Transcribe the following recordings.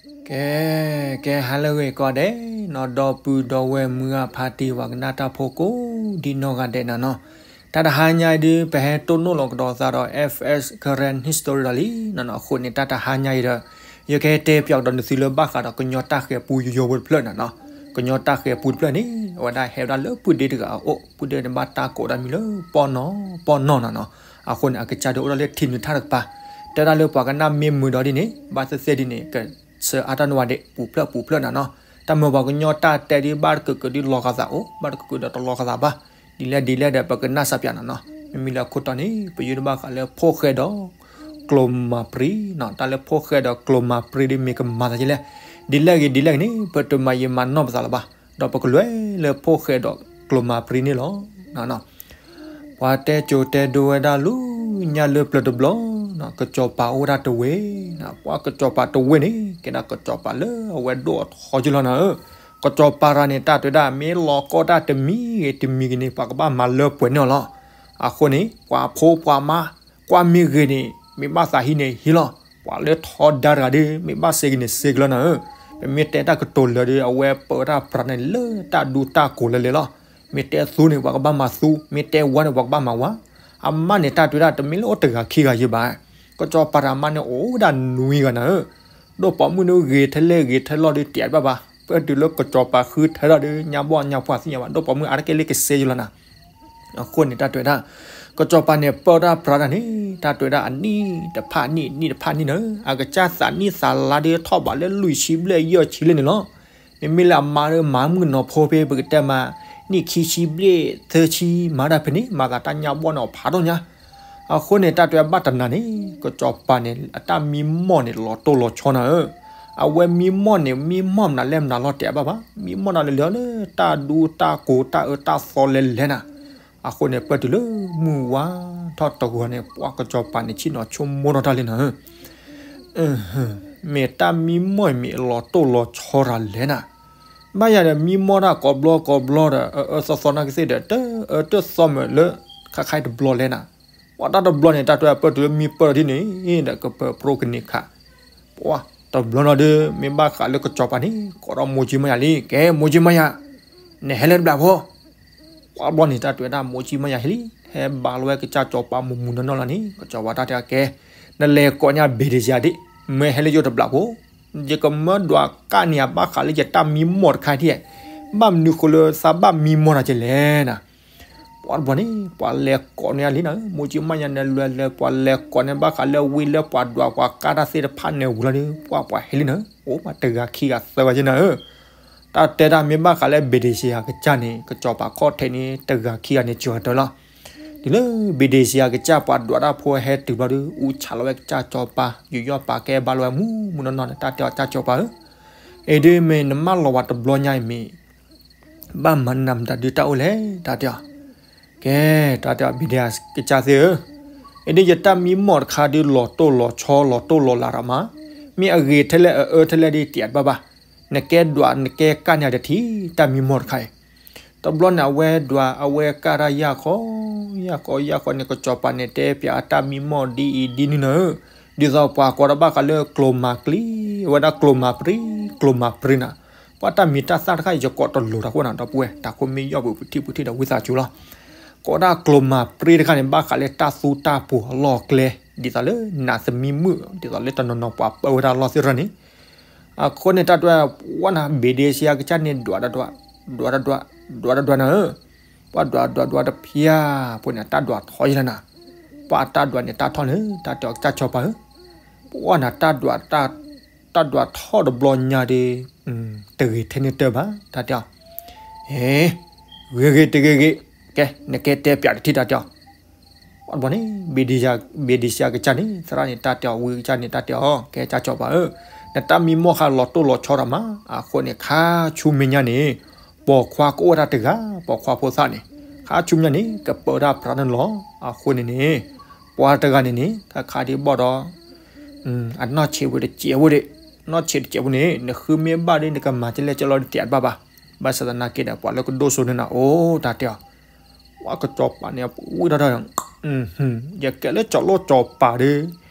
ကဲ, ကဲဟါလၢအဂ့ၤကိးဂၤဒဲးနီၤ, ဒီပုၢ်ဒီဝဲၢ်မုၢ်ဂၤဖါတံၢ် ပှၤကနၣ်တၢ်ဖိကိးဒံနီၢ်ဂၤဒဲးနီၤနီၤ. တၢ်တဟါညါအံၤဒုး ပဟဲတိၢ်နီၣ်လီၤကဒီးသးဒီး F S Karen History ဒီးလံနီၤနီၤ. အဃိန့ၣ် တၢ်တဟါညါအံၤဒီး ယကဟဲတဲပၠးကဒီးနသုလၢဘၣ်ဃးဒီးကညီတၢ်ဃဲၤပူယိယိဖိတဖျၢၣ်နီၤနီၤ. ကညီတၢ်ဃဲၤပူတဖျၢၣ်န့ၣ် အဝဲဒၣ်ဟဲဝဲဒၣ်လၢပုၢ်ဒ့တဂၤအအိၣ်, ပုၢ်ဒ့န့ၣ်ဘၣ်တၢ်ကိးတၢ်မံၤလၢပီၢ်နီၢ်ပီၢ်နီၢ်နီၤနီၤ. အဃိန့ၣ် အကစၢ်ဒုးအိၣ်ဒၣ်လၢထံနုာ်ထၣ်တကပၤ, တဲဒၣ်လၢပှၤကနၣ်မ့ၢ်မုာ်ဒီးဒ်န့ၣ် ဘၣ်သ့ၣ်သ့ၣ်ဒ်န့ၣ် ကဆှၢအါတၢ်နီၢ်ဝဲဒၣ် ပူဖျၢၣ်ပူဖျၢၣ်နီၤနီၤ. တၢ်မ့ၢ်ပှၤကညီတၢ်တဲဒ်ဘၣ်တကုာ်ကုာ်ဒ်လီၤဂာ်သးအိၣ်, ဘၣ်တကုာ်ကုာ်ဒီးတလီၤဂာ်သးဘၣ်. ဒ်လဲၣ်ဒ်လဲၣ်ဒီး ပကနၣ်စၢ်ပၠးနီၤနီၤ. မ့မ့ၢ်လၢအခိၣ်တီန့ၣ် ပယုၢ်တဘၣ်ဃးလၢဖိၣ်ဃဲဒီးကျိာ်မၤပြံနီၤ. တၢ်လၢဖိၣ်ဃဲဒီးကျိာ်မၤပြံဒ်မ့ၢ်ကမၤသးဒ်လဲၣ်, ဒ်လဲၣ်ဂ့ၤဒ်လဲၣ်ဂ့ၤန့ၣ် ပတမၤယံာ်မၤနီၢ်ပသးလၢၤဘၣ်. ဒီးပကလဲၤလၢဖိၣ်ဃဲဒီးကျိာ်မၤပြံန့ၣ်လီၤ. ပှၤတဲကိၤတဲဒိဝဲဒၣ်လၢညါလၢပျၢၤတဘျီ, ကစီၤပၤအိၣ်ဝဲဒၣ်တဝ့ၢ်, ပှၤကစီၤပၤတဝ့ၢ်န့ၣ် ကဲဒၣ်ကစီၤပၤလၢအဝဲဒိၣ်အထီယုၢ်လီၤနၤဧၢ. ကစီၤပၤတဂၤန့ၣ် တၢ်တဲဝဲဒၣ် မ့ၢ်လီၤကီတၢ်တမံၤဂ့ၤတမံၤဂ့ၤန့ၣ် ပှၤကဘၣ်မၤလၢပှဲၤန့ၢ်အီၤလီၤ. အဃိန့ၣ် ပှၤဖိပှၤမါ ကွၢ်မ့ၢ်ဂ့ၤန့ၣ် မ့ၢ်ဘၣ်သးဟံးန့ၣ်ဟံးလီၤ. ပှၤလၢထီဒါတဂၤဒီး မ့ၢ်ဘၣ်စ့က့ၤန့ၣ်စ့က့ၤလီၤနၤဧၢ. ပမ့ၢ်တဲတၢ်ကတိၤလၢာ်ဒီး အဝဲပၢတၢ်ပြးန့ၣ် လၢတၢ်ဒူတၢ်ကိးလဲၤလဲၤလီၤ. မ့ၢ်တဲသူန့ၣ် ပှၤကဘၣ်မၤသူ, မ့ၢ်တဲဝါန့ၣ် ပှၤကဘၣ်မၤဝါ. အမါန့ၣ် တၢ်တဲဝဲဒၣ် တမ့ၢ်လၢအိၣ်တဂၤခံဂၤယံၤဘၣ်. ကစီၤပၤတဂၤအမါန့ၣ် အိၣ်ဝဲဒၣ်နွံဂၤနၤဧၢ. ဒိၣ်ပိာ်မုၣ်န့ၣ်ဂ့ၤထဲလဲၣ်ဂ့ၤထဲလီၤဒီး တဲတဘၣ်ဘၣ်. ပတုၤလၢကစီၤပၤဃုထၢထီၣ်ဒီး ညါဘီၣ်ညါပှၢ်သ့ၣ်ညါဘၣ်, ဒိၣ်ပိာ်မုၣ်အါတက့ၢ်လၢကစ့ယုၢ်လီၤနၤ. အဃိန့ၣ် တၢ်တဲဝဲဒၣ် ကစီၤပၤန့ၣ် ပၢတၢ်ပြးတၢ်န့ၣ် တၢ်တဲဝဲဒၣ် အနံၣ်တဖၣ်နံၣ် နံၣ်တဖၣ်နံၣ်နၤဧၢ, အကစၢ်သးနံၣ်သးလါဒီးထီၣ်ဘးလၢလွံၢ်ဆံဘျဲၣ်ယဲၢ်ဆံလၢန့ၣ်လီၤ. မ့မ့ၢ်လၢအမါဒီး မၤမုၣ်ကနီၤဖိဖဲ ပကတဲမး နံၣ်ခံဆံဘျဲၣ်သၢဆံ မၤဒၣ်ဖဲန့ၣ် မၤသးတၢ်ညါဘီၣ်န့ၣ်အီၤဖးဒိၣ်ညါ. အဃိန့ၣ် တၢ်တဲဝဲဘၣ်တနၤန့ၣ် ကစီၤပၤန့ၣ် အတၢ်မံမီၢ်န့ၣ် လီၤတိၢ်လီၤဆီနၤဧၢ. အဝဲမံမီၢ်န့ၣ် မံမီၢ်မနုၤလဲၣ်မနုၤလီၤ တဲဘၣ်ဘၣ်, မံမီၢ်နၤလၢလၢလၢတၢ်ဒူတၢ်ကိးတၢ်အၢတၢ်သီလဲၤလဲၤနၤ. အဃိန့ၣ် ပတုၤလၢမုၢ်ဝါထီၣ်တဂီၤန့ၣ် ပှၤကစီၤပၤန့ၣ် ဆ့ၣ်နီၤဆိကမိၣ်ထီၣ်တၢ်လံနၤဧၢ. မ့ၢ်တၢ်မံမီၢ်မ့ၢ်လီၤတိၢ်လီၤဆီရၤလဲၣ်နၤ. ဘၣ်ယၤဒီးမံမီၢ်တၢ်ကိးဘျီကိးဘျီဒီး အအၢသီသီနာ်က့သ့ၣ်ဒီး တအၢတသီမုာ်လၢ ခါခါတဘျီလဲၣ်နၤ. ပှၤတၢ်တဘျီန့ၣ် တၢ်တဲပတုၤလၢမံပၢၢ်ထံၣ်န့ၣ်ဒီး ကပၢၤပြိကန့ၢ်ခး ပှၤတဘျီနီၤဒီး မ့ၢ်ဘၣ်ဃးလၢကစီၤပၤန့ၣ် ကိးထီၣ်မိၢ်ကၠံမါယၤလံ, ကဲ မိၢ်ကၠံမါယၤ, နဟဲလၢတဘျးဖိ. ပှၤဘျီန့ၣ် တၢ်တဲဝဲဒၣ်မိၢ်ကၠံမါယၤဟဲလံ, ဟဲဘၣ်လီၤဝဲကစၢ်စီၤပၤမုၢ်မုၢ်နီၢ်နီၢ်လီၤန့ၣ် ကစီၤပၤတၢ်တဲအီၤ ကဲ, နလဲၤကိးန့ၢ်ဘ့ၣ်ဒ့ၣ်စယၤဒ့ၣ်, မ့ၢ်ဟဲလၢယအိၣ်တဘျးဖိ, ယကမၢဒွးကးန့ၢ်အဘၣ်ဃးလၢယတၢ်မံမီၢ်တခါထံၣ်, ဘၣ်မနုၤဃိလၢသးဘၣ်မံမီၢ်တၢ်ကလဲၣ်နၤ. ပှၤတဘျီန့ၣ် ပှၤလဲၤကိးန့ၢ်အလံနၤ, မိၢ်ကၠံမါယၤန့ၣ် လဲၤလဲၤ ပှၤလဲၤကိးန့ၢ်ဘၣ်ဃးလၢဝံလၢပှၤဒွးပှၤကးတၢ်သ့ၣ်တဖၣ်န့ၣ်ဝံၤလီၤဒီး ပှၤပှၤဟဲလံနၤ, အိၣ်မးတဂၤခံဂၤသၢဂၤယဲနၤဧၢ. တၢ်တဲတၢ်မ့ၢ်ဘၣ်ဃးလၢဘ့ၣ်ဒ့ၣ်စယၤကစၢ်န့ၣ် ကစီၤပၤခီၣ်ထံးန့ၣ် တဂၤခံဂၤန့ၣ် စှၤတၢၢ်လီၤ. တုၤလၢဘ့ၣ်ဒ့ၣ်စယၤကစၢ်ပှၤဒွးတၢ်ဖိဟဲတုၤဘျီဒီး အူဆးလီၤဝဲကစၢ်စီၤပၤ, ယူးယီၣ်ပာ်ကဲဘၣ်လီၤဝဲမုၢ်မုၢ်နီၢ်နီၢ်န့ၣ် တၢ်တဲအီၤကစၢ်စီၤပၤဧၢ, အံၤဒုးမ့ၢ်နမၢလီၤဝဲတဘျီညါအံၤမ့ၢ် ဘၣ်မၤနးမတၤဒုးတၢ်အိၣ်လဲၣ် တၢ်တဲအီၤ. ကဲ, တၢ်တဲအီၤ ဘ့ၣ်ဒ့ၣ်စယၤကစၢ်သ့ၣ်ဧၢ, အံၤဒုးယတၢ်မံမီၢ်တခါဒုးလီၤတိၢ်လီၤဆီလီၤတိၢ်လီၤလးရးမး, မ့ၢ်အဂ့ၤထဲလဲၣ်အအၢထဲလဲၣ်ဒ်တဲဘၣ်ဘၣ်, နကဲဒွးနကဲကးန့ၢ်တထံၣ် တၢ်မံမီၢ်တခါအံၤ. တဘျီန့ၣ် အဝဲဒွးအဝဲကးတၢ်ယၢ်ဃီ, ယၢ်ဃီယၢ်ဃီန့ၣ် ကစီၤပၤန့ၣ်တဲပၠးအတၢ်မံမီၢ်ဒ်အံၤဒ်နုၤနၤဧၢ, ဒ်သိးပှၤကိးတၢ်ဘၣ်ဃးလၢကျိၤမၤကျံ, အဝဲဒၣ်ကျိၤမၤပြံ, ကျိၤမၤပြံနၤ. ပှၤတၢ်မံၤတၢ်သၣ်တခါအံၤ ယကိးတလိၤတၢ်ဃိနၤ ဒီပုၢ်ဝဲၢ်, တၢ်ခိၣ်မ့ၢ်ယီၢ်ပူၤ ပထံၣ်ပူၤထံၣ်ဒီးဝံသးစူၤလီၤ. ကိးဒၣ်ကျိၤမၤပြံတခါန့ၣ် ဘၣ်ဃးလၢတၢ်သူတၢ်ပှီၤအလီၢ်အကျဲ, ဒ်သိးလၢနးသမံမုၣ် ဒ်သိးလၢတနီၤနီၤပှၤပၢဝဲဒၣ်အလီၢ်သ့ၣ်တဖၣ်န့ၣ် အဃိန့ၣ် တၢ်တဲဝဲနၤ ဘ့ၣ်ဒ့ၣ်စယၤကစၢ်န့ၣ် ဒွးတဒွး, ဒွးတဒွး, ဒွးတဒွးနၤဧၢ, ပှၤဒွးဒွးဒွးတဖျၢၣ်ဖိန့ၣ် တၢ်ဒွးထီယဲလီၤနၤ, ပှၤတၢ်ဒွးန့ၣ်တၢ်ထီၣ်န့ၣ် တၢ်တဲအီၤကစၢ်စီၤပၤဧၢ, ပှၤနၤ တၢ်ဒွးထီၣ်တဘျီညါဒီး တဂ့ၤထဲန့ၣ်တၢ်ဘၣ် တၢ်တဲအီၤ, ဂ့ၤဂ့ၤတဂ့ၤဂ့ၤ, ကဲ နကဲတဲပၠးတထံၣ် တၢ်တဲအီၤ ပှၤတဘျီန့ၣ် ဘ့ၣ်ဒ့ၣ်စယၤကစၢ်န့ၣ် သရၣ်န့ၣ် တၢ်တဲအီၤဝံကစၢ်န့ၣ် တၢ်တဲအီၤ ကဲ ကစၢ်စီၤပၤဧၢ, နတၢ်မံမီၢ်ခါလီၤတိၢ်လီၤဆီတၢ်မး, အဃိန့ၣ် ခါဆူမဲာ်ညါန့ၣ် ပိာ်ခွါကအိၣ်ဝဲဒၣ်တဂၤ, ပိာ်ခွါဖိသၣ်န့ၣ် ခါဆူမဲာ်ညါန့ၣ် ကပၢတၢ်ပြးန့ၣ်လီၤ. အဃိန့ၣ်န့ၣ် ပှၤတဂၤန့ၣ်န့ၣ် ခါခါဒ်ဘၣ်ဒီး အနီၢ်ဆံးဝဲတစဲးဖိဒီး, နီၢ်ဆံးတစဲးဖိန့ၣ် နဃုမ့ၢ်ဘၣ်ဒီး နကမၤကလဲၣ်ကလီၤဒီးတဲတဘၣ်ဘၣ်. ဘၣ်ဆၣ်သနာ်က့ဒီး ပှၤလၢကဒိၣ်စိန့ၣ်နၤ အိၣ်တၢ်တဲအီၤ, ပှၤကစီၤပၤန့ၣ် ဝံထီၣ်ထီၣ်, ယကဲလၢစီၤလိၣ်စီၤပၤဒီး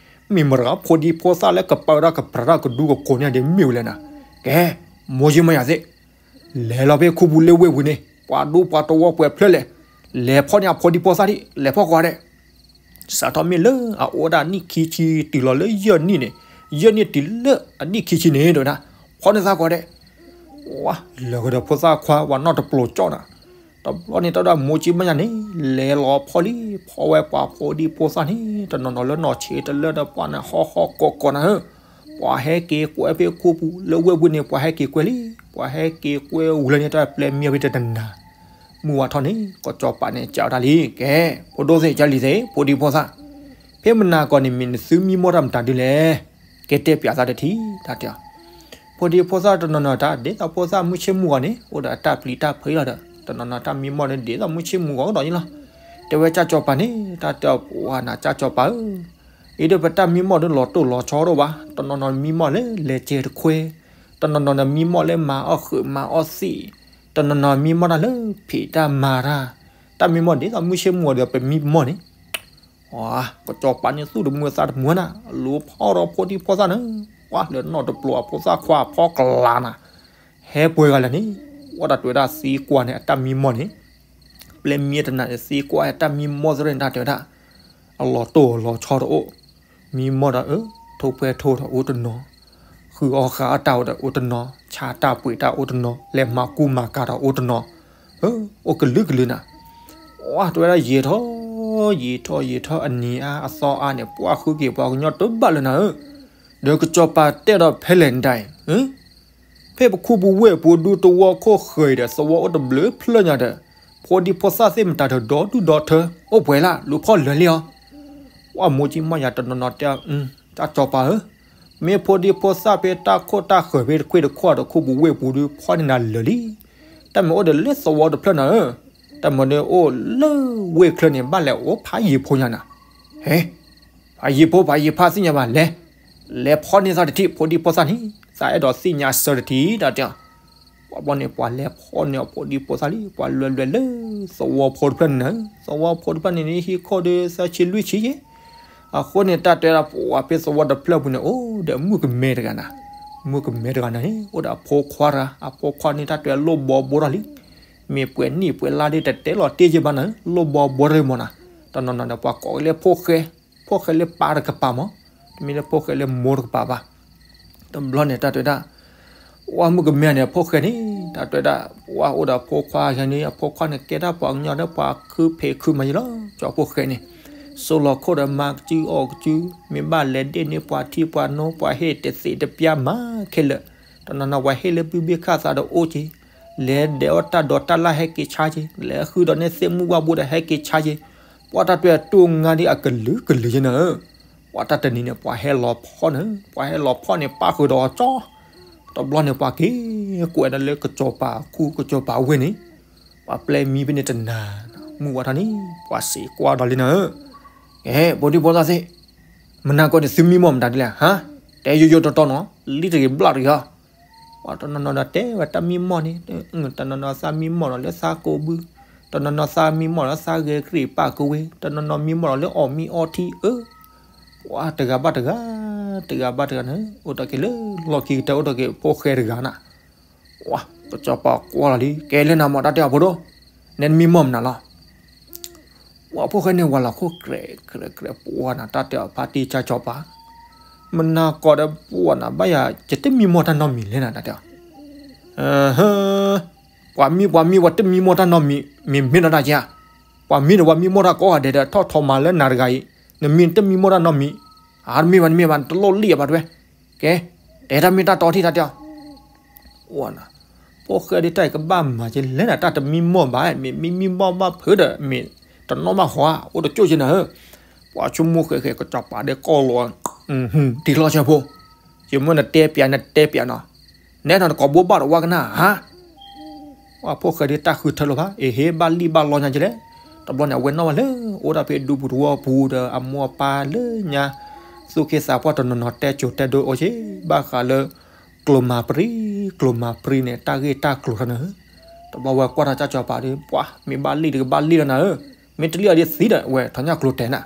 မ့ၢ်မတၤဂၤ ဖိဒံဖိသၣ်လၢကပာ်ဝဲဒၣ်ကပြးတၢ်ကဒူကကိးန့ၢ်ဒ်မ့ၢ်ဝဲလဲၣ်နၤ. ကဲ, မိၢ်ကၠံမါယၤသ့ၣ်, လဲၤလီၤဖဲခိၣ်ပူၤလၢဝ့ၢ်ပူၤန့ၣ် ပှၤဒူပှၤတဝီပှဲၤဖျၢၣ်လဲၣ်, လဲၤဖီၣ်န့ၢ်အဖိဒံဖိသၣ်ဒံး လဲၤဖီၣ်ကွၢ်ဒဲး စးထီၣ်မ့ၢ်လၢအအိၣ်ဒၣ်နံၣ်ခံဆံတုၤလီၤလၢယဲၢ်နံၣ်န့ၣ်, ယဲၢ်နံၣ်တုၤလၢအနံၣ်ခံဆံန့ၣ် တဲဝဲဒၣ်, ဖီၣ်န့ၢ်သးကွၢ်ဒဲး, ဝါ, လၢာ်ကဒီးဖိသၣ်ခွါ ပှၤနီၢ်တပျိၤကၠီနၤ. တဘျီန့ၣ်တၢ်ဒီးမိၢ်ကၠံမါယၤန့ၣ် လဲၤလီၤဖီၣ်လံ, ဖီၣ်ဝဲပှၤဖိဒံဖိသၣ်န့ၣ် တနီၤနီၤလၢနီၢ်ဆံးတလၢဒီးပှၤန့ၣ် ဟီၣ်ဟီၣ်ကီးကီးနၤဧၢ, ပှၤဟဲက့ၤကွဲးဖဲခိၣ်ပူၤလၢဝ့ၢ်ပူၤန့ၣ် ပှၤဟဲက့ၤကွဲးလံ, ပှၤဟဲက့ၤကွဲးဝံၤလၢန့ၣ် တၢ်ပျဲမံဖဲတနၤ မုၢ်ဝါထီၣ်န့ၣ် ကစီၤပၤန့ၣ် ကးဝဲဒၣ်လံ, ကဲ, ဖိဒိၣ်သ့ၣ် ကၢ်လံၤသ့ၣ် ဖိဒံဖိသၣ်, ဖဲမနၤကီၢ်န့ၣ် မ့ၢ်နသုမံမီၢ်တၢ်မတၤဒုလဲၣ်, ကဲတဲပၠးသးတထံၣ် တၢ်တဲအီၤ. ဖိဒံဖိသၣ်တနီၤနီၤတၢ် ဒ်သိးဖိသၣ်မုၢ်ဆ့ၣ်မုၢ်ဂီၤန့ၣ် အိၣ်ဒီးအတၢ်ပျံၤတၢ်ဖုးလီၤဒီး တနီၤနီၤတၢ်မံမီၢ်န့ၣ် ဒ်သိးမုၢ်ဆ့ၣ်မုၢ်ဂီၤကဒီးန့ၣ်လီၤ. တဲဝဲကၠၢ်ကၠီၤပၤန့ၣ် တၢ်တဲအီၤ ပှၤနၤကၠၢ်ကၠီၤပၤဧၢ, အံၤဒီးပတၢ်မံမီၢ်ဒီးလီၤတိၢ်လီၤဆီဒိၣ်ဘၣ်, တနီၤနီၤမံမီၢ်လၢလဲၤကဲတခွဲ, တနီၤနီၤန့ၣ်မံမီၢ်လၢမၤအီၣ်ဃုာ်မၤအီၣ်သံး, တနီၤနီၤမံမီၢ်တၢ်လၢဖံးတၢ်မၤတၢ်, တၢ်မံမီၢ်ဒ်သိးမုၢ်ဆ့ၣ်မုၢ်ဂီၤဒီးပမံမီၢ်န့ၣ်, ကစီၤပၤန့ၣ်သူၣ်တမုာ်သးတမုာ်နၤ, လူၤဖီၣ်ဒီးဖိဒံဖိသၣ်န့ၣ်, ပှၤလၢနီၢ်တပျိၤအဖိသၣ်ခွါအဖီကလၤနၤ, ဟဲပှဲၤဂၤလဲၣ်န့ၣ်, ဝဲဒၣ်တဲဝဲဒၣ်သံကွၢ်န့ၣ် အတၢ်မံမီၢ်န့ၣ် ပျဲမံတနၤန့ၣ် သံကွၢ်အတၢ်မံမီၢ်သရ့ၣ်န့ၣ် တၢ်တဲဝဲဒၣ်, အလီၤတိၢ်အလီၤဆီတအိၣ်, မံမီၢ်ဒီးအၢ, ထိၣ်ပှဲၤထိၣ်ဒီးအိၣ်တနီၤ, ဃုအီၣ်ဃုအီတၢ်အိၣ်ဒီးအိၣ်တနီၤ, ဆါတၢ်ပှ့ၤတၢ်အိၣ်တနီၤ, လဲၤမၤကူမၤကၤဒီးအိၣ်တနီၤ, အိၣ်ကလုာ်ကလုာ်နၤ, ဝဲတဲဝဲဒၣ်ယံာ်ထီၣ်, ယံာ်ထီၣ်ယံာ်ထီၣ်အနံၤအါအသီအါန့ၣ် ပှၤဃုက့ၤပှၤကညီတဘၣ်လၢၤနၤဧၢ, ဒီးကစီၤပၤတဲဒီးဖဲလဲၣ်နဒၣ်အံၤ ဖဲပခိၣ်ပူၤဝ့ၢ်ပူၤဒူသဝီခိၣ်ဃၢၤအံၤဒီး သဝီအိၣ်တဘျုးဖျၢၣ်ညါဒီး ဖိဒံဖိသၣ်သ့ၣ်မတၤဒီးဒီဒူၣ်ဒီထၢ အိၣ်ပှဲၤလၢ် လူၤဖီၣ်လၢာ်လံအီၤ, ပှၤမိၢ်ကၠံမါယၤတနီၤနီၤတဲ, တၢ်ကစီၤပၤဧၢ, မ့ၢ်ဖိဒံဖိသၣ်ဖဲတၢ်ခိၣ်တၢ်ဃၢၤဖဲတခွ့တခွီဒီးခိၣ်ပူၤဝ့ၢ်ပူၤဒုးဖီၣ်န့ၢ်နၤလၢာ်လံ, တၢ်မ့ၢ်အိၣ်ဒီးလၢသဝီတဖျၢၣ်နၤဧၢ, တၢ်မ့ၢ်န့ၣ်အိၣ်လၢဝ့ၢ်ချၢန့ၣ် ဘၣ်လဲၤအိၣ်ဖးယံာ်ဖိညါနၤ, ဟဲ ဖးယံာ်ဖိ ဖးယံာ်ဖးသ့ၣ်ညါဘၣ်လဲၣ်, လဲၤဖီၣ်န့ၢ်သးတထံၣ် ဖိဒံဖိသၣ်န့ၣ် သးအဲၣ်ဒိးသ့ၣ်ညါအဆၢတထံၣ် တၢ်တဲအီၤ, ပှၤဘျီန့ၣ် ပှၤလဲၤဖီၣ်န့ၢ်အဖိဒံဖိသၣ်လံ ပှၤလဲၤလဲၤလၢသဝီဖိတဖျၢၣ်န့ၣ်နၤ, သဝီဖိတဖျၢၣ်န့ၣ်န့ၣ် ဟံၣ်ခိၣ်ဒီးသၢဆံလွံၢ်ဆံယဲၢ်, အဃိန့ၣ် တၢ်တဲဒၣ်ပှၤဖဲသဝီတဖျၢၣ်ပူၤန့ၣ် အိၣ်ဒီးမုၣ်ကမဲတဂၤနၤ, မုၣ်ကမဲတဂၤနၤန့ၣ် အိၣ်ဒီးအဖိခွါတဂၤ, အဖိခွါန့ၣ် တၢ်တဲလိၣ်ဘီဘိထီၣ်လံ, မ့ၢ်ပှဲၤနံၣ်ပှဲၤလါဒီးတတဲလီၤတ့ၢ်က့ဘၣ်နၤ, လိၣ်ဘီဘိထီၣ်မးနၤ, တနီၤနီၤန့ၣ် ပှၤကိးက့ၤလၢဖိၣ်ဃဲ, ဖိၣ်ဃဲလၢပၢ်တကပၤမး, တမ့ၢ်လၢဖိၣ်ဃဲလၢမိၢ်တကပၤဘၣ်, တဘျီန့ၣ် တၢ်တဲဒၣ် ပှၤမုၣ်ကမဲန့ၣ် အဖိၣ်ဃဲန့ၣ် တၢ်တဲဒၣ် ပှၤအိၣ်ဒီးဖိခွါယဲန့ၣ် အဖိခွါန့ၣ် ကဲတၢ်ပှၤကညီဒီးပှၤခုဖံးခုမၤယံၤလီၤ, ကၠီဖိၣ်ဃဲန့ၣ် စိလီၤခိၣ်ဒီးမၤကစုအီၣ်ကစု, မ့ၢ်ဘၣ်လဲၤဒ့ၣ်န့ၢ်ပှၤထံပှၤနိ ပှၤဟ့ၣ်တသ့ၣ်တပျၢ်မၤခဲလၢာ်, တနီၤနီၤပှၤဟ့ၣ်လၢဘုဘ့ၣ်ခၣ်သးဒီးအိၣ်က့ၤ, လဲၤဒဲးအီၣ်တၢ်ဒိးတၢ်လၢ်ဟဲက့ၤဆါက့ၤ, လဲၤဃုဒီးန့ၢ်သ့ၣ်မုၣ်ဝၣ်ဘိဒီးဟဲက့ၤဆါက့ၤ, ပှၤတၢ်တဲတိၢ်ငါဒ်အကလုာ်ကလုာ်ယဲန့ၣ် ပှၤတၢ်တနံၤန့ၣ် ပှၤဟဲလီၤဖီၣ်န့ၣ် ပှၤဟဲလီၤဖီၣ်န့ၣ် ပၣ်ဃုာ်ဒီးအီၤကၠီ, တဘျီန့ၣ် ပှၤက့ၤကွဲးဒီးလၢကစီၤပၤခူ ကစီၤပၤဝ့ၢ်န့ၣ်, ပှၤပျဲမံဖဲန့ၣ်တနၤ, မုၢ်ဝါထီၣ်န့ၣ် ပှၤစံးကွၢ်ဒီးလံနၤဧၢ, ကဲ ဖိဒံဖိသၣ်သ့ၣ်, မနၤကီၢ်န့ၣ်သုမံမီၢ်မတၤဒ်လဲၣ်ဟါ, တဲယိယိတီတီနီၤ, လံတဂ့ၤဘျၣ်တဂ့ၤဟီ ပှၤတနီၤနီၤဒီးတဲဝဲတၢ်မံမီၢ်န့ၣ်, တနီၤနီၤသးမံမီၢ်ဒီးလၢသးကိးဘု, တနီၤနီၤသးမံမီၢ်ဒီးသးဂဲၤကြ့ၢ်ပာ်ကဝ့ၤ, တနီၤနီၤမံမီၢ်ဒီးလၢအီၣ်မံအီထံအၢ, ပှၤတဂၤဘၣ်တဂၤ, တဂၤဘၣ်တဂၤန့ၣ် အိၣ်တ့ၢ်က့ၤလၢလီၢ်ခံကတၢၢ် အိၣ်တ့ၢ်က့ၤဖိၣ်ဃဲတဂၤနၤ, ပှၤကစီၤပၤကွၢ်လီၤလံ ကဲလၢနၤမး တၢ်တဲအီၤဖိဒိၣ်, နဲနမံမီၢ်မနုၤလီၤ ပှၤဖိၣ်ဃဲန့ၣ် ဝၤလီၤခိၣ်ကြဲးကြဲးကြဲး ပှၤနၤ တၢ်တဲအီၤဖါတံၢ်ကၠၢ်ကၠီၤပၤ, မနၤကီၢ်ဒီးပှၤနၤ ဘၣ်ယၤ ယတမံမီၢ်တၢ်နီတမံၤလဲၣ်နၤ တၢ်တဲအီၤ, ပှၤမံ ပှၤမံ ပှၤတမံမီၢ်တၢ်နီတမံၤ မ့ၢ်မ့ၢ်နီၢ်တၢ်က့ဧါ, ပှၤမံဒီးပှၤမံမီၢ်တၢ်ကိးဂၤဒဲးဒီး ထီၣ်ထီမၤလၢနၤတဂၤအံၤ, နမံနတမံမီၢ်တၢ်နီတမံၤ, အါတမ့ၢ်ဘၣ် တမ့ၢ်ဘၣ် နတလိၣ်လံၣ်အဘၣ်တဝဲ, ကဲ, တဲတၢ်မ့ၢ်တၢ်တီထံၣ် တၢ်တဲအီၤ အိၣ်နၤ, ဖိၣ်ဃဲဒ်တၢ်အံၤကဘၣ်မၤက့လဲၣ်နၤ တၢ်တမံမီၢ်ဘၣ်, မ့ၢ်မံမံမီၢ်ဘၣ်ဖုးဒီး မ့ၢ်တနီၣ်ဘၣ်ဟီ အိၣ်တကၠိၢ်က့နၤဧၢ, ပှၤဆိကမိၣ်ဃဲးဃဲး ကစီၤပၤဒဲးကီၢ်လီၤ, တံၤလီၤဆၢဖိ, ယမ့ၢ်နတဲပျး နတဲပျးနီၤ, နဲထီၣ်နကိာ်ဘိဘၣ်တဝါကနၣ်ဧါ ပှၤဖိၣ်ဃဲဒ်တၢ်ဃုထၢလီၤဘၣ် အ့ဟ့ဘၣ်လံၣ်ဘၣ်လီညါကလဲၣ်, တဘျီန့ၣ် အဝဲနီၣ်ဝဲလၢ အိၣ်ဒၣ်ဖဲဒူပူၤသဝီပူၤဒီး အမိၢ်အပၢ်လၢညါ, သူၣ်က့သးပှၢ်တနီၤနီၤတဲစိၤတဲဒိအိၣ်က့, ဘၣ်ဃးလၢ ကျိၤမၤပြံ, ကျိၤမၤပြံန့ၣ် တၢ်ဂ့ၢ်တၢ်ကျိၤထီၣ်နၤဧၢ, တဘျီဝဲကွၢ်ထီၣ်ကၠၢ်ကၠီၤပၤဒီး ပှၤမ့ၢ်ဘၣ်လံၣ်တကဘၣ်လံၣ်လီၤနၤဧၢ, မ့ၢ်တလံၣ်အီၤဒ်သံဒီး ဝဲထီၣ်ညၣ်ကျိၤတဲာ်နၤ,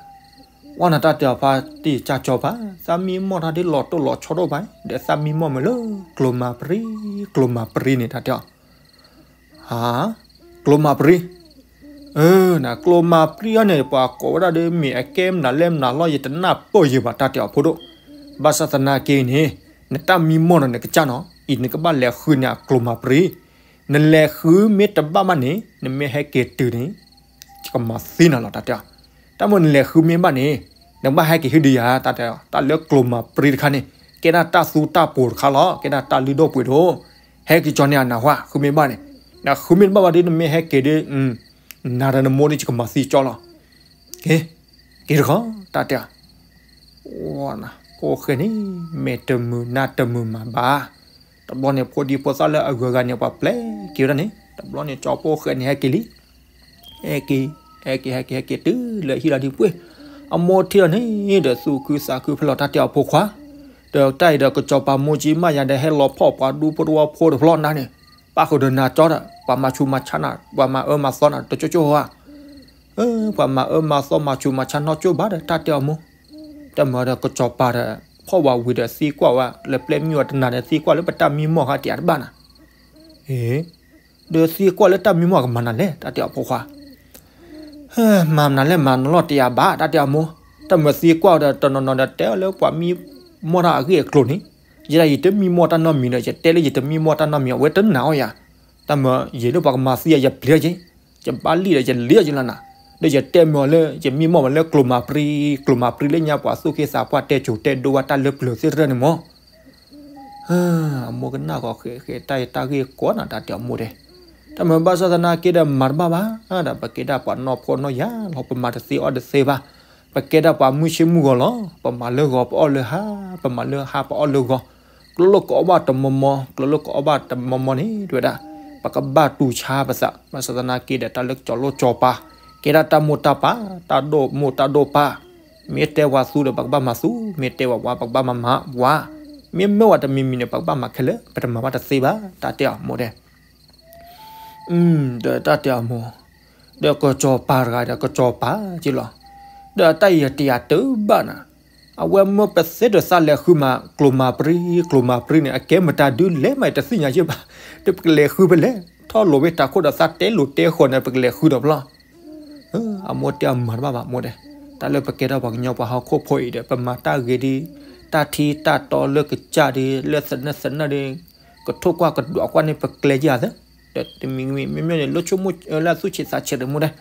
ပ ပှၤနတၢ်တဲအီၤဖါတံၢ်ကၢ်ကၠီပၤ, သးမံမီၢ်ထီၣ်ဒ်လီၤတိၢ်လီၤဆီဒိၣ်ဘၣ်, ဒီးသးမံမီၢ်မ့ၢ်လၢ ကျိၤမၤပြံ, ကျိၤမၤပြံန့ၣ် တၢ်တဲအီၤ, ဟါ, ကျိၤမၤပြံ, အၢ နကျိၤမၤပြံအီၤန့ၣ် ပှၤကိးဝဲဒၣ်ဒီးမ့ၢ်အကဲမနုၤလဲၣ်မနုၤလီၤ ယတနၢ်ပၢၢ်ယံၤဘၣ် တၢ်တဲအီၤဖိဒိၣ်, ဘၣ်ဆၣ်သနာ်က့န့ၣ် နတၢ်မံမီၢ်ဒီးနကစၢ်နီၤ, အံၤနကဘၣ်လဲၤဃုန့ၢ်အကျိၤမၤပြံ, နလဲၤဃုမ့ၢ်တဘၣ်ဘၣ်န့ၣ် နမ့ၢ်ဟဲက့ၤတုၤန့ၣ် ယကမၤသံနၤလီၤ တၢ်တဲအီၤ, တၢ်မ့ၢ်နလဲၤဃုမ့ၢ်ဘၣ်န့ၣ် နကဘၣ်ဟဲက့ၤဟ့ၣ်ဒုးယၤ တၢ်တဲအီၤ, တၢ်လၢကျိၤမၤပြံတခါန့ၣ် ကဲဒၣ်တၢ်သူတၢ်ပိၤတခါလီၤ, ကဲဒၣ်တၢ်လုၢ်ဒိၣ်ပှ့ၤဒိၣ်, ဟဲက့ၤကၠီန့ၢ်အနၢ်ဟူ ဃုမ့ၢ်ဘၣ်န့ၣ်, နဃုမ့ၢ်တဘၣ်ဘၣ်ဒီး နမ့ၢ်ဟဲက့ၤဒီး နၤဒီးနမိၢ်ဒီးယကမၤသံကၠီလီၤ, က့ၤ, က့ၤတခီ တၢ်တဲအီၤ ဖိဃဲန့ၣ် မဲာ်တမုာ်နါတမုာ်မးဘၣ်, တဘျီန့ၣ် ဖိဒံဖိသၣ်လၢအဂုၤအဂၤန့ၣ် ပှၤပျဲက့ၤဝဲဒၣ်န့ၣ် တဘျီန့ၣ် ကၠီဖိဃဲန့ၣ် ဟဲက့ၤလံ, ဟဲက့ၤ, ဟဲက့ၤ ဟဲက့ၤ ဟဲက့ၤတုၤလၢဟံၣ်လီၤဒံးပှ့ၤ, အမိၢ်ထံၣ်လီၤန့ၣ် ဒီးသူၣ်ခုသးခုဖဲလီၤ တၢ်တဲအီၤဖိခွါ, ဒီးတၢ်အံၤဒီး ကစီၤပၤမိၢ်ကၠံမးယၤဒီး ဟဲလီၤဖီၣ်ပှၤဒူဖိတဝီဖိတဖျီနၤန့ၣ်, ပၣ်ဃုာ်ဒီးနၤကၠီဒီး ပှၤမၤဆူးမၤဆါနၤ ပှၤမၤအၢမၤသီနၤ တကၠိကၠိဧါ, ပှၤမၤအၢမၤသီမၤဆူးမၤဆါနီၢ်ကၠိဘၣ်ဒီး တၢ်တဲအီၤမိၢ်, တၢ်မၤဒီး ကစီၤပၤဒီး ဖီၣ်ဝဲဝံၤဒီးသံကွၢ်ဝဲ လၢပျဲၢ်မုၣ်အီၤတနၤဒီး သံကွၢ်လၢပတၢ်မံမီၢ်ဃါတယၤတဘၣ်နၤ, အ့ ဒီးသံကွၢ်လၢတၢ်မံမီၢ်ကမၤနၤလဲၣ် တၢ်တဲအီၤဖိခွါ, မၤနၤလဲၣ် မၤနၤလီၤတယၤဘၣ် တၢ်တဲအီၤမိၢ်, တၢ်မၤသံကွၢ်ဒီး တနီၤနီၤဒီးတဲအီၤလၢပှၤမံမီၢ်တၢ်အဂ့ၢ်အကျိၤန့ၣ်, ယဲဒၣ်ယတမံမီၢ်တၢ်နီတမံၤဒီး ယတဲလၢယတမံမီၢ်တၢ်နီတမံၤ အဝဲတနာ်အီၤယၤ, တၢ်မၤယဲၤလၢပှၤကမၤသံယၤ ယပျံၤယဲ, ယဘၣ်လံၣ်ဒီးယလံၣ်အီၤယလီၤနၤ, ဒီးယတဲမ့ၢ်အီၤလၢ ယမံမီၢ်မ့ၢ်လၢကျိၤမၤပြံ, ကျိၤမၤပြံလၢညါပှၤသူၣ်က့သးပှၢ်တဲကိၤတဲဒိဝဲတၢ်လၢပျၢၤသ့ၣ်တဖၣ်န့ၣ်မိၢ် အမိၢ်ကနၣ်ဂီၤဃဲးဃဲးတၢ်အံၤတၢ်ဂ့ၢ်ကီနၤ တၢ်တဲအီၤမိၢ်ဒဲး, တၢ်မၤဘၣ်ဆၣ်သနာ်က့ဒီးမၤတဘၣ်ဘၣ်, ဒီးပကဲဒၣ်ပှၤနီၢ်ဖှီၣ်နီၢ်ယာ်လီၤ ပမၤတသ့အီၣ်တသ့ဘၣ်, ပကဲဒၣ်ပှၤမုၢ်ဆ့မုၢ်ဂီၤလီၤ, ပမၤလၢဂီၤပအီၣ်လၢဟါ, ပမၤလၢဟါပအီၣ်လၢဂီၤ, ကျိလိာ်ကအီၣ်ဘၣ်တမီမီ, ကျိလိာ်ကအီၣ်ဘၣ်တမီမီန့ၣ် တဲဝဲဒၣ်, ပကဘၣ်တူၢ်ဆါပသး, ဘၣ်ဆၣ်သနာ်က့ဒီးတၢ်လၢကစီၤလိၣ်ကစီၤပၤ, ကဲဒၣ်တၢ်မိၢ်တၢ်ပၢ်, တၢ်ဒိၣ်မိၢ်တၢ်ဒိၣ်ပၢ် မ့ၢ်တဲဝဲသူဒီး ပကဘၣ်မၤသူ, မ့ၢ်တဲဝဲဝါ ပကဘၣ်မၤမၤဝါ, မ့ၢ်မၢဝဲတမံၤမံၤန့ၣ် ပကဘၣ်မၤခဲလၢာ်, ပတမၤဘၣ်တသ့ဘၣ်, တၢ်တဲအီၤမိၢ်ဒဲး, ဒီးတၢ်တဲအီၤမိၢ်, ဒီးကစီၤပၤတဂၤဒီးကစီၤပၤက့လီၤ, ဒီးတၢ်အံၤတယာ်တဘၣ်နၤ, အဝဲမၢပသ့ဒီးသးလဲၤဃုမး ကျိၤမၤပြံ, ကျိၤမၤပြံန့ၣ် အကဲမတၤဒုလဲၣ်မး တသ့ၣ်ညါယဲၢ်ဘၣ်, ဒီးပကလဲၤဃုဖဲလဲၣ်, ထီၣ်လိာ်ဝဲတၢ်ခိၣ်ဒီးသးတဲလိာ်တဲဃီၤန့ၣ် ပကလဲၤဃုဒီးဖျီ အမိၢ်တဲအမၤတဘၣ်ဘၣ်မိၢ်ဒဲး, တၢ်လၢပကဲထီၣ်ပှၤကညီပှၤဟီၣ်ခိၣ်ဖိအံၤဒီး ပမၤတၢ်ဂ့ၤဒီး တၢ်ထံတၢ်တီလၢကစၢ်ဒီး လၢသနၢၣ်သနၢၣ်ဒီး ကထိၣ်ကွၢ်ကဒွးကွၢ်န့ၣ် ပကျဲယၤသ့, ဒီးတမံၤမံၤမ့မ့ၢ်န့ၣ် လၢဆိကမိၣ်လၢအသူၣ်ဆံးသးဆံးတမူဒဲး,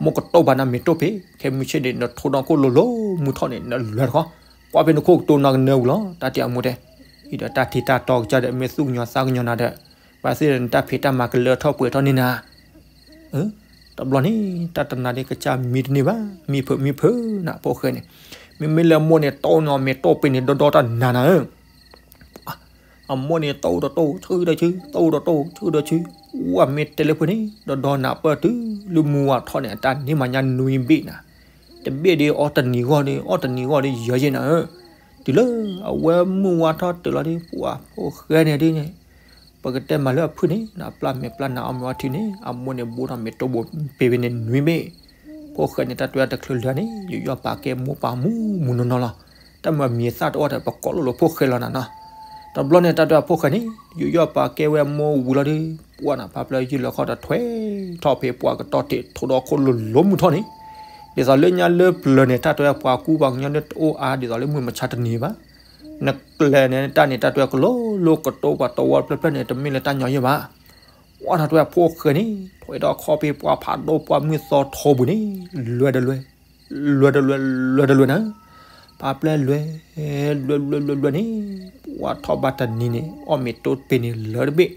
မိၢ်ကတိၢ်ဘၣ်နၤမ့ၢ်တိၢ်ဖဲ ခဲမုၢ်ဆ့ၣ်န့ၣ် နထိၣ်ဒီခိၣ်လိၤလိၤမုၢ်ထီၣ်န့ၣ် နလွဲတခီ, ကွၢ်ဖဲနခိၣ်ကတိၤနီၢ်ကနၢဝံၤလီၤ တၢ်တဲအမိၢ်ဒဲး, အံၤဒီးတၢ်ထံတၢ်တီကစၢ်ဒီး မ့ၢ်သူၣ်ကညီၤသးကညီၤနၤဒီး ဘၣ်သ့ၣ်ဒီးနတၢ်ဖံးတၢ်မၤကလၢထီၣ်ပှဲၤထီၣ်န့ၢ်နၤ တဘျီန့ၣ် တၢ်တနၤဒ်ကစၢ်မံတန့ၢ်ဘၣ်, မံဖုးမံဖုးနၤဖိၣ်ဃဲန့ၣ်, မ့မ့ၢ်လၢအမိၢ်န့ၣ် တိၢ်နီၢ်မ့ၢ်တိၢ်ပ့ၤန့ၣ် ဒီဒီတၢ်နၤနၤဧၢ, အမိၢ်န့ၣ် တိၢ်ဒီးတိၢ် ဆူဒီးဆူ တိၢ်ဒီးတိၢ် ဆူဒီးဆူ, ဝဲမ့ၢ်တဲလၢဖုန့ၣ် ဒီဒီနၤပၢၢ်တုၤလၢမုၢ်ဝါထီၣ်န့ၣ် အတၢ်န့ၢ်မၤညါနွံဘ့ၣ်နၤ, တဘ့ၣ်ဒ်အီၣ်တနံၤဂီၢ်ဒီး အီၣ်တနံၤဂီၢ်ဒီးယဲၤယဲၤနၤဧၢ, တုၤလၢအဝဲမုၢ်ဝါထီၣ်တုၤလီၤဒီး ပှၤဖိၣ်ဃဲန့ၣ်ဒ်န့ၣ် ပကတဲမၤလၢအဖုၣ်န့ၣ် နပျၢ်မဲာ်ပျၢ်နါအီၣ်မ့ၤအီထံန့ၣ် အမိၢ်န့ၣ်ဘိးထီၣ်မ့ၤတိၢ်ဘိးပ့ၤဝဲန့ၣ်နွံဘ့ၣ်, ဖိၣ်ဃဲန့ၣ် တၢ်တဲတချုးလၢာ်န့ၣ် ယူးယီၣ်ပာ်ကဲမိၢ်ပၢ်မူမူနီၢ်နီၢ်လီၤ, တၢ်မၤမံၤသၣ်တအိၣ်ဒီး ပကိးလိာ်လၢဖိၣ်ဃဲလီၤနၤနီၤ, တဘျီန့ၣ် တၢ်တဲဖိၣ်ဃဲန့ၣ် ယူးယီၣ်ပာ်ကဲဝဲမိၢ်ဝံၤလီၤဒီး ပှၤနဖါပျၢၤယုၢ်လီၤခီၣ်ဒီးထွဲထီၣ်ဖဲပှၤကတီၢ်ထံးထိၣ်ဒီခိၣ်လိၤလိၤမုၢ်ထီၣ်န့ၣ်, ဒ်သိးလၢညါလၢပျၢၤန့ၣ် တၢ်တဲပှၤကူပှၤကညီလၢတအိၣ်အါ ဒ်သိးလၢမုၢ်မဆါတနံၤဘၣ် နကျဲၤန့ၣ် တၢ်န့ၣ် တၢ်တဲကလိလိကတိပှၤတဝီတဖျၢၣ်ဖျၢၣ်န့ၣ် တမ့ၢ်လၢတၢ်ညီယဲၢ်ဘၣ်. ပှၤတၢ်တဲဖိၣ်ဃဲန့ၣ် ထွဲဒီးခီၣ်ဖံးပှၤဖးဒိၣ်ပှၤမုၢ်သီထီပူၤန့ၣ် လွဲဒီးလွဲ, လွဲဒီးလွဲ, လွဲဒီးလွဲနၤ, ဖါပျဲလွဲ, လွဲလွဲလွဲလွဲန့ၣ် ပှၤထီၣ်ဘးတနံၤန့ၣ် အီၣ်မ့ၤတိၢ်ပ့ၤန့ၣ်လၢတဘ့ၣ်,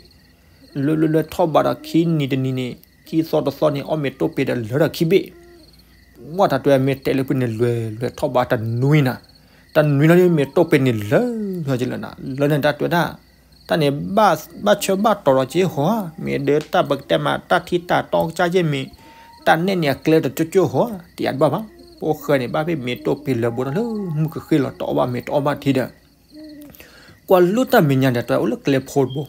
လွဲလွဲလွဲထီၣ်ဘးဒီးခံနံၤတနံၤန့ၣ် ခံသီတသီန့ၣ် အီၣ်မ့ၤတိၢ်ပ့ၤဒီးလၢဒီးခံဘ့ၣ် ပှၤတၢ်တဲမ့ၢ်တဲလၢဖုန့ၣ် လွဲလွဲထီၣ်ဘးတနွံနၤ, တနွံလီၤန့ၣ် မ့ၢ်တိၢ်ပ့ၤန့ၣ်လၢ လၢနတၢ်တဲဒၣ်, တၢ်န့ၣ် ဘၣ်ဆၢဘၣ်တီၤဒီးက့ဟီဧါ, မ့ၢ်ဒၢတၢ်ပကတဲမး တၢ်ထံတၢ်တီကစၢ်ယဲၢ်မ့ၢ် တၢ်နဲၣ်န့ၣ်အကျဲတကၠိကၠိဟီဧါ, တယၤတဘၣ်ဘၣ်. ဖိၣ်ဃဲန့ၣ် ဘၣ်ဖဲမ့ၢ်တိၢ်ပ့ၤလၢဘိဒီးလၢ မုၢ်ကဃ့ၢ်လီၤတအီၣ်ဘၣ်မ့ၤတအီၣ်ဘၣ်ထံဒီး ကွၢ်လၢတၢ်မဲာ်ညါဒီး တၢ်အိၣ်လၢကျဲဖိတဘိ,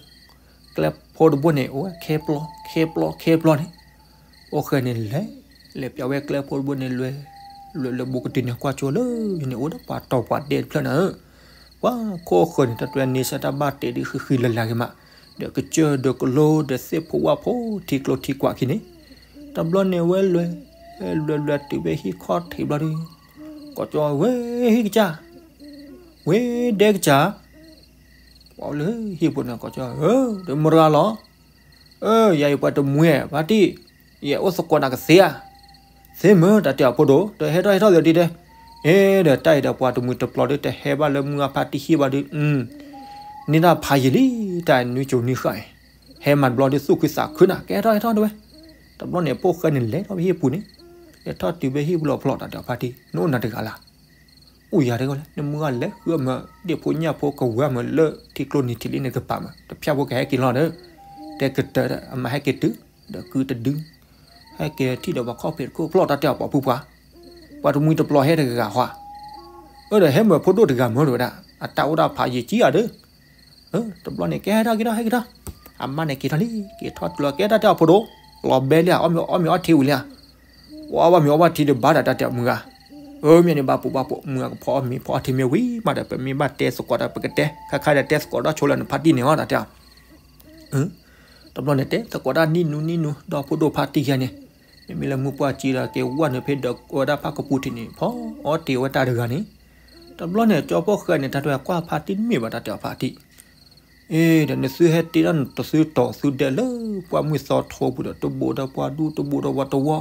ကျဲဖိတဘိန့ၣ် အိၣ်ဝဲခဲပျီ ခဲပျီ ခဲပျီန့ၣ်, ဖိၣ်ဃဲန့ၣ်လဲၤ, လဲၤပျးဝဲကျဲဖိတဘိန့ၣ်လွဲ, လွဲၢ်လၢဘိကတံၢ်န့ၣ် ကွၢ်ကၠိလၢန့ၣ် အိၣ်ဒီးပှၤတီၤပှၤဒဲတဖျၢၣ်နၤဧၢ, ပှၤခိၣ်ဃၢၤန့ၣ် တၢ်တွဲန့ဆၢၣ်တၢ်ဘၣ်တဲာ်ဒ်ဃံဃံလၤလၤဂ့ၤမး, ဒီးကစၢၢ်ဒီးကလိဒီးသ့ၣ်ဖိဝၣ်ဖိထံကျိထံကွာ်ခံန့ၣ်, တဘျီန့ၣ်ဝဲလွဲၢ်, လွဲၢ်လွဲၢ်တုၤဖဲဟံၣ်ခီၣ်ထံးဘျီဒီး, ကိးကၠီဝဲဟံၣ်ကစၢ်, ဝဲဒဲကစၢ် ပှၤလၢဟံၣ်ပူၤန့ၣ် ကိးကၠီဧၢ, တမုၢ်တဂၤလီၤ, အၢ ယၤအံၤပှၤတမှံၤ ဖါတံၢ်, ယအိၣ်သကိးနၤကသ့ဧါ, သ့မုၢ်တၢ်တဲအီၤဖိဒိၣ် ဒီးဟဲထီၣ်ဟဲထီၣ်သဒံးတဲ, အ့ဒီးတၢ်အံၤဒီးပှၤတမှံၤတပျီၤဒီး တဟဲဘၣ်လၢမုၢ်ဂၤဖါတံၢ်ဟံၣ်ဘၣ်ဒီး, န့ၢ်တၢ်ဖးယံာ်လံ, တၢ်နွံကၠိနွံဃာ်အံၤ, ဟဲမၤတဘျီဒီး သူၣ်ခုသးခုနၤ ကဟဲထီၣ်ဟဲထီၣ်တဲဝဲ, တဘျီန့ၣ် ဖိၣ်ဃဲန့ၣ်လဲၤထီၣ်ဖဲဟံၣ်ပူၤန့ၣ်, လဲၤထီၣ်တုၤဖဲဟံၣ်ပူၤလီၤဖျီၣ် တၢ်တဲအီၤဖါတံၢ် နအိၣ်နၤတဂၤလၢ အိၣ်ယၤတဂၤလဲၣ်, နမုၢ်ဂၤလဲၤဃုအမၢဒ့ၣ်ဖိညၣ်ဖိကဝဲၤမၢလၢထံကျိနံၤထံးလံန့ၣ်ကပၤမၢ, တဖၠၣ်ဖိကဟဲက့ၤလီၤဒီး, တဲကတၢၢ်ဒီး အမၤဟဲက့ၤတုၤ, ဒီးကုတဒု, ဟဲက့ၤထံၣ်ဒီးပှၤခီၣ်ဖံးတခိၣ်ဖျီၣ် တၢ်တဲအီၤပှၤဖုပှၤ, ပှၤတမှံၤတပျီၤဟဲတဂၤဃီ, အၢဒီးဟဲမၢဖိဒိၣ်တဂၤမၢဒဝဲဒၣ်, အတၢ်အိၣ်တၢ်ဖးယံာ်ကံဧါဒီး တဘျီန့ၣ် ကဲထီၣ်က့ၤထီၣ်ဟဲက့ၤထီၣ်, အမါန့ၣ်က့ၤထီၣ်လံ က့ၤထီၣ်ကျၢၤ ကဲတၢ်တဲအီၤဖိဒိၣ်, လီၤဘဲလံဧါ, အီၣ်မ့ၤအီထံဝံၤလံဧါ, အီၣ်ဘၣ်မ့ၤအီဘၣ်ထံဒီးဘၣ်ဒီးတၢ်တဲအီၤမုၢ်ဂၤ, အၢမ့ၢ်န့ၣ်ဘၣ်ပိာ်ဘၣ်ပိာ် မုၢ်ဂၤကဖီအီၣ်မ့ၤဖီအီထံမ့ၢ်ဝံၤမးဒီး ပမ့ၢ်ဘၣ်တဲသကိးဒီး ပကတဲ ခါခါဒီးတဲသကိးဒီးဆိလၢနဖါတံၢ်န့ၣ်အီၤ တၢ်တဲအီၤ တဘျီန့ၣ်တဲသကိးတၢ်နံၣ်နူနံၣ်နူ ဒီဖိဒိၣ်ဖါတံၢ်ယါန့ၣ်, မ့မ့ၢ်လၢမုၢ်ပှၢ်ကံဒီးက့ၤဝဲနုာ်ဖဲဒီးဝဲဒၣ်ဖၣ်ကပူၤထံးန့ၣ် ဖီအီတ့ၢ်ဝဲတၢ်တဂၤန့ၣ်, တဘျီန့ၣ် ကၠီဖိၣ်ဃဲန့ၣ် တၢ်တဲကွၢ်ဖါတံၢ်တမ့ၢ်ဘၣ် တၢ်တဲအီၤဖါတံၢ်, အ့ဒီးနသုဟဲတ့ထီၣ်နတသုတီၤသုဒဲးလၢ ပှၢ်မုၢ်သီထိပူၤဒီးတဘိးဒီးပှၤဒူတဘိးဒီးပှၤတဝီ,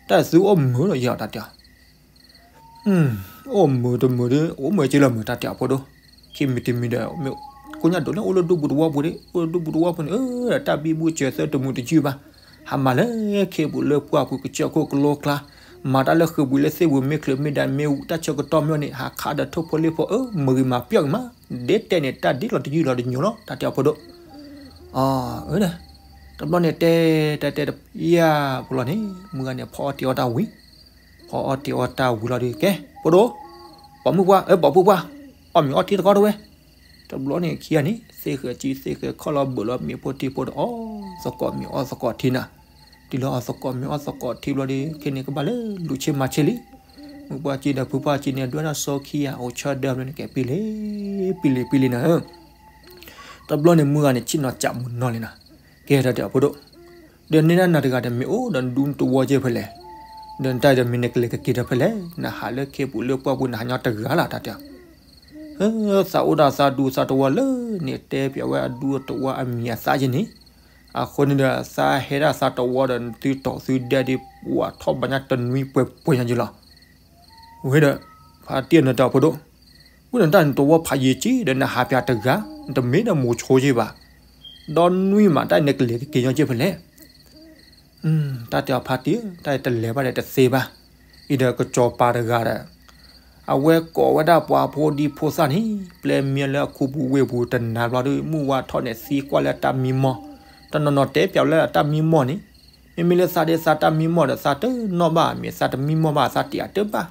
တၢ်သုအိၣ်မုာ်လီၤယဲၢ်အီၤ တၢ်တဲအီၤ အိၣ်မုာ်တမုာ်ဒီး အိၣ်မုာ်က့လီၤမုာ် တၢ်တဲအီၤဖိဒိၣ်, ခံမံၤတမံၤဒီး ကိညၣ်ဒိးလၢအိၣ်လၢဒူပူၤတဝီပူၤဒီး အိၣ်လၢဒူပူၤတဝီပူၤန့ၣ် အၢဒီးတၢ်ဘံဘူဆဲးသၢတမုာ်တယုၢ်ဘၣ်, ဟးမၤလၢခ့ပူၤလၢပှၢ်ပူၤကစၢၢ်ခိၣ်ကလိကျါ, မၤတၢ်လၢဃုာ်ပူၤလၢသ့ၣ်ပူၤမ့ၢ်ချုးမ့ၢ်ဒၣ်မ့ၢ်ဝံၤတၢ်ဆၢကတီၢ်မ့ၢ်န့ၣ် ဟးခးဒီးထိၣ်ဖိလ့ၣ်ဖိ အၢမုာ်ဂ့ၤမၤပျီၢ်ဂ့ၤမး, ဒဲတဲန့ၣ် တၢ်ဒ်လီၤတယုၢ်လီၤတညိလီၤ တၢ်တဲအီၤဖိဒိၣ်, အၢဒီး တဘျီန့ၣ်တဲ တဲတဲတယၢ်ဖိလီၤန့ၣ် မုၢ်ဂၤန့ၣ် ဖီအီတ့ၢ်အီတၢ်ဝံၤ, ဖီအီတ့ၢ်အီတၢ်ဝံၤလီၤဒီး ကဲ ဖိဒိၣ်, ပိာ်မုၣ်ပှၢ် အၢ ပိာ်မုၣ်ပှၢ်, အီၣ်မ့ၤအီထံတခီတဝဲ, တဘျီန့ၣ်ခံဂၤန့ၣ် သ့ၣ်ဃဲၤကံသ့ၣ်ဃဲၤခီၣ်လီၤဘၢၣ်လီၤမ့ၤဖိထံဖိဒီး အီၣ်သကိးမ့ၤအီၣ်သကိးထံနၤ, တုၤလၢအီၣ်သကိးမ့ၤအီၣ်သကိးထံဘျီဒီး ခဲန့ၣ်ကဘၣ်လၢလူၤဆ့မၤဆ့လံ, မုၢ်ပှၢ်ကံဒီးဖုပှၢ်ကံန့ၣ် ဒွဲၣ်ဒၣ်စီခံဂၤ အိၣ်ဆၢဒၢဘျီန့ၣ် ကဲပံလံ, ပံလံပံလံနၤဧၢ တဘျီန့ၣ်မုၢ်ဂၤန့ၣ် ဆ့ၣ်နီၤကးမုၢ်နီၤလံနၤ, ကဲ တၢ်တဲအီၤဖိဒိၣ်, ဒီးန့ၢ်ဒၣ်နၤတဂၤဒီးမ့ၢ်အိၣ်ဒီးနဒူနတဝီက့ဖဲလဲၣ်, ဒီးနတၢ်ဒီးမ့ၢ်နကလဲၤကက့ၤဒီးဖဲလဲၣ်, နဟးလၢခ့ပူၤလၢပှၢ်ပူၤ နဟးညီတဂၤလၢ် တၢ်တဲအီၤ, သးအိၣ်ဒၣ်သးဒူသးတဝီလၢန့ၣ် တဲပျးဝဲအဒူအတဝီအမံၤအသးယဲန့ၣ်, အဃိန့ၣ်ဒီး သးဟဲဒၣ်သးတဝီဒီးနသုတီၤသုဒဲးဒီး ပှၤထီၣ်ဘၣ်ညါတနွံပှဲၤပှဲၤညါယလီၤ ဝဲဒီး ဖါတံၢ်နတၢ်ဖိဒိၣ်, ဝဲဒီးတၢ်နတဝီဖးယံာ်က့ဒီး နဟးပၠးတဂၤ, နတမ့ၢ်ဒီးမိၤဆိက့ဘၣ်, ဒီနွံမး တၢ်နကလဲၤကက့ၤညီက့ဖဲလဲၣ်, တၢ်တဲအီၤဖါတံၢ်, တၢ်တလဲၤဘၣ်ဒီးတသ့ဘၣ်, အံၤဒီးကစီၤပၤတဂၤဒီး အဝဲကိးဝဲဒၣ်ပှၤဖိဒံဖိသၣ်န့ၣ် ပျဲမံလၢအခူပူၤဝ့ၢ်ပူၤတနၤဘျီဒီး မုၢ်ဝါထီၣ်န့ၣ်သံကွၢ်လၢအတၢ်မံမီၢ်, တနီၤနီၤတဲပျးလၢအတၢ်မံမီၢ်န့ၣ်, မ့မ့ၢ်လၢသးဒ်သးတၢ်မံမီၢ်ဒီး သးတနီၣ်ဘၣ် မ့ၢ်သးတမံမီၢ်ဘၣ် သးတယာ်တဘၣ်,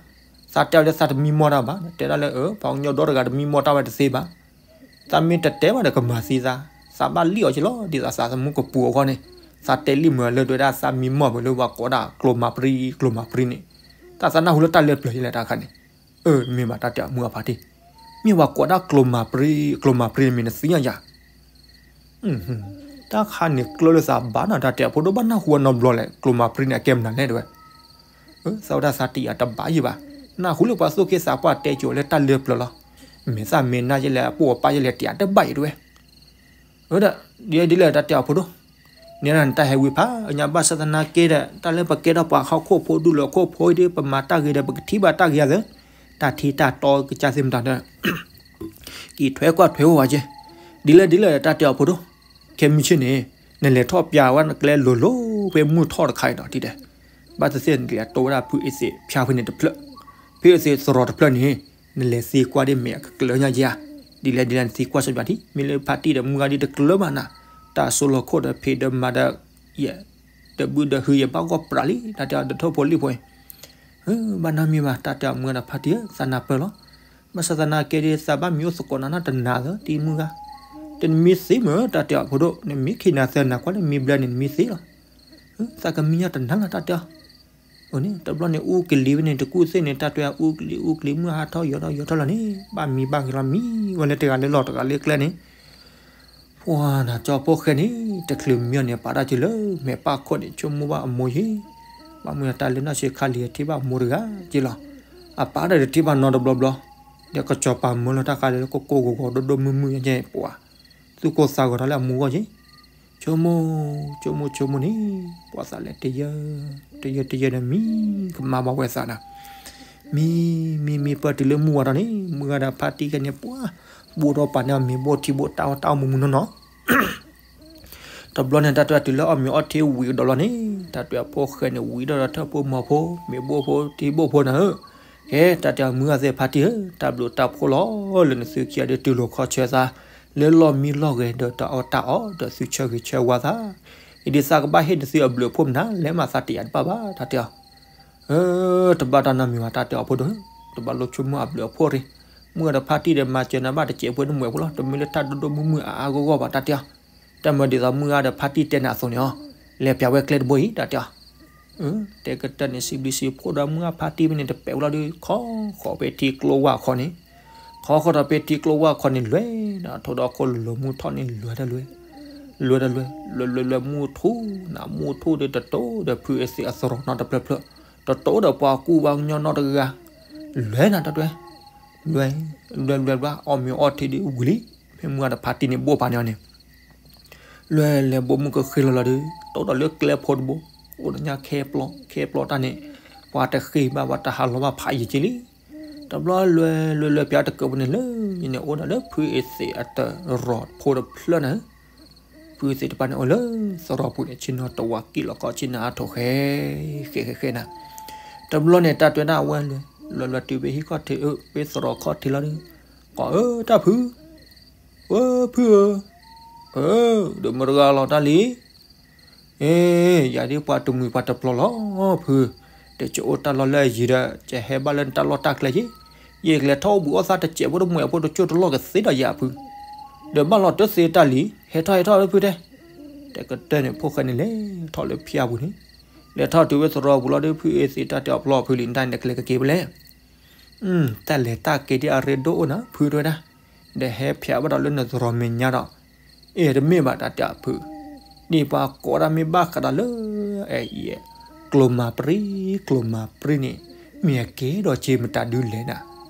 သးတဲအီၤလၢသးတမံမီၢ်တၢ်ဘၣ် တဲဒၣ်လၢ အၢ ပှၤကညီဒီတဂၤတမံမီၢ်တၢ်ဝဲတသ့ဘၣ်, သးမ့ၢ်တတဲဘၣ်ဒီးကမၤသံသး, သးဘၣ်လံၣ်အီၤက့လီၤ ဒ်သိးသးသမူကပူၤအဂီၢ်န့ၣ်, သးတဲလံၣ်မုာ်လၢဒဝဲဒၣ်သးမံမီၢ်မုာ်လၢပှၤကိးဒၣ်ကျိၤမၤပြံ ကျိၤမၤပြံန့ၣ်, တၢ်သးနၢ်ဟူလၢတၢ်လၢပျၢၤယလဲၣ်တၢ်ခါန့ၣ်, အၢ မ့ၢ်ဘၣ်တၢ်တဲအီၤမုၢ်အဖါတံၢ်, မ့ၢ်ပှၤကိးဒၣ်ကျိၤမၤပြံ ကျိၤမၤပြံန့ၣ်မ့ၢ်နသ့ၣ်ညါယၤ တၢ်ခါန့ၣ်ကျၢလၢသးဘၣ်နၤ တၢ်တဲအဖိဒိၣ်ဘၣ်နၢ်ဟူအနီတဘျီလဲၣ် ကျိၤမၤပြံန့ၣ် အကဲမနုၤလဲၣ်တဲဝဲ, သးဝဲဒၣ်သးတယာ်တဘၣ်ယံၤဘၣ်, နၢ်ဟူလၢပှၤသူၣ်က့သးပှၢ်တဲကၠိၤလၢတၢ်လၢပျၢၤလီၤ, မ့ၢ်သးမ့ၢ်နၢ်ယဲလဲၣ် အပိၢ်အပၢ်ယဲလဲၣ် တယာ်တဘၣ်ယံၤတဲဝဲ, ဝဲဒၣ် ဒ်လဲၣ်ဒ်လဲၣ်တၢ်တဲအဖိဒိၣ်, န့ၣ်နတၢ်ဟဲဝံၤဖးအညါဘၣ်ဆၣ်သနာ်က့ဒီး တၢ်လၢပကဲထီၣ်ပှၤဟီၣ်ခိၣ်ဖိဒူၣ်လိာ်ခိၣ်ဖိအံၤဒီး ပမၤတၢ်ဂ့ၤဒီး ပကထံၣ်ဘၣ်တၢ်ဂ့ၤအသး, တၢ်ထံတၢ်တီကစၢ်သ့ၣ်မတၤဒီး က့ၤထွဲကွၢ်ထွဲဝဲဝဲက့, ဒ်လဲၣ်ဒ်လဲၣ်တၢ်တဲအီၤဖိဒိၣ်, ခဲမုၢ်ဆ့ၣ်န့ၣ် နလဲၤထီၣ်ပၠးဝဲနကျဲလိၤလိၤဖဲမုၢ်ထီၣ်တခါအံၤနီၤ ထံၣ်တဲ, ဘၣ်သ့ၣ်သ့ၣ်နကလဲၤတိဝဲဒၣ် ဖုအ့သ့ၣ်ဖၠါဖဲန့ၣ်တဖျၢၣ်, ဖုအ့သ့ၣ်သရီတဖျၢၣ်န့ၣ် နလဲၤသံကွၢ်ဒ်မ့ၢ်အကကျၢၤညါက့ဧါ, ဒ်လဲၣ်ဒ်လဲၣ်နသံကွၢ်စီပၠးထံၣ် မ့ၢ်လၢဖါတံၢ်ဒီးမုၢ်ဂၤဒ်တကျၢၤဘၣ်နၤ, တၢ်စိလီၤခိၣ်ဒီးဖံးဒီးမၤဒီး ယဲ ဒီးဘုဒီးဟုယဘၣ်ဂီၢ်ပြးလံ တၢ်တဲအီၤဒီးထိၣ်ဖိလံၣ်ဖိအံၤ, ဘၣ်နီတမံၤဘၣ် တၢ်တဲအီၤမုၢ်ဂၤဒီးဖါတံၢ်ဧၢ သးနၢ်ပၢၢ်လီၤ, ဘၣ်ဆၣ်သနာ်က့ဒီး သးဘၣ်မံအိၣ်သကိးနၤနီတနၤလၢတံၤမုၢ်ဂၤ, တနမံသ့မ့ၢ် တၢ်တဲအီၤဖိဒိၣ် နမံခံနၤသၢနၤကွၢ်လၢမံဘျဲၣ်န့ၣ် နမံသ့လီၤ, သးကမံညီတနၤလီၤ တၢ်တဲအီၤ တဘျီန့ၣ်အူကလံၤဝဲန့ၣ် တကူၣ်သ့ၣ်န့ၣ် တၢ်တဲအူကလံၤ အူကလံၤ မုၢ်ဟါထီၣ်ယီၤထီၣ်ယီၤထီၣ်လီၤန့ၣ် ဘၣ်မံဘၣ်ဂ့ၤလီၤ မံဝဲလၢတဂၤလၢလီၢ်တဂၤလၢကျဲန့ၣ် ပှၤနၤကၠီဖိၣ်ဃဲန့ၣ် တချုးမံအီၤန့ၣ် အပာ်တၢ်က့ၤလၢမဲာ်ပာ်ခိၣ်န့ၣ် ဆိကမိၣ်ဘၣ်အမိၢ်ယ့ၢ်, ဘၣ်မုၢ်တၢ်လၢနီၢ်ဆံးခါလံၤထံၣ်ဘၣ်အမိၢ်တဂၤက့ၤလီၤ. အပာ်တၢ်တထံၣ်ဘၣ်နီတဘျီဘျီ, ဒီးကစီၤပၤမၢလီၤတၢ်ဃါဒီး ကိၢ်ကိၢ်ဂီၤဂီၤဒိၣ်ဒိၣ်မုၢ်မုၢ်ယဲၢ်ပှၤ, သူၣ်ကိၢ်သးဂီၤထီၣ်လၢအမိၢ်ဂီၢ်က့ၤ ဆိကမိၣ် ဆိကမိၣ်ဆိကမိၣ်န့ၣ် ပှၤသးလဲၤတယၢ တယၢတယၢဒီးမံကမါဘၣ်ဝဲသးနၤ, မံ မံ မံပၢၢ်တုၤလၢမုၢ်ဝါထီၣ်န့ၣ် မုၢ်ဂၤဒီးဖါတံၢ်ခဲန့ၣ် ပှၤ ဘိၣ်ထီၣ်ပာ်န့ၢ်အီၤမ့ၤဘိၣ်ထံဘိၣ်တၢ်အီၣ်တၢ်အီၣ်မူမူနီၢ်နီၢ် တဘျီန့ၣ် တၢ်တဲတုၤလၢအီၣ်မ့ၤအီထံဝံၤကဒီးလီၤန့ၣ် တၢ်တဲအဖိၣ်ဃဲန့ၣ် ဝံၤဒီးထၢၣ်ဖိမီၤဖိ မ့ၤဘိၣ်ဖိထံဘိၣ်ဖိနၤဧၢ, ကဲ တၢ်တဲအမုၢ်ဂၤသ့ၣ်ဖါတံၢ်ဧၢ, တၢ်ဘျုးတၢ်ဖှိၣ်လီၤလၢနသုခံဂၤဒီး တူၢ်လိာ်ခီဆၢသး လၢလီၢ်မံလီၢ်ဂဲၤဒီးတၢ်အီၣ်တၢ်အီဒီးသုဆၢဂ့ၤဆၢဝါသး, အံၤဒ်သးကဘၣ်ဟ့ၣ်နသုအဘျုးအဖှိၣ်မနုၤလဲၣ်မးသးတယာ်တဘၣ်ဘၣ် တၢ်တဲအီၤ တဘၣ်တၢ်နီတမံၤဘၣ် တၢ်တဲအီၤဖိဒိၣ်ဧၢ, တဘၣ်လိၣ်ဆိကမိၣ်အဘျုးအဖှိၣ်ရ့ၣ်, မုၢ်ဂၤဒီးဖါတံၢ်ဒီးမၤစၢၤနၤဘၣ်တစဲးဖိတမှဲးဖိလီၤ, တမ့ၢ်လၢတၢ်ဒိၣ်ဒိၣ်မုၢ်မုၢ်အါအါဂီၢ်ဂီၢ်ဘၣ် တၢ်တဲအီၤ, တၢ်မၤဒ်သိးမုၢ်ဂၤဒီးဖါတံၢ်တဲနၤအသိးန့ၣ်အီၤ, လဲၤပျးဝဲကျဲတဘိအံၤ တၢ်တဲအီၤ, တဲကတၢၢ်န့ၣ် စံးဘျုးစံးဖှိၣ်ဒီးမုၢ်ဂၤဖါတံၢ်ဖဲန့ၣ် တပဲာ်ဝဲလီၤဒီး ခီဃီၤဖဲထံကျိဝၢ်ခီန့ၣ်, ခီဃီၤဒီးဖဲထံကျိဝၢ်ခီန့ၣ် လွဲၤဒီးထိၣ်ဒီးခိၣ်လိၤလိၤမုၢ်ထီၣ်န့ၣ် လွဲၤတလွဲၤ လွဲၤတလွဲၤ လွဲၤလွဲၤလွဲၤ မုၢ်ထူၣ်နၤ မုၢ်ထူၣ်ဒီးတတိၤဒီးဖုအသ့ၣ်အသရိာ်နီတဖျၢၣ်ဖျၢၣ်, တတိၤဒီးပှၤကူၣ်ပှၤကညီနီတဂၤ, လွဲၤနၤတလွဲၤ, လွဲၤ လွဲၤလွဲၤဘျီ အီၣ်မ့ၤအီထံဒီးဝံၤလံ, ဖဲမုၢ်ဂၤဒီးဖါတံၢ်န့ၣ်ဘိၣ်ပာ်န့ၢ်အီၤန့ၣ်, လွဲၤလဲၤဘိးမုၢ်ကဃ့လီၤလီၤဒီး တိၢ်ဒီးလၢကျဲဖိတဘိ, အိၣ်ဒီးညၣ်ခဲပျီ ခဲပျီတၢ်န့ၣ်, ပှၤတဃ့ဘၣ် ပှၤတဟးလီၤဘၣ်ဖးယံာ်က့ၤလံ, တဘျီလွဲၤလွဲၤလွဲၤပၠးတကၢၢ်ပူၤန့ၣ်လၢ ယန့ၣ်အိၣ်ဒီးလၢဖုအသ့ၣ်အသရိာ်ဖိတဖျၢၣ်နၤ ဖုသ့ၣ်တဖၣ်န့ၣ်အိၣ်လၢသရိာ်ပူၤန့ၣ် ဆ့ၣ်နီၤတဝးကံၣ်လီၤကီၢ်ဆ့ၣ်နီၤအါထိၣ်ဃဲ ဃဲဃဲဃဲနၤ, တဘျီန့ၣ် တၢ်တဲဒၣ်ဝဲလဲၣ်, လဲၤလဲၤတုၤဖဲဟံၣ်ခီၣ်ထံး ဖဲသရိာ်ခီၣ်ထံးလီၤဒီး, ကိးအၢတၢ်ဖု, ဝဲဖုဧၢ, အၢ, ဒီးမတၤတဂၤလီၤတၢ်လံ အ့, ယၤဒ်ပှၤတမှံၤပှၤတပျီၤလီၤဖု, ဒီးကအိၣ်တၢ်လီၢ်လၢအယံၤဒီး ကဟဲဘၣ်လၢနတၢ်လီၢ်တၢ်ကျဲက့ၤ, ယကလဲၤထီၣ်အိၣ်ဘှံးအီၣ်သၣ်တစဲးဖိတမှဲးဖိတကၠိၢ်တလီၢ်ကသ့ဒီးယၤဖု, ဒီးဘၣ်လီၤတသ့တၢ်လံ, ဟဲထီၣ်ဟဲထီၣ်လၢဖုတဲ, တဲကတၢၢ်န့ၣ် ဖိၣ်ဃဲန့ၣ်လဲၤထီၣ်လၢဖၠါပူၤန့ၣ်, လဲၤထီၣ်တုၤဝဲသရိာ်ပူၤလီၤဒီး ဖုအသ့ၣ်တၢ်တဲအီၤပျီဖုလံ နတၢ်န့ၣ်နကျဲကက့ၤဖဲလဲၣ် တၢ်လဲၤတၢ်က့ၤဒ်အရ့ဒိၣ်အိၣ်နၤ ဖုတဲဝဲဒၣ်, ဒီးဟဲဖၠးဘၣ်ဒီးလၢနသရိာ်မဲာ်ညါဒီး, အ့ တမ့ၢ်ဘၣ်တၢ်တဲအဖု, ဒ်ပှၤကိးတၢ်မ့ၢ်ဘၣ်ဃးဒီးလၢ အဲ အံၤ ကျိၤမၤပြံ, ကျိၤမၤပြံန့ၣ် မ့ၢ်အကဲဒီးက့ၤမတၤဒုလဲၣ်နၤ,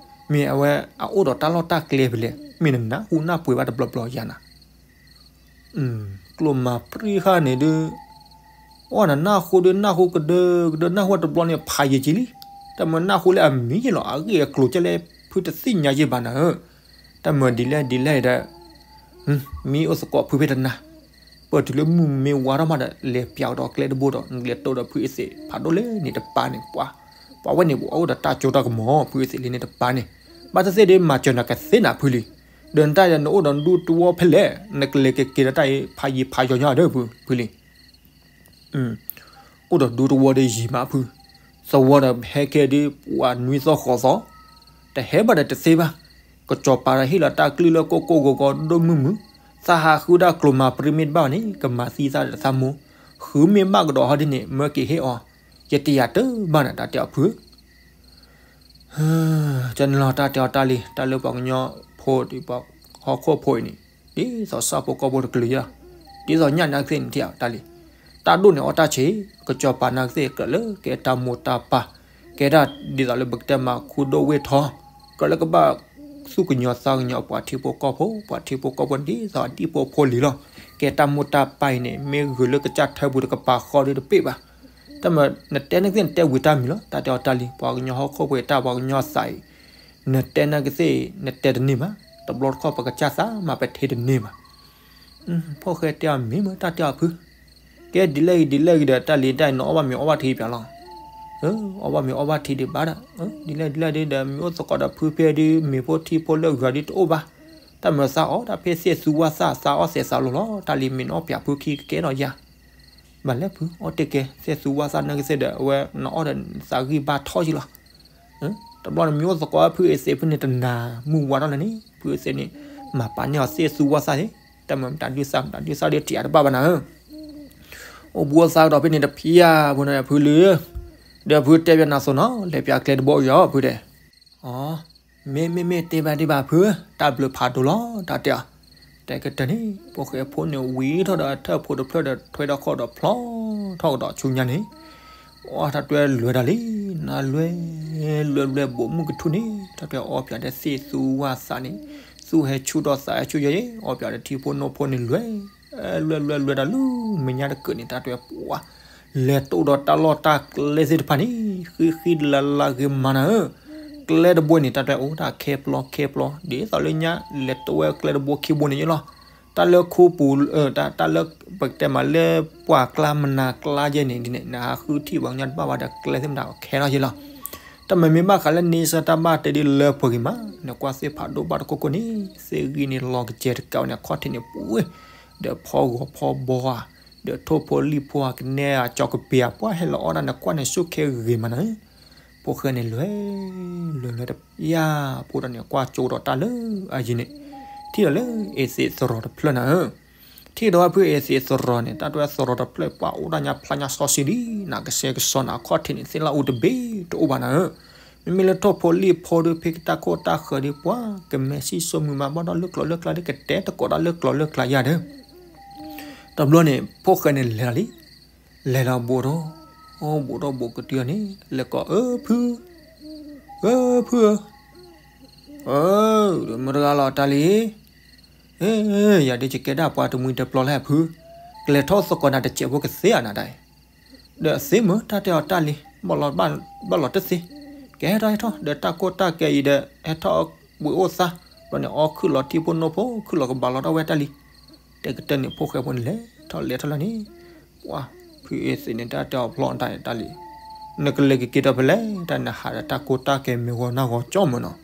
မ့ၢ်အဝဲအအိၣ်ဒီးတၢ်လီၢ်တၢ်ကျဲဖဲလဲၣ်, မ့ၢ်နနၢ်ဟူနၢ်ပှ့ၤဘၣ်တဘျီဘျီယၤနၤ ကျိၤမၤပြံဃာ်န့ၣ်ဒုး, အီၣ်နနၢ်ဟူဒုး နၢ်ဟူကဒၢကဒၢ နၢ်ဟူတဘျီန့ၣ်ဖးယံာ်က့ၤလံ, တၢ်မၤနၢ်ဟူလၢအမံၤယ့ၢ်လီၤ အဂ့ၢ်အကျိၤကဲလဲၣ် ဖုတသ့ၣ်ညါယ့ၢ်ဘၣ်နၤဧၢ, တၢ်မၤဒ်လဲၣ်ဒ်လဲၣ်ဒီး, မ့ၢ်အိၣ်သကိးဖုဖဲတနၤ, ပၢၢ်တုၤလၢမုၢ်မ့ၢ်ဝါထီၣ်မးဒီး လဲၤပျးကဒီးကျဲတဘိဒီး နကလဲၤတိၢ်ဒီးဖုအသ့ၣ်ဖးဒိၣ်လဲၣ်န့ၣ်တပၤန့ၣ် ပှၤ, ပှၤဝဲန့ၣ်အိၣ်ဒီးတၢ်ကၠိတၢ်ကမီၤ ဖုအသ့ၣ်လံန့ၣ်တပၤန့ၣ်, ဘၣ်တသ့ၣ်ဒ်မၤစၢၤနၤကသ့နၤဖုလံ, ဒီးနတၢ်ယၤနအိၣ်ဒီးဒူတဝီဖဲလဲၣ် နကလဲၤကက့ၤဒီးတၢ်အံၤဖးယံၤဖးယီၤညီဒီးဖုလံ အိၣ်ဒီးဒူတဝီဒီးယံၤမးဖု, သဝီဒီးဟဲကဲဒ်ပှၤနွံသီဃိးသီ, တဟဲဘၣ်ဒီးတသ့ဘၣ်, ကစီၤပၤဒီးဟ့ၣ်လီၤတၢ်ကလုၢ်လၢကိၢ်ကိၢ်ဂီၤဂီၤဒိၣ်မုၢ်မုၢ်, သးဟးဃုဒၣ်ကျိၤမၤပြံမ့ၢ်တဘၣ်န့ၣ် ကမၤသံသးဒီးသးမိၢ်, ဃုမ့ၢ်ဘၣ်ကဒီးဟီဒ်န့ၣ် မၢက့ၤဟ့ၣ်အီၤ, ယတယာ်တဘၣ်နၤတၢ်တဲအီၤဖု ကန့ၣ်လီၤတၢ်တဲအီၤတၢ်လံ, တၢ်လၢပှၤကညီဖိဒ်ပှၤဟီၣ်ခိၣ်ဖိအံၤန့ၣ်, ဒ်သိးဆၣ်ဖိကီၢ်ဖိတကလုာ်ယါ, ဒ်သိးညၣ်နၤကသ့ၣ်န့ၣ်ထံၣ်အီၤတၢ်လံ, တၢ်ဒိၣ်န့ၣ်အီၣ်တၢ်ဆံး, ကစီၤပၤနၤကသ့ၣ်ကြၢးလၢကဲတၢ်မိၢ်တၢ်ပၢ်, ကဲဒၣ်ဒ်သိးလၢပကတဲမၤခူဒိၣ်ဝ့ၢ်ထီ, ကြၢးလၢကဘၣ်သူၣ်ကညီၤသးကညီၤပှၤထံဖိကီၢ်ဖိ, ပှၤထံဖိကီၢ်ဖိန့ၣ်ဒ်သိးအဒံၣ်ဖိဖိလံၤလီၤ, ကဲတၢ်မိၢ်တၢ်ပၢ်အံၤန့ၣ် မ့ၢ်ဂုၤလၢကစၢ်ထၢပူၤတကပၤဃီဒီးတပ့ၢ်ဘၣ် တၢ်မၤနတဲနကသ့ၣ်နတဲဝံၤတၢ်မံၤလီၤ, တၢ်တဲအီၤတၢ်လံ, ပှၤကညီဟီၣ်ခိၣ်ဖိအံၤတၢ်ပှၤကညီသးအံၤ, နတဲနကသ့ၣ် နတဲတန့ၢ်ဘၣ်, တဘျီတခီၣ်ပကစၢ်သးမၤပထ့တန့ၢ်ဘၣ်, ဖိၣ်ဃဲတဲအီၤမ့ၢ်မ့ၢ်တၢ်တဲအီၤဖု, ကဲဒ်လဲၣ်ဂ့ၤဒ်လဲၣ်ဂ့ၤဒီး တၢ်လံတၢ်အံၤ နအီၣ်ဘၣ်မ့ၤအီၣ်ဘၣ်ထံပၠးလီၤ, အီၣ်ဘၣ်မ့ၤအီၣ်ဘၣ်ထံဒံးဘၣ်ဒီး, ဒ်လဲၣ်ဒ်လဲၣ်ဒ်ဒီး မ့ၢ်အိၣ်သကိးဒီးဖုဖဲဒ် မ့ၤဖိထံဖိလၢအဂၤဒ်တအိၣ်ဘၣ်, တၢ်မၤသးအီၣ်တၢ်ဖဲသဲၣ်သူဝါသၣ် သးအီၣ်သဲးသးလိၤလီၤ, တၢ်လံမ့ၢ်နအီၣ်ပၠးဖုခံကကဲထီၣ်ယၤ, ဘၣ်လဲၣ်ဖု အီၣ်တ့ၢ်ကဲ သဲၣ်သူဝါသၣ်နကသ့ၣ်ဒီး အဝဲနအီၣ်ဒီးသးဂံၢ်ဘါထီၣ်ယံလီၤ, တဘျီန့ၣ်မ့ၢ်အိၣ်သကိးဖုအသ့ၣ်ဖုန့ၣ်တနၤ မုၢ်ဝါထီၣ်လၢန့ၣ် ဖုအသ့ၣ်န့ၣ် မၤပာ်န့ၢ်အီၤသဲၣ်သူဝါသၣ်န့ၣ်, တၢ်မၤမတၤဒုးသးမတၤဒုးသးဒီးတယာ်တဘၣ်ဘၣ်နၤဧၢ, အိၣ်ဘူးအသးကဒီးဖဲန့ၣ်တဖျါဘၣ်နၤဖုလံဧၢ, ဒီးဖုတဲဘၣ်နၤအသိးနီၤ လဲၤပၠးကျဲတဘိအံၤအီၤဖုတဲ. အီ, မ့ၢ်မ့ၢ်မ့ၢ် တ့ဘၣ်တ့ဘၣ်ဖု, တၢ်ဘျုးဖးဒိၣ်လီၤ တၢ်တဲအီၤ. တဲကတၢၢ်န့ၣ် ဖိၣ်ဃဲဖိန့ၣ်ဝံၤထီၣ်ဒီးအထၢၣ်ဖိတဖျၢၣ်ဒီးထွဲဒီးခီၣ်ဒီးဖျီထီၣ်ကဒီးဆူညါန့ၣ်, အီ တၢ်တွဲလွဲၤတၢ်လံ, နလွဲၤ လွဲၤလွဲၤဘိးမုၢ်ကထူၣ်န့ၣ် တၢ်တွဲအီပၠးဒီးသ့ၣ်သူဝၣ်သးန့ၣ်, သူၣ်ဟဲဆူၣ်ဒီးသးဟဲဆူၣ်ယဲ, အီပၠးဒီးထံဖိနိဖိန့ၣ်လွဲၤ လွဲၤလွဲၤလွဲၤတၢ်လၢမဲာ်ညါတကၢၢ်န့ၣ် တၢ်တွဲပှၤ လဲၤတိၢ်ဒီးတၢ်လီၢ်တၢ်ကျဲသ့ၣ်တဖၣ်န့ၣ် ဃံဃံလၤလၤဂ့ၤမးနၤဧၢ, ကျဲတဘိန့ၣ် တၢ်တွဲအိၣ်တၢ်ခဲပျီခဲပျီ ဒ်သိးလၢညါ လဲၤတိၢ်ဝဲကျဲတဘိခံဘိန့ၣ်ယလီၤ. တၢ်လၢခူပူၤ တၢ်လၢပကတဲမးလၢပှၢ်ကျါမနၤကျါယဲန့ၣ်ဒ်န့ၣ် နဟးဃုထံၣ်ပှၤကညီတဘၣ်ဘၣ်ဒီးကျဲသ့ၣ်မတၤခဲလီၤယလီၤ. တၢ်မၤမ့ၢ်ဘၣ်ဃးလၢန့ဆၢၣ်တၢ်ဘၣ်တဲဒ်လၢပှၤဂ့ၤမး နကွၢ်သ့ၣ်ဖးဒိၣ်ဘၣ်တကိၢ်ကိၢ်န့ၣ် သ့ၣ်ဂံၢ်န့ၣ်လီၤကစဲတကးဝဲန့ၣ် အခီၣ်ထံးန့ၣ်ပူၤ ဒီးဖီဂီၤဖီဘီဧါ, ဒီးထိၣ်ဖိလံၣ်ဖိဧါ ကနဲဧါ ကၠီကပ့ၤဧါ ပှၢ်ဟဲလီၤအီၣ်ဒၣ်န့ၣ် ကွၢ်န့ၣ်ဆူၣ်ခဲဂ့ၤမးနၤဧၢ. ဖိၣ်ဃဲန့ၣ်လွဲၤ လွဲၤလွဲၤတယၢ်ဖိဒီးန့ၣ် ကွၢ်ကၠိဒီးတၢ်လၢအယံၤန့ၣ် ထံၣ်ဒီးလၢအ့ၣ်သ့းသရိာ်တဖျၢၣ်နၤဧၢ. ထံၣ်ဒီးဝဲဖုအ့ၣ်သ့းသရိာ်န့ၣ် တၢ်တွဲသရိာ်တဖျၢၣ်ပှၢ်အိၣ်ဒၣ်ညါဖျါညါစီဆှံလံ နကစဲကစီနၤ အခီၣ်ထံးန့ၣ် သ့ၣ်လၣ်အူတဘ့ၣ်တအိၣ်ဘၣ်နၤဧၢ. မ့မ့ၢ်လၢထိၣ်ဖိလံၣ်ဖိဒီးဖံကတၢ်ခိၣ်တၢ်ဃၢၤဒီးပှၤ ကမဲာ်ဆံၣ်စိမုာ်မးဘၣ်ဒီးလၢကျိၤလၢကျါဒီး ကတဲတကိးဒၣ်လၢကျိၤလၢကျါယၤဒီး တဘျီန့ၣ် ဖိၣ်ဃဲန့ၣ်လဲၤလီၤလံ. လဲၤလီၤဘိးဒီး အိၣ်ဘိးဒီးဘိးကတုၤအီၤန့ၣ် လဲၤကိးအၢဖု, အၢဖုဧၢ, အၢ, မတဂၤလီၤတၢ်လံ, ယၤဒ်ယကဲဒၣ်ပှၤတမှံၤတပျီလၢဖု, ကလဲၤထီၣ်သကိးနၤတစဲးဖိကသ့ဧါနၤဒၣ်အံၤ, ဒီးသ့မ့ၢ်တၢ်တဲအီၤတၢ်လံ, ဘၣ်လီၤတသ့, ကဟဲထီၣ်ဟဲထီၣ် ဒီးတၢ်ကိၢ်တၢ်ကဲအံၤဒီး ဟဲထီၣ်ဝံၤအိၣ်သး, ဘျီန့ၣ် အီခုၣ်လီၤထံဖိနိဖိ ခုၣ်လီၤကဘၣ်လီၤတၢ်ဝဲတၢ်လံ. တဲကတၢၢ်န့ၣ် ဖိၣ်ဃဲဖိန့ၣ်လဲၤထီၣ်လဲၤထီၣ်လၢန့ၣ်, ပှၤ ဖုအ့ၣ်သ့းန့ၣ် တၢ်တဲအီၤဖျီတၢ်အံၤတၢ်လံ, နကလဲၤကက့ၤဒီးဖဲလဲၣ် တၢ်နဟးဒီးတၢ်ကိၢ်တၢ်ကဲမ့ၢ်ဂီၤနၢ်ဂီၤကၠီမ့ၢ်နီၤ,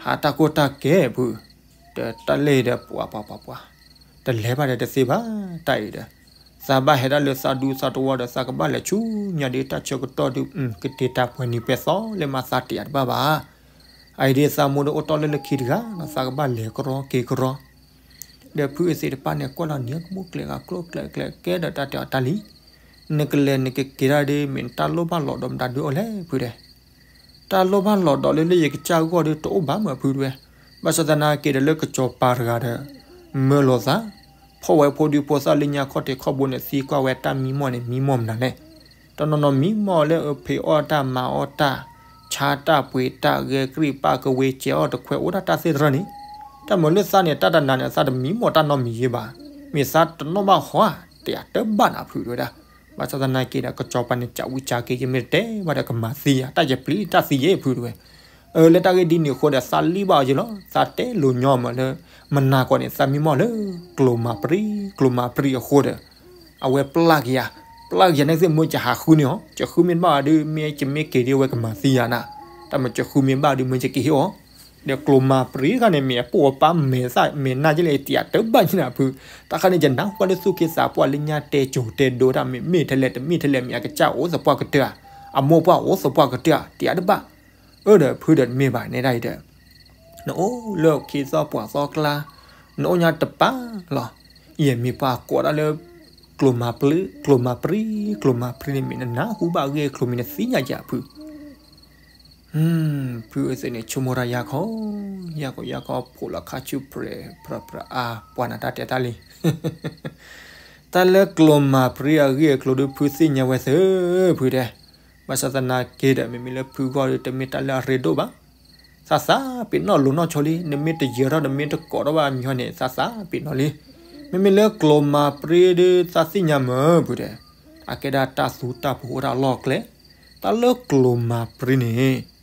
ဟးတၢ်ကိၢ်တၢ်ကဲဖု, ဒီးတၢ်လၢဒီးပှၤပှၤပှၤပှၤ, တလဲၤဘၣ်ဒီးတသ့ဘၣ်, တၢ်အံၤဒီး သးဘၣ်ဟဲဒၣ်လၢသးဒူသးတဝီဒီး သးကဘၣ်လဲၤဆူညါဒီး တၢ်ဆၢကတီၢ်ဒုး ကတ့ၤတၢ်ပှဲၤနံၤပှဲၤသီလၢမၤသးတ့ၢ်အတဘၣ်ဘၣ်. အအံၤဒ်သးမိၢ်ဒီးအိၣ်တီၢ်လၢလၢခံတဂၤ သးကဘၣ်လဲၤကရီက့ၤကရီ, ဒီးဖုအ့ၣ်သ့းတဖၣ်န့ၣ် ကွၢ်လီၤနံၤကမိၣ်ကျဲၤဂၤကျိၣ်ကျဲၤကျဲၤကဲဒီးတၢ်တဲအီၤတၢ်လံ, နကလဲၤနကက့ၤဒၣ်ဒီး မ့ၢ်တၢ်လိၣ်ဘၣ်လီၤဒီးမတၤဒုးအိၣ်လဲၣ်ဖုတဲ တၢ်လိၣ်ဘၣ်လီၤဒီးလၢလၢယကစၢ်ဂီၢ်ဒီးတအိၣ်ဘၣ်မၢ်ဖုတဲဝဲ, ဘၣ်ဆၣ်သနာ်က့ဒီးလၢကစီၤပၤတဂၤဒီး မၢလိာ်သး, ဖီၣ်ဝဲဖိဒံဖိသၣ်လၢညါခီၣ်ထံးခီၣ်ဘိန့ၣ် သံကွၢ်ဝဲတၢ်မံမီၢ်န့ၣ် မံမီၢ်မနုၤလဲၣ်, တနီၤနီၤမံမီၢ်လၢအဖံးအီၣ်တၢ်မၤအီၣ်တၢ်, ဆါတၢ်ပှ့ၤတၢ် ဂဲၤကရံၣ်ပၣ်ကဝ့ၤ စဲးအီၣ်တခွဲး အိၣ်ဒၣ်တၢ်သ့ၣ်တဖၣ်န့ၣ်, တၢ်မၤလၢသးန့ၣ် တၢ်တနၤန့ၣ် သးတမံမီၢ်တၢ်နီတမံၤယဲဘၣ်, မ့ၢ်သးတနီၣ်ဘၣ်ဟီဧါ တယၤတဘၣ်နၤဖုတဲဝဲဒၣ်, ဘၣ်ဆၣ်သနာ်က့ဒီး ကစီၤပၤန့ၣ် ကးဝံကးက့ၤ ယမ့ၢ်တတဲဘၣ်ဒီးကမၤသံယၤ တၢ်ယပျံၤတၢ်သံယဲဖုတဲဝဲ, အၢ လၢတၢ်ဂ့ၢ်ဒ်န့ၣ်အဃိဒီး သးလံၣ်ဘၣ်အီၤယဲလီၤ, သးတဲလိာ်ညီမးလၢ မနၤကီးန့ၣ် သးမံမီၢ်လၢ ကျိၤမၤပြံ, ကျိၤမၤပြံအဃိဒီး အဝဲပျၢ်က့ၤယၤ, ပျၢ်က့ၤယၤန့ၣ်သ့ၣ်မ့ၢ်ကဟးဃုန့ၢ်အီၤ, ကဃုမ့ၢ်တဘၣ်ဘၣ်ဒီး မ့ၢ်ကမ့ၢ်က့ၤဒ်အဝဲကမၤသံယၤနၤ, တၢ်မ့ၢ်ကဃုမ့ၢ်ဘၣ်ဒီး မ့ၢ်ကက့ၤဟ့ၣ်အီၤ, ဒီးကျိၤမၤပြံတခါန့ၣ် မ့ၢ်အပိၢ်အပၢ်မဲာ်သၣ်မဲာ်နၢ်ကလဲၣ် တယၤတဘၣ်ညါနၤဖု, တၢ်ခါန့ၣ် ယနၢ်ဟူဘၣ်လၢသူၣ်က့သးပှၢ်လၢညါတဲကိၤတဲဒိတၢ် မ့ၢ်မ့ၢ်ထဲလဲၣ်တမ့ၢ်ထဲလဲၣ် မ့ၢ်အကစၢ်အိၣ်သပှၢ်ကတၢၢ်ဧါ, အမိၢ်ပှၢ်အိၣ်သပှၢ်ကတၢၢ်ဧါ တယၤတဘၣ်, အၢ ဒီးဖုဒီးတမ့ၢ်ဘၣ်နဲဒၣ်အံၤဒီး နအိၣ်လၢခံသီပှၢ်သီကျါ, နအိၣ်ညါတပၤလီၤ, ယမ့ၢ်ပှၤကိးဒၣ်လၢ ကျိၤမၤပြံ, ကျိၤမၤပြံ, ကျိၤမၤပြံန့ၣ်မ့ၢ်နနၢ်ဟူဘၣ်အဂ့ၢ်အကျိၤမ့ၢ်နသ့ၣ်ညါယၤဖု, ဖုအ့ၣ်သ့းန့ၣ် ဆိကမိၣ်တၢ်ယၤခီ, ယၤခီယၤခီ ဖိးလီၤခါဆူၣ်ပြဲးပြးပြးအါ ပှၤနၤတၢ်တဲတၢ်လံ တၢ်လၢကျိၤမၤပြံအဂ့ၢ်အကျိၤဒီး ဖုသ့ၣ်ညါဝဲသ့ၣ်ဖုတဲ, ဘၣ်ဆၣ်သနာ်က့ဒီး မ့မ့ၢ်လၢဖုဂီၢ်ဒီး တမ့ၢ်တၢ်လၢအရ့ဒိၣ်ဘၣ်, သးသးပ့ၤနီၣ်လိၤနီၢ်ဆိလံ, နမ့ၢ်တယၢၤထီၣ် နမ့ၢ်တကိးထီၣ်ဘၣ်အမံၤဟီန့ၣ် သးသးပ့ၤနီၣ်လံ, မ့မ့ၢ်လၢကျိၤမၤပြံဒီး သးသ့ၣ်ညါမၢ်ဖုတဲ, အကဲဒၣ်တၢ်သူတၢ်ပူၤအိၣ်ဒၣ်အလီၢ်အကျဲ, တၢ်လၢကျိၤမၤပြံန့ၣ်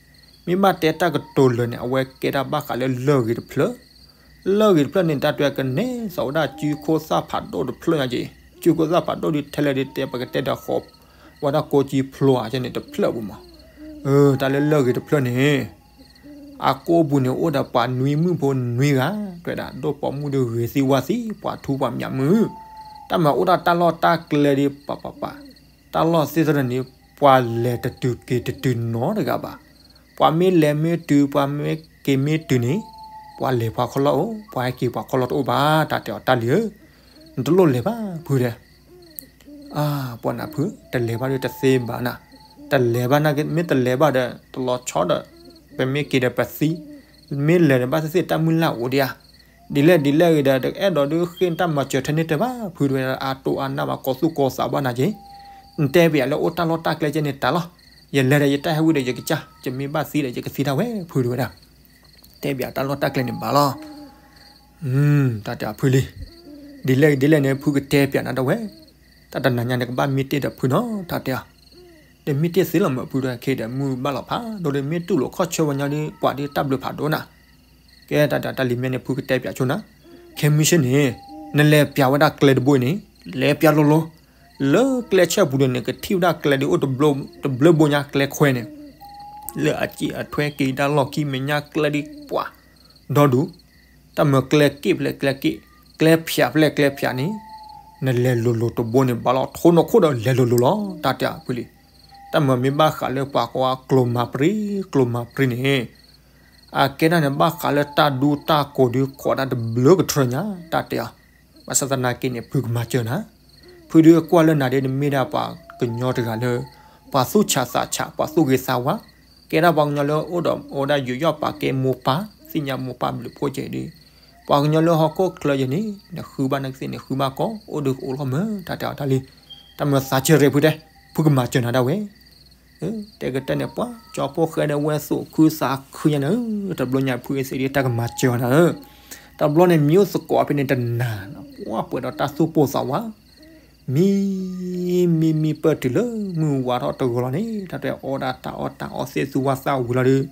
မ့ၢ်ဘၣ်တဲတၢ်ကတိၤလၢာ်န့ၣ် အဝဲကဲဒၣ်ဘၣ်ဃးလၢလၢၢ်ဂ့ၤတဖျၢၣ်, လၢၢ်ဂ့ၤတဖျၢၣ်န့ၣ် တၢ်တွဲကနဲသးဝဲဒၣ်စုခိၣ်သၣ်ဖးဒိၣ်တဖျၢၣ်ညါက့ၤ, စုခိၣ်သၣ်ဖးဒိၣ်ဒုးထဲလဲၣ်ဒုးတဲ ပကတဲဒီးဃီၤ, ဝဲဒၣ်ကိးကံဖျိဧါန့ၣ် တဖျၢၣ်ပူၤမး, တၢ်လၢလၢၢ်ဂ့ၤတဖျၢၣ်န့ၣ် အကိးပူၤန့ၣ် အိၣ်ဒီးပှၤနွံမုၣ်ဖိနွံဂၤ, တဲဝဲဒၣ် ဒိၣ်ပိာ်မုၣ်ဒီးဂ့ၤသံဝါသံ ပှၤထူပှၤမၠးမုၢ်, တၢ်မၤအိၣ်ဒၣ်တၢ်လီၢ်တၢ်ကျဲဒီး ပှၤပှၤပှၤ, တၢ်လီၢ်သ့ၣ်တဖၣ်န့ၣ် ပှၤလဲၤတတုၤက့ၤတတုၤနီတဂၤဘၣ်, ပှၤမ့ၢ်လဲၤမ့ၢ်တုၤ ပှၤမ့ၢ်က့ၤမ့ၢ်တုၤန့ၣ်, ပှၤလဲၤပှၤခီလီၢ်အိၣ်, ပှၤဟဲက့ၤပှၤခီလီၢ်တအိၣ်ဘၣ်, တၢ်တဲအီၤတၢ်လံဧၢ, နတလိၣ်လဲၤဘၣ်ဖုတဲ အါ ပှၤနၢ်ဖု တလဲၤဘၣ်ဒီးတသ့ဘၣ်နၤ, တလဲၤဘၣ်နၤ မ့ၢ်တလဲၤဘၣ်ဒီး တလီၤဆီဒီး ပမ့ၢ်က့ၤဒီးပသံ, မ့ၢ်လဲၤဒီးဘၣ်သ့ၣ်သ့ၣ်တၢ်မုၢ်လၢ်အိၣ်ဒံးဧါ. ဒ်လဲၣ်ဒ်လဲၣ်ဂ့ၤဒီး တအဲၣ်ဒိးဒုးဃ့ၢ်တၢ်မၤစၢၤထဲန့ၣ်တဲဘၣ် ဖုတဲဝဲဒၣ် အါတိၢ်အါနၢ်ဘၣ် ကီၤသူၣ်ကီၤသးဘၣ်နၤက့ၤ, နတဲပယၤလၢအိၣ်တၢ်လီၢ်တၢ်ကျဲကဲန့ၣ်တၢ်လီၤ, ယလဲၤဒီးယတၢ်ဟဲဝံၤဒီးယကစၢ်, ယမ့ၢ်ဘၣ်သံဒီးယကသံဒၣ်ဝဲ ဖုတဲဝဲဒၣ်, တဲပယၤတၢ်လီၢ်တၢ်ကျဲန့ၣ်ဘၣ်လီၤ. တၢ်တဲအီၤဖုလံ, ဒ်လဲၣ်ဒ်လဲၣ်န့ၣ် ဖုကတဲပျးနၤဒၣ်ဝဲ, တၢ်တနၤညါန့ၣ် ကဘၣ်မံတ့ၢ်ဒီးဖုနီၤ တၢ်တဲအီၤ, ဒီးမံတ့ၢ်သ့လီၤမး ဖုဒီးခဲဒီး မုၢ်ဘၣ်လီၤဖးဒိၣ်ဒီး မ့ၢ်တူၢ်လိာ်ခီၣ်ဆၢဝဲညီဒီး ပှၤဒီးတၢ်ဘျုးဖးဒိၣ်နၤ, ကဲတၢ်တဲအီၤတၢ်လံၤမ့ၢ်န့ၣ် ဖုကတဲပျးဆိနၤ, ခဲမုၢ်ဆ့ၣ်န့ၣ် နလဲၤပျးဝဲဒၣ်ကျဲတဘိအံၤန့ၣ် လဲၤပျးလိၤလိၤ, လၢကျဲဆၢပူၤဒီးန့ၣ် ကထံၣ်ဝဲဒၣ်ကျဲဒုးအိၣ်တဘျုးဘိညါကျဲခွဲန့ၣ် လၢအစံးအထွဲက့ၤဒၣ်လီၢ်ခံမဲာ်ညါကျဲဒုးပှၤ, ဒီဒူၣ်, တၢ်မၤကျဲက့ၣ်ဖျဲးကျဲက့ၣ်, ကျဲဖၠးဖျဲးကျဲဖၠးန့ၣ်, နလဲၤလိၤလိၤတဘိန့ၣ်ဘၣ်လီၤ ထိၣ်နီၢ်ခိၣ်ဒီးလဲၤလိၤလိၤလီၤ တၢ်တဲအီၤဖုလံ. တၢ်မၤမ့ၢ်ဘၣ်ဃးလၢပှၤကိးဝဲကျိၤမၤပြံ, ကျိၤမၤပြံန့ၣ် အကဲဒၣ်န့ၣ် ဘၣ်ဃးလၢတၢ်ဒူတၢ်ကိးဒုး ကိးဒၣ်တဘျုးကထြၢညါ တၢ်တဲအီၤ, ဘၣ်ဆၣ်သနာ်က့န့ၣ် ဖုကမၤစၢၤနၤ, ဖုဒုးကွၢ်လၢနၤဒ်နမ့ၢ်ဒၣ်ပှၤကညီတဂၤလၢ ပှၤသူၣ်ဆးသးဆး ပှၤသူၣ်ဂ့ၤသးဝါ, ကဲဒၣ်ပှၤကညီလၢအိၣ်ဒီးအိၣ်ဒၣ်ယူးယီၣ်ပာ်ကဲမိၢ်ပၢ်, သ့ၣ်ညါမိၢ်ပၢ်ဘျုးဖှိၣ်ကဲဒုး, ပှၤကညီလၢဟီၣ်ခိၣ်ချၢယဲန့ၣ် နဃုဘၣ်နသ့ၣ်န့ၣ် ဃုဘၣ်ကီး အိၣ်ဒုးအိၣ်လီၤမး တၢ်တဲအီၤတၢ်လံ. တၢ်မၤသးစၢၤရဲၣ်ဖုတဲ, ဖုကမၤစၢၤနၤဒၣ်ဝဲ တဲကတၢၢ်န့ၣ် ပှၤကၠီဖိဃဲဒီးဝဲသူၣ်ခုသးခုညါန့ၣ်, တဘျီညါဖုအသ့ၣ်ဒ်တၢ်ကမၤစၢၤအီၤနၤဧၢ, တဘျီန့ၣ် မံအိၣ်သကိးဖဲန့ၣ်တနၤ, ပှၤပှဲၤဒီးတၢ်သူၣ်ပိၢ်သးဝး, မံ, မံမံပၢၢ်တုၤလၢမုၢ်ဝါထီၣ်တဂီၤလီၤန့ၣ် တၢ်တဲအီဒၣ်တၢ်အီၣ်တၢ်အီသ့ၣ်သူဝါသၣ်ဝံၤလီၤဒီး,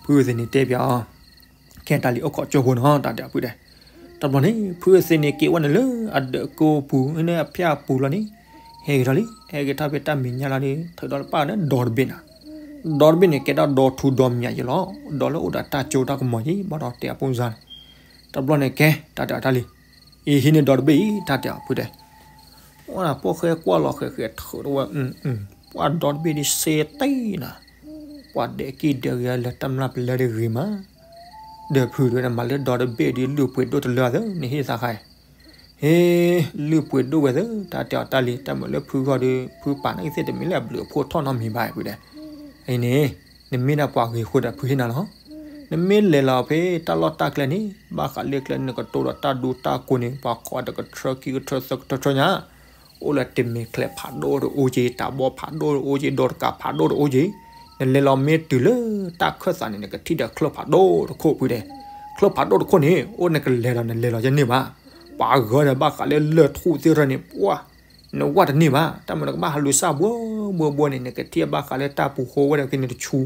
ဖုအသ့ၣ်န့ၣ်တဲပၠးအီၤ ခဲတၢ်လံၤအိၣ်ခိးကၠိဖိနီၤ တၢ်တဲအီၤဖုတဲ, တဘျီန့ၣ် ဖုအသ့ၣ်န့ၣ်က့ၤဝဲန့ၣ်လၢအဒၢးကိးပူၤ န့ၣ်အဖၠၣ်ပူၤလီၤန့ၣ်, ဟဲက့ၤထီၣ်လံ ဟဲက့ၤထီၣ်ဖဲတၢ်မဲာ်ညါလီၤဒီး ထုးဒီးပၢ်န့ၣ်ဒီတဘ့ၣ်နၤ, ဒီတဘ့ၣ်န့ၣ် ကဲဒၣ်ဒီထူဒီမၠးယဲလီၤ, ဒီလၢအိၣ်ဒီးတၢ်ကၠိတၢ်ကမီၤယဲ ဘၣ်ဒီးတဲအဖိစါန့ၣ်, တဘျီန့ၣ်ကဲ တၢ်တဲအီၤတၢ်လံၤ, အံၤဟံးန့ၢ်ဒီတဘ့ၣ်အံၤ တၢ်တဲအီၤဖုတဲ ပှၤဖိၣ်ဃဲကွၢ်လီၤဃဲၤဃဲၤထုးဝဲ, ပှၤဒီတဘ့ၣ်ဒ်စ့တံနၤ, ပှၤဒဲးကံၢ်ဒဲးဂ့ၤလဲၤတၢ်မျၢ်ပလဲဒီးဂ့ၤမး, ဒီးဖုတဲဝဲဒၣ်မၤလၢဒီတဘ့ၣ်ဒ်လုၢ်ပှ့ၤဒိၣ်တလၢအသၢ နဟ့ၣ်သးဃါအံၤ, ဟ့ၣ်, လုၢ်ပှ့ၤဒိၣ်ဝဲသၢ တၢ်တဲအီၤတၢ်လံၤ တၢ်မၤလၢဖုဂီၢ်ဒီး ဖုပာ်နာ်က့သ့ၣ်တမ့ၢ်လၢအဘျုးအဖှိၣ်ထီၣ်နီတမံၤဘၣ်ဖုတဲ, အံၤန့ၣ်, နမ့ၢ်ဒၣ်ပှၤဂ့ၤဃိဒီးဖုဟ့ၣ်နၤလီၤ, နမ့ၢ်လဲၤလီၤဖဲတၢ်လီၢ်တၢ်ကျဲန့ၣ် ဘၣ်ဃးလၢကျဲနကတိၤဒီးတၢ်ဒူတၢ်ကိးန့ၣ် ပှၤခိးတကထြၢခံကထြၢသၢကထြၢညါ အိၣ်လၢတမ့ၢ်ချဲးဖးဒိၣ်တအိၣ်က့ၤ တၢ်ဘီဖးဒိၣ်တအိၣ်က့ၤ ဒီးတကးဖးဒိၣ်တအိၣ်က့ၤ, နလဲၤလီၤမ့ၢ်တုၤလၢတၢ်ခၢၣ်သးန့ၣ် နကထံၣ်ဒီးချၢၣ်ဖးဒိၣ်တခိၣ်ဖုတဲ, ချၢၣ်ဖးဒိၣ်တခိၣ်န့ၣ် အိၣ်နကလဲၤဒီးနလဲၤလီၤယဲန့ၣ်ဘၣ်, ပှၤဂၤဒီးဘၣ်ဃးလၢလၢၢ်ထူၣ်သ့ၣ်တဖၣ်န့ၣ် ပှၤ, နဝၣ်တန့ၢ်ဘၣ် တၢ်မၤနကဘၣ်ဟးလူၤစၢ်ဘှီဘှီဘှီန့ၣ် နကထံၣ်ဘၣ်ဃးလၢတၢ်ပူၤဃီဝဲဒီးက့ၤန့ၣ်တဆူ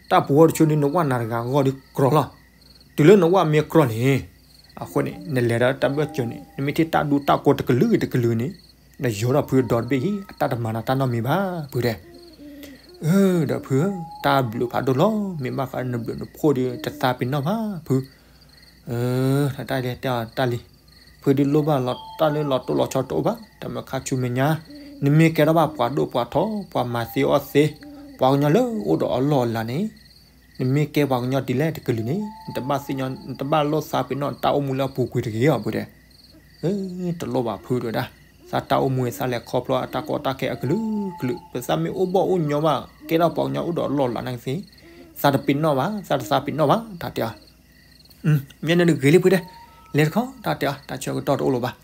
တၢ်ပူၤဃီတဆူန့ၣ် နဝၣ်နၤတဂၤဂီၢ်ဒီးကြီလီၤ, တုၤလၢနဝၣ်မ့ၢ်ကြီန့ၣ် အဃိန့ၣ် နလဲၤဒီးတၢ်ဘၢၣ်စၢၤန့ၣ် နမ့ၢ်ထံၣ်တၢ်ဒူတၢ်ကိးတကလုာ်တကလုာ်န့ၣ် နယိၤထီၣ်ဖုဒီတဘ့ၣ်အံၤ အတၢ်တမၤနၤတၢ်နီတမံၤဘၣ် ဖုတဲ, အၢ ဒီးဖုဧၢ, တၢ်ဘျုးဖးဒိၣ်လီၤ, မ့ၢ်ဘၣ်ဃးနဘျုးနဖှိၣ်ဒီး တသးပ့ၤနီၣ်ဘၣ် ဖု, အၢ တၢ်တဲအီၤတၢ်လံၤ, ဖုဒုးလိၣ်ဘၣ်လီၤတၢ်လၢလီၤတိၢ်လီၤဆီတအိၣ်ဘၣ်, တၢ်မၤခါဆူမဲာ်ညါ, နမ့ၢ်ကဲထီၣ်ဘၣ်ပှၤဒိၣ်ပှၤထီ ပှၤမၤသ့အီၣ်သ့, ပှၤကညီလၢအိၣ်ဒီးအလီၢ်အလၤန့ၣ်, နမ့ၢ်ကဲပှၤကညီဒ်လဲၣ်တကလုာ်န့ၣ် နတဘၣ်သ့ၣ်ညါ နတဘၣ်လိၣ်သးပ့ၤနီၣ်တၢ်အိၣ်မူလၢအပူၤကွံာ်တဂ့ၤအီၤ ဖုတဲ, တလိၣ်ဘၣ်ဖုတဲဝဲဒၣ်, သးတၢ်အိၣ်မူသးလဲၤခီဖျိအတၢ်ကီတၢ်ခဲအကလုာ်ကလုာ် ပသးမ့ၢ်အိၣ်ဘီၣ်အိၣ်ညီဘၣ် ကဲထီၣ်ပှၤကညီအိၣ်ဒီးအလီၢ်အလၤနာ်က့သ့ၣ်, သးတပ့ၤနီၣ်ဘၣ် သးတသးပ့ၤနီၣ်ဘၣ် တၢ်တဲအီၤ မ့ၢ်န့ၣ်တဂ့ၤလံဖုတဲ, လဲၤတခီ တၢ်တဲအီၤ တၢ်ဆၢကတီၢ်တအိၣ်လၢၤဘၣ်,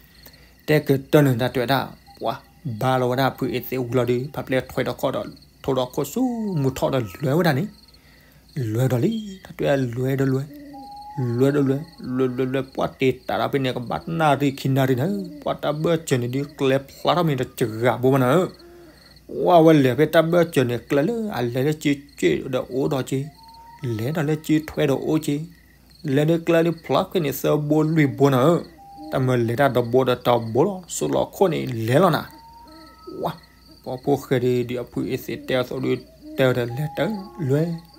တဲကတၢၢ်န့ၣ် တၢ်တဲဝဲဒၣ်, ပှၤ, ဘါလီၤဝဲဒၣ်ဖုအ့ၣ်သ့ၣ်ဝံၤလီၤဒီး ဖးပျဲၢ်ထွဲဒီးခီၣ်ဒီး ထိဒီးခိၣ်ဆူမုၢ်ထီၣ်ဒီးလဲၤဝဲဒၣ်န့ၣ်, လဲၤဒီးလံ တၢ်တဲဝဲဒၣ်လဲၤဒီးလဲၤ, လဲၤဒီးလဲၤ, လဲၤလဲၤလဲၤ ပှၤတ့ၢ်တၢ်ဒီးဖဲန့ၣ် ကဘၣ်နၣ်ရံၣ်ခံနၣ်ရံၣ်န့ၣ်, ပှၤတၢ်ဘၢၣ်စၢၤန့ၣ်ဒုး ကျဲဖျါထီၣ်မ့ၢ်တစှၤဘိဘၣ်နၤဧၢ ဝဲလဲၤဖဲတၢ်ဘၢၣ်စၢၤန့ၣ် ကျဲလၢအလဲၤလၢကၠ့ကၠ့ဒီးအိၣ်ဒီးက့, လဲၤဒီးလၢကၠ့ထွဲဒီးအိၣ်က့, လဲၤဒီးကျဲဒုးဖျါဖဲန့ၣ်သၢဘိလွံၢ်ဘိနၤဧၢ, တၢ်မၤလဲၤတၢ်တဘိဒီးတဘိလီၤ စိလီၤခိၣ်န့ၣ်လဲၤလီၤနၤ, ဝါ, ပှၤဖိၣ်ဃဲဒုး ဒ်အဖုအ့ၣ်သ့ၣ်တဲအသိးဒုး တဲဝဲဒီးလဲၤတၢ်, လဲၤ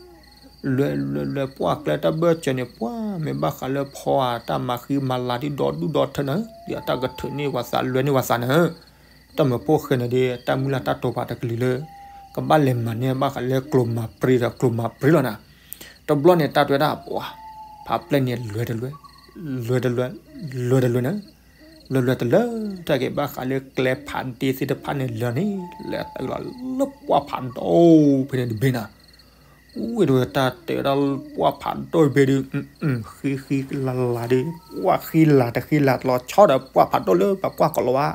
လဲၤလဲၤလဲၤ ပှၤကျဲတၢ်ဘၢၣ်စၢၤန့ၣ် ပှၤမ့ၢ်ဘၣ်ဃးလၢဖီအတၢ်မၤဃံမၤလၤဒုးဒီဒူၣ်ဒီထၢနၤဧၢ, ဒ်အတၢ်ကထုးန့ၢ်ပှၤသးလဲၤန့ၢ်ပှၤသးနၤဧၢ, တၢ်မၤဖိၣ်ဃဲန့ၣ်ဒုး တၢ်မုၢ်လၢ်တၢ်တိာ်ပာ်တကလုာ်လၢ ကဘၣ်လဲၤမၤန့ၢ်ဘၣ်ဃးလၢကျိၤမၤပြံဒီးကျိၤမၤပြံလီၤနၤ, တဘျီန့ၣ်တၢ်တဲဝဲဒၣ်ပှၤ, ဖးပျဲၢ်န့ၣ်လဲၤတလဲၤ, လဲၤတလဲၤ, လဲၤတလဲၤနၤ, လွဲၢ်လွဲၢ်တလၢတၢ်က့ၤဘၣ်ဃးလၢကျဲဖးဒ့သ့ၣ်တဖၣ်န့ၣ်လၢာ်န့ၣ် လဲၤတုၤလီၤလၢပှၢ်ဖးဒိၣ်ဖဲန့ၣ်တဘ့ၣ်နၤ. ဝံၤဒီးတၢ်တဲဝဲဒၣ်ပှၢ်ဖးဒိၣ်တဘ့ၣ်ဒီး ဃံဃံလၤလၤဒီး ပှၢ်ဃံလၤတဃံလၤတလီၤဆီဒီးပှၢ်ဖးဒိၣ်လၢပှၤကွၢ်ကီးလီၤဝဲ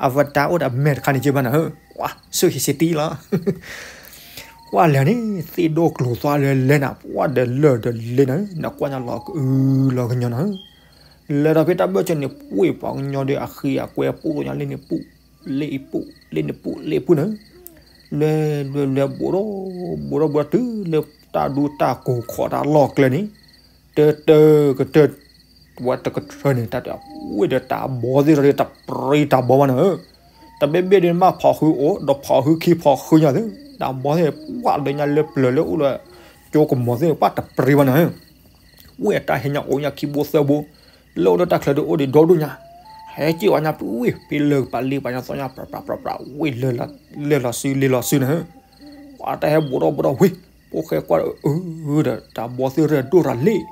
အဝဲတၢ်အိၣ်ဒီးအမဲာ်တခါန့ၣ်က့ဘၣ်နၤဧၢ, ပှၢ်ဆူၣ်ဟံးစ့တံၢ်လီၤ ပှၢ်လဲၤန့ၣ် သ့ၣ်ဒိၣ်ကျိၤသွါလၢလဲၤနၤ ပှၢ်ဒီးလၢာ်ဒီးလ့နၤဧၢ, နကွၢ်ညါလီၤကအုလီၤကညီနၤဧၢ. လဲၤဒီးဖဲတၢ်ဘၢၣ်စၢၤန့ၣ် ပှ့ၤပှၤကညီဒီးအဃံအကွဲပူၣ်ညါလ့န့ၣ်ပူၣ်, လ့အံၤပူၣ်, လ့န့ၣ်ပူၣ်, လ့ပူၣ်နၤဧၢ. လဲၤလဲၤလဲၤ ဘူးဒီးဘူးဒီးဘူးဒီး တုၤလၢတၢ်ဒူတၢ်ကိးခိးတၢ်လီၢ်ကျဲန့ၣ် တၢတၢကတၢ ဝဲတကထၢန့ၣ် တၢ်တဲဝဲဒီးတၢ်ဘီသ့ၣ်ဒီးတပရံတၢ်ဘီဘၣ်နၤဧၢ. တဘ့ၣ်ဘ့ၣ်ဒီးမ့ၢ်ဖီၣ်ဃုအိၣ် ဒီးဖီၣ်ဃုခံဖီၣ်ဃုညါသ့ၣ် တၢ်ဘီသ့ၣ်ပှၢ်လၢညါလၢပျၢၤလၢအိၣ်လၢ ကၠိကမီၤသ့ၣ် ပှၢ်တပရံဘၣ်နၤဧၢ. ဝဲတၢ်ဟဲညါအိၣ်ညါခံဘိသၢဘိ လၢအိၣ်လၢတၢ်ချၢဒီးအိၣ်ဒံးဒီဒူၣ်ညါ ဟဲက့ၤဝဲညါပဝ့ၢ် ဖဲလၢကပာ်လ့ပာ်ညါသီညါ ပြးပြးပြးပြး ဝ့ၢ်လၢလီၤစုလ့လီၤစုနၤဧၢ. ပှၢ်တၢ်ဟဲဘူးဒီးဘူးဒီးဝ့ၢ် ဖိၣ်ဃဲကွၢ်ဒီးအၢဒီး တၢ်ဘီသ့ၣ်ရဲၣ်ဒိၣ်ရၤလ့ၣ်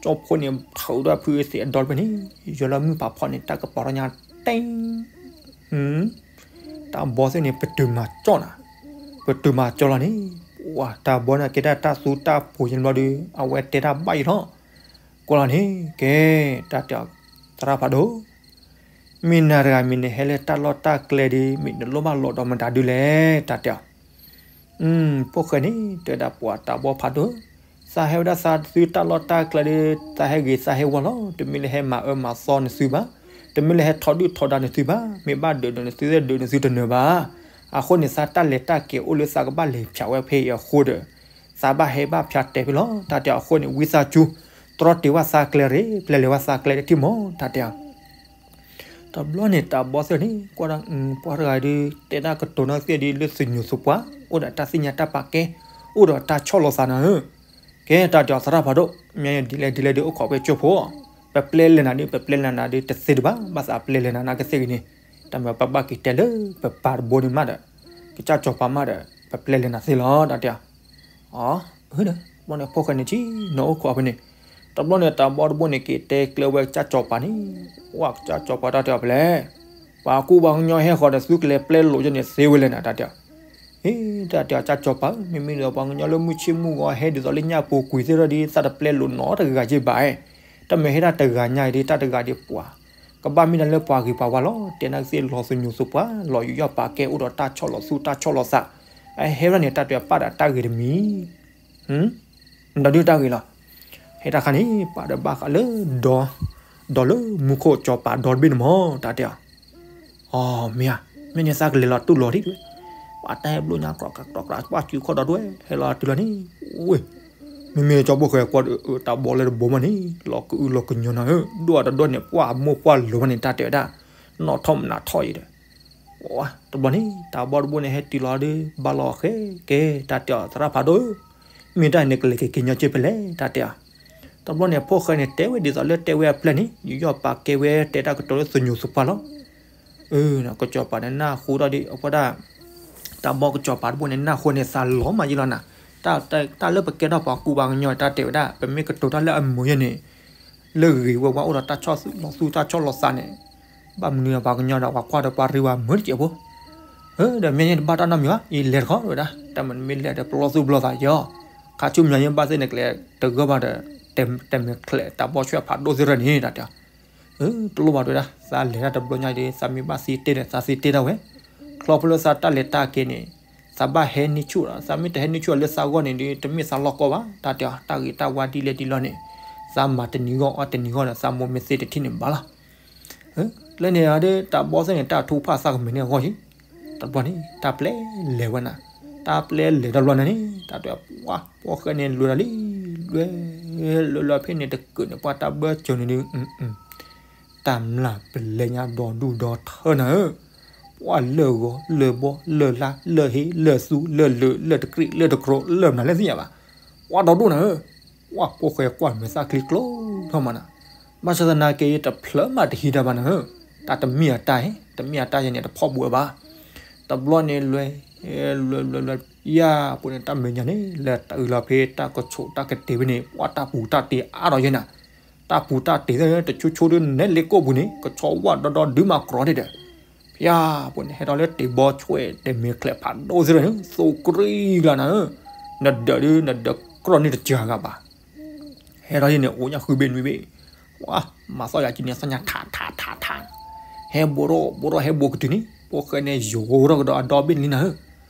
ကၠီဖိန့ၣ် ထုးဒီးဖုသ့ၣ်အဒီတဖဲန့ၣ် ယွၤလၢမုၢ်ဖးဖီန့ၣ် တၢ်ကပီၤထီၣ်ညါတ့ၢ် တၢ်ဘီသ့ၣ်န့ၣ် ပတုာ်မၤကၠီနၤ, ပတုာ်မၤကၠီလီၤန့ၣ်, ပှၤတၢ်ဘီန့ၣ်ကဲဒၣ်တၢ်သူတၢ်ပူၤယံၤဘျီဒီး အဝဲတဲတၢ်ဘၣ်ယံၤထီၣ်, ကွၢ်လီၤန့ၣ် ကဲ တၢ်တဲအီၤ သရၣ်ဖးဒိၣ်, မ့ၢ်နၤတဂၤမ့ၢ်နဟဲလၢတၢ်လီၢ်တၢ်ကျဲဒီး မ့ၢ်နလိၣ်ဘၣ်လီၤဒီးမတၤဒုလဲၣ် တၢ်တဲအီၤ ဖိၣ်ဃဲန့ၣ် တဲဒၣ်ပှၤတၢ်ဘီဖးဒိၣ်, သးဟဲဝဲဒၣ်သးသုတၢ်လီၢ်တၢ်ကျဲဒီး သးဟဲဂ့ၤသးဟဲဝါလီၤ, တမ့ၢ်လၢဟဲမၤအၢမၤသီနသုဘၣ်, တမ့ၢ်လၢဟဲထီဒုၣ်ထီဒါနသုဘၣ်, မ့ၢ်ဘၣ်ဒုးဒီးနသုဒုးနသုတနၢၤဘၣ်. အဃိန့ၣ် သးတၢ်လဲၤတၢ်က့ၤအိၣ်လၢသးကဘၣ်လဲၤဖၠးဝဲဖဲအံၤအဃိဒီး သးဘၣ်ဟဲဘၣ်ဖၠးတဲဖဲလီၤ တၢ်တဲအီၤ. အဃိန့ၣ် ဝံသးစူၤ တြီတ့ၢ်ဝဲသးကျဲရ့ၣ်, ပျဲလဲၤဝဲသးကျဲတထံၣ်မီၢ် တၢ်တဲအီၤ. တဘျီန့ၣ် တၢ်ဘီသ့ၣ်န့ၣ် ကွၢ်ဒၣ် ပှၤတဂၤဒီး တဲဒၣ်ကတိၤနီၢ်သ့ၣ်ဒီး လၢသညိးသပှၢ် အိၣ်ဒီးတၢ်သ့ၣ်ညါတၢ်ပာ်ကဲ, အိၣ်ဒီးတၢ်ဆီၣ်လီၤသးနၤဧၢ. ကဲ တၢ်တဲအီၤ သရၣ်ဖးဒိၣ်, မ့ၢ်ဒ်လဲၣ်ဒ်လဲၣ်ဒီး အိၣ်ခိးဖဲကၠိဖိ, ပပျဲလဲၤနၤဒီး ပပျဲလဲၤနၤဒီး တသ့တဘၣ်, ဘၣ်သးပျဲလဲၤနၤနကသ့ဂ့ၤန့ၣ်, တၢ်မၤပဘၣ်က့ၤတဲလၢပပၢ်တဘိန့ၣ်မးဒီး ကစၢ်စီၤပၤမးဒီး ပပျဲလဲၤနၤသ့လီၤ တၢ်တဲအီၤ. အၢ တဘျီန့ၣ် ဖိၣ်ဃဲန့ၣ် ထံၣ်နီၢ်အိၣ်ခိးဖဲန့ၣ်, တဘျီန့ၣ် တၢ်ဘီတဘိန့ၣ် က့ၤတဲကျဲဝဲကစၢ်စီၤပၤန့ၣ်, ဝဲကစၢ်စီၤပၤတၢ်တဲအီၤဖဲလဲၣ်, ပှၤကူပှၤကညီဟဲဃီၤဒီး သုကလဲၤပျဲလိာ်ယဲန့ၣ်သ့ဝဲလဲၣ်နၤ တၢ်တဲအီၤ. ဟ့ တၢ်တဲအီၤ ကစၢ်စီၤပၤဧၢ, မ့မ့ၢ်ဒီးပှၤကညီလၢမုၢ်ဆ့ၣ်မုၢ်ဂီၤဟဲဒ်သိးလၢညၣ်ပူၤကွံာ်သ့ၣ်ဒီး သးတပျဲလိာ်နီတဂၤက့ဘၣ်, တမ့ၢ်ဟဲဒၣ်တဂၤညါအံၤဒီး တၢ်တဂၤဒီးပှၤ ကဘၣ်မ့ၢ်ဒၣ်လၢပှၤဂ့ၤပှၤဝါလီၤ, တဲနကသ့ၣ်လီၤသညိးသပှၢ် လီၤယူးယီၣ်ပာ်ကဲအိၣ်ဒီးတၢ်ဆီၣ်လီၤသူတၢ်ဆီၣ်လီၤသး, အဟဲဝဲဒၣ်န့ၣ် တၢ်တဲအီၤ ပာ်ဒီးတၢ်ဂ့ၤတမံၤ ဒီးဒုးတၢ်ဂ့ၤလီၤ. ဟဲတၢ်ခါန့ၣ် ပာ်ဒီးဘၣ်ဃးလၢဒီ ဒီးလၢမူခိၣ်စီၤပၤဒီတဘ့ၣ်န့ၣ်မီၢ် တၢ်တဲအီၤ. အီ မ့ၢ်ဧါ, မ့ၢ်န့ၣ်သးကလဲၤလီၤတူၢ်လီၤဒ်ဝဲ, ပှၤတၢ်ဟဲဘျိညါ ကြီကြၤကြီကြၤ ပှၤစုခီၣ်ဒီးဒွဲၣ် ဟဲလီၤတုၤလီၤန့ၣ်, ဝ့ၢ် မ့မ့ၢ်ကၠီဘိၣ်ဃဲၤကွၢ်ဒီး တၢ်ဘီလၢတဘိမးန့ၣ် လီၤကအုလီၤကညီနၤဧၢ, ဒွဲၣ်တဒွဲၣ်န့ၣ် ပှၤမိၢ်ပှၢ်လိၤမးန့ၣ် တၢ်တဲဝဲဒၣ် နီၣ်ထီၣ်မနၤထီၣ်အံၤဒီး တဘျီန့ၣ် တၢ်ဘီတဘိန့ၣ်ဟဲတုၤလီၤဒီး ဘၣ်လီၤဃဲကဲ တၢ်တဲအီၤ သရၣ်ဖးဒိၣ်ဧၢ, မ့ၢ်တၢ်န့ၣ်ကလဲၤက့ၤက့ၤညီက့ဖဲလဲၣ် တၢ်တဲအီၤ. တဘျီန့ၣ် ဖိၣ်ဃဲန့ၣ် တဲဝဲဒ်သိးလၢတဲဝဲအပျဲၢ်န့ၣ် ယူးယီၣ်ပာ်ကဲဝဲ တဲတၢ်ကတိၤလၢသညိးသပှၢ်လီၤ. အၢ ကစီၤပၤန့ၣ်နၢ်ဟူဒီး အဝဲဒၣ် တၢ်ဘီကစီၤပၤတဘိန့ၣ် နၢ်ဟူန့ၣ် သးလီၤမးယံလီၤနၤ, တၢ်လၢပကဲထီၣ်ပှၤကူပှၤကညီတၢ်တဲဝဲဒၣ် ပမ့ၢ်ကတိၤတၢ်လၢအမုာ်ယဲန့ၣ် လၢဂ့ၤဝဲဝါအိၣ်ဒီးတၢ်ဆီၣ်လီၤသူတၢ်ဆီၣ်လီၤသးန့ၣ်, ဘၣ်မနုၤပှၤကညီဒီးပှၤကွၢ်ဒီးပှၤရ့ဝဲမုာ်တကဲးဖိ, ဒီးမ့ၢ်န့ၣ်တဘၣ်တၢ်နီတမံၤဘၣ် အံၤလဲၤတခီဝဲဒၣ် တၢ်မ့ၢ်မ့ၢ်လဲၤဒီးပလီၢ်သူၣ်ပလီၢ်သးယီၤ, ခါဆူညါယဘၣ်သ့ၣ်န့ၣ် ကလဲၤတဂၢၢ်ဘၣ်ဒီး တမ့ၢ်ချဲးတၢ်ဘီဆွဲဖးဒိၣ်သ့ၣ်ရၢန့ၣ် တၢ်တဲအီၤ. တလိၣ်ဘၣ်တဲဝဲဒၣ် သးလဲၤတၢ်တဘျီညါဒီး သးမ့ၢ်ဘၣ်သ့တ့ၢ်ဒီး သးသ့တ့ၢ်ဒၣ်ဝဲ, ခီဖျိလၢသးတၢ်လဲၤတၢ်က့ၤန့ၣ် သးဘၣ်ဟဲန့ၢ်ဆူၣ်ဒီး သးမ့ၢ်တဟဲန့ၢ်ဆူၣ်လၢသးဂီၢ်န့ၣ်ဒီး တမ့ၢ်သးလီၢ်ကီၢ်ဘၣ် တၢ်တဲအီၤ. တၢ်ဂ့ၤတၢ်ဝါဒ်လဲၣ်ဒ်လဲၣ်န့ၣ် သးမၤတနံၤဂီၢ်အီၣ်တနံၤဂီၢ်ဒီး သးမိၢ်မ့ၢ်သ့တထံၣ်န့ၣ်ဘၣ်လီၤ. လၢန့ၣ်ဒီး တၢ်ဘီသ့ၣ်န့ၣ် တၢ်ထုကဖၣ်သးကမ့ၢ်န့ၢ်အဂီၢ်ယံၤ, တဘျီန့ၣ် တၢ်ပျဲလဲၤဝဲနၤ, တၢ်ပျဲလဲၤတဘျီန့ၣ်န့ၣ် တၢ်တဲ ပှၤဖိၣ်ဃဲန့ၣ်လွဲၤဒီးလံ, လွဲၤ လွဲၤလွဲၤဖဲန့ၣ်တကုာ်န့ၣ် ပှၤတၢ်ဘၢစၢၤန့ၣ်ဒီး တၢ်မျၢ်ပလဲညါဒီဒူၣ်ဒီထၢနၤဧၢ, ပှၤလၢာ်ဂီၤလၢာ်ဘီလၢာ်လါလၢာ်ဟ့လၢာ်သူလၢာ်လၢာ်လၢာ်တကြံးလၢာ်တကြိးလၢာ်မနုၤလဲၣ်သ့ၣ်ညါဘၣ်, ပှၤဒီဒူၣ်နၤဧၢ, ပှၤဖိၣ်ဃဲကွၢ်မဲာ်သၣ်ချံကျိထီၣ်မးနၤ, ဘၣ်ဆၣ်သနာ်က့ တဖျၢၣ်မးတဟံးတၢ်ဘၣ်နၤဧၢ, တၢ်တမ့ၢ်အတၢ်, တမ့ၢ်အတၢ်ယဲန့ၣ် တဖီၣ်ဘှဲးဘၣ်, တဘျီန့ၣ်လွဲၤ လွဲၤလွဲၤလွဲၤ ယၤပူၤန့ၣ် တၢ်မဲာ်ညါန့ၣ် လဲၤတအုးလီၤဖဲတၢ်ကဆိးတၢ်ကတ့ၤဖဲန့ၣ် ပှၤတၢ်ပူၤတၢ်တ့ၤအါထီၣ်ယဲနၤ, တၢ် တၢ်ပူၤတၢ်တ့ၢ်သ့ၣ် တဆိဆိဒုးနဲၣ်လ့ကိၣ်ပူၤန့ၣ် ကဆီဝၣ်ဒီဒီဒုးမၤကြီထံၣ်ဒီး ဖၠါ ပှၤန့ၣ်ဟဲထီၣ်လၢတ့ၢ်ဘီဆွဲၣ်တ့ၢ်မဲာ်ချဲးဖးဒိၣ်သ့ၣ်တဖၣ်န့ၣ် သူၣ်ကြံၢ်ကျါနၤဧၢ, နဒၢးဒုး နဒၢးကြီၢ်န့ၣ်တစှၤဂၤဘၣ်. ဟဲထီၣ်ဟံၣ်န့ၣ် အိၣ်ညၣ်ဃုဘ့ၣ်နွံဘ့ၣ်, ပှၤ မၤသီၣ်ယၤကံန့ၣ် သီၣ်ညၣ်ထးထးထးထး, ဟဲဘိးထီၣ်ဘိးထီၣ် ဟဲဘိးကတုၤန့ၣ် ဖိၣ်ဃဲန့ၣ် ယိၤထီၣ်ကဒီးအဒီဘ့ၣ်န့ၣ်လံနၤဧၢ.